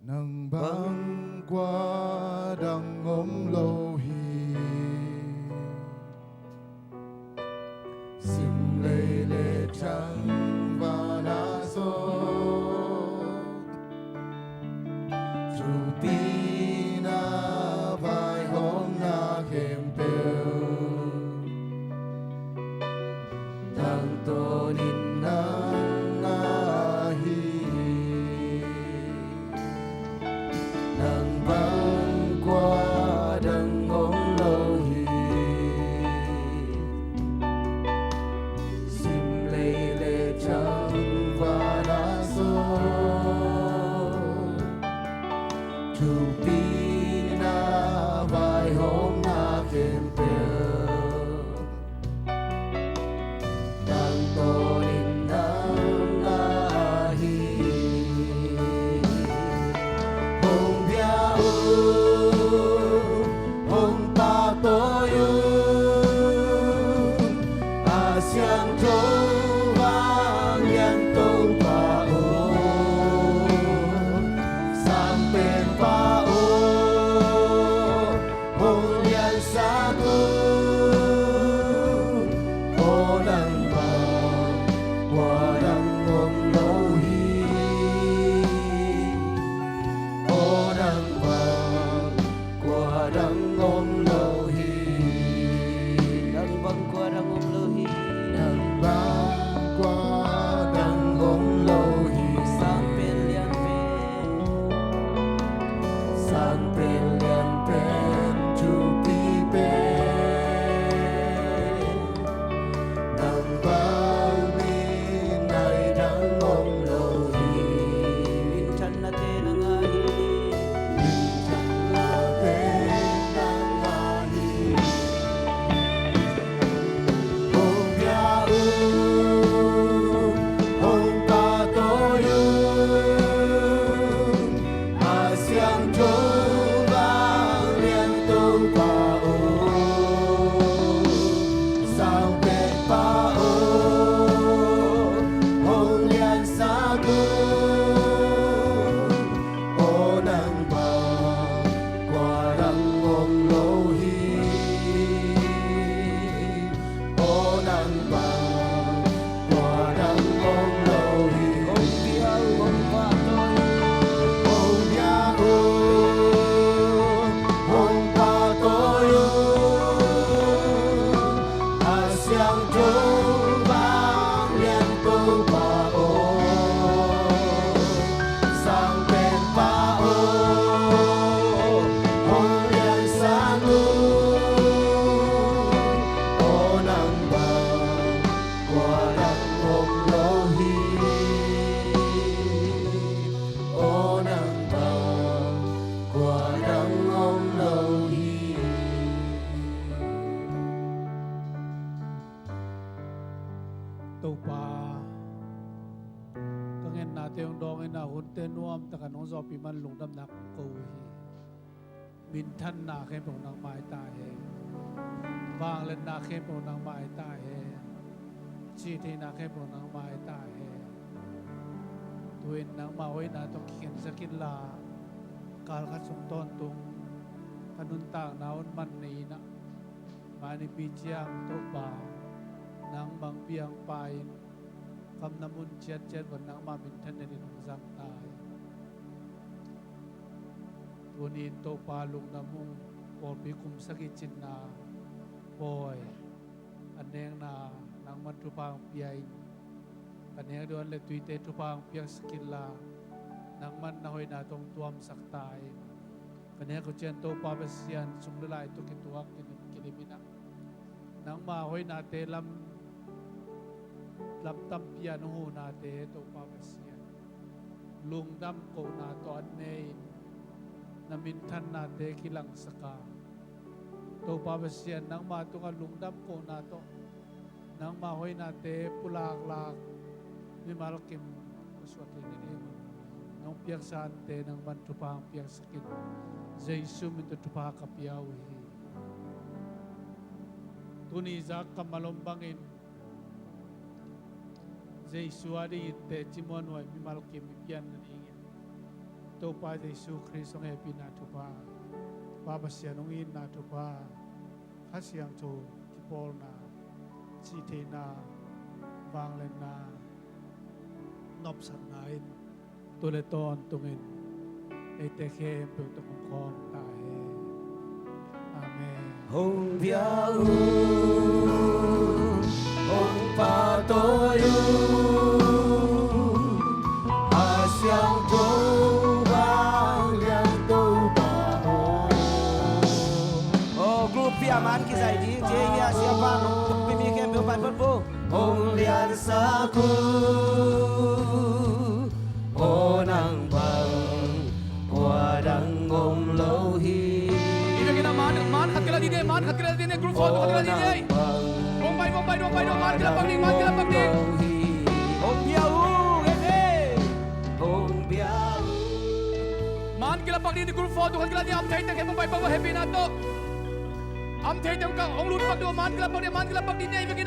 Nang bang kua dang om lo hi. Sim lei le thangvana sawt, thupina vaihawmna khempeuh tangtawnin nang ahi hi. Nang bang kua dang om lo hi. Sim lei le thangvana sawt, thupina vaihawmna khempeuh tangtawnin nang ahi hi. Hong bia un, hong pahtawi un, a siangtho vanglian Topa aw, Sangpenpa aw, hong liansak un. Aw nang bang kua dang om lo hi. Aw nang bang kua dang om lo hi. Nang bang kua dang om lo hi. Nang bang Topa aw, Sangpenpa aw, hong liansak un. Aw nang bang kua dang om lo hi. Aw nang bang kua dang om lo hi. Topa, ka ngennate hong dawng in a, hunte nuamtak a nong zawhpih man lungdamna kong ko uh hi. Minthanna khempeuh nangmah hi ta hen. Vangliatna khempeuh nangmah hi ta hen. Cihtheihna khempeuh nangmah hi ta hen. Tu-in nangmah hoihna tawh kikhensak inla, kal khat sung tawntung ka nuntakna un man nei in a, mah nipi ciang Topa, nangmah hong biakpa in kamna mun ciatciat uah nangmah minthanna dingin hong zang ta hi. Tuni-in Topa, lungdam ung. Pawlpi kum sagih cinna pawi a nekna nangman thupha hong pia in, ka nek ding a om leh tuite thupha hong piaksak inla, nangman na hoihna tawh hong tuamsak ta in. Ka nek uh ciang Topa Pasian, sum le lai tawh kituak kilim, kilim in a, nangmah hoihnate lam, lam tampi a nong huhnate Topa Pasian, lungdam kohna tawh an ne in, na minthannate kilangsak a, Topa Pasian, nangmah tungah lungdam kohna tawh nangmah hoihnate pulaklak mimal kim khuasuak thei nadingin nong piaksa ante nangman thupha hong piaksak in. Jesu min tawh thupha ka pia uh hi. Tuni zak kammal om bangin Jesu a dingin teci muanhuai mimal kim i pian nadingin Topa Jesu Khrist hong hehpihna thupha, Pa Pasian hong itna thupha, Kha Siangtho kipawlna, cihtheihna, vangliatna, nopsakna in tu le tawntungin eite khempeuh tawh hong khawm ta hen. Amen. Hong bia un, hong pahtawi un, a siangtho vanglian Topa aw. Aw, group piah man kizai ding, cia hi a, siapa, nong pi mi khempeuh pai phot vo. Hong liansak un, aw nang bang kua dang om lo hi. Ina kina man, man khat kila dine, man khat kila dine, group photo khat kila dine. Aw nang bang kua dang om lo hi. Bong bai, bong bai, bong bai, bong bai, man kila pak ding, man kila pak ding. Hong bia un, hong bia un. Man kila pak ding, group photo khat kila ding, am thei teng, bong bai, bong bai, happy na to. Am thei teng ka, hong lut pak ding, man kila pak ding, man kila pak ding, ina kina.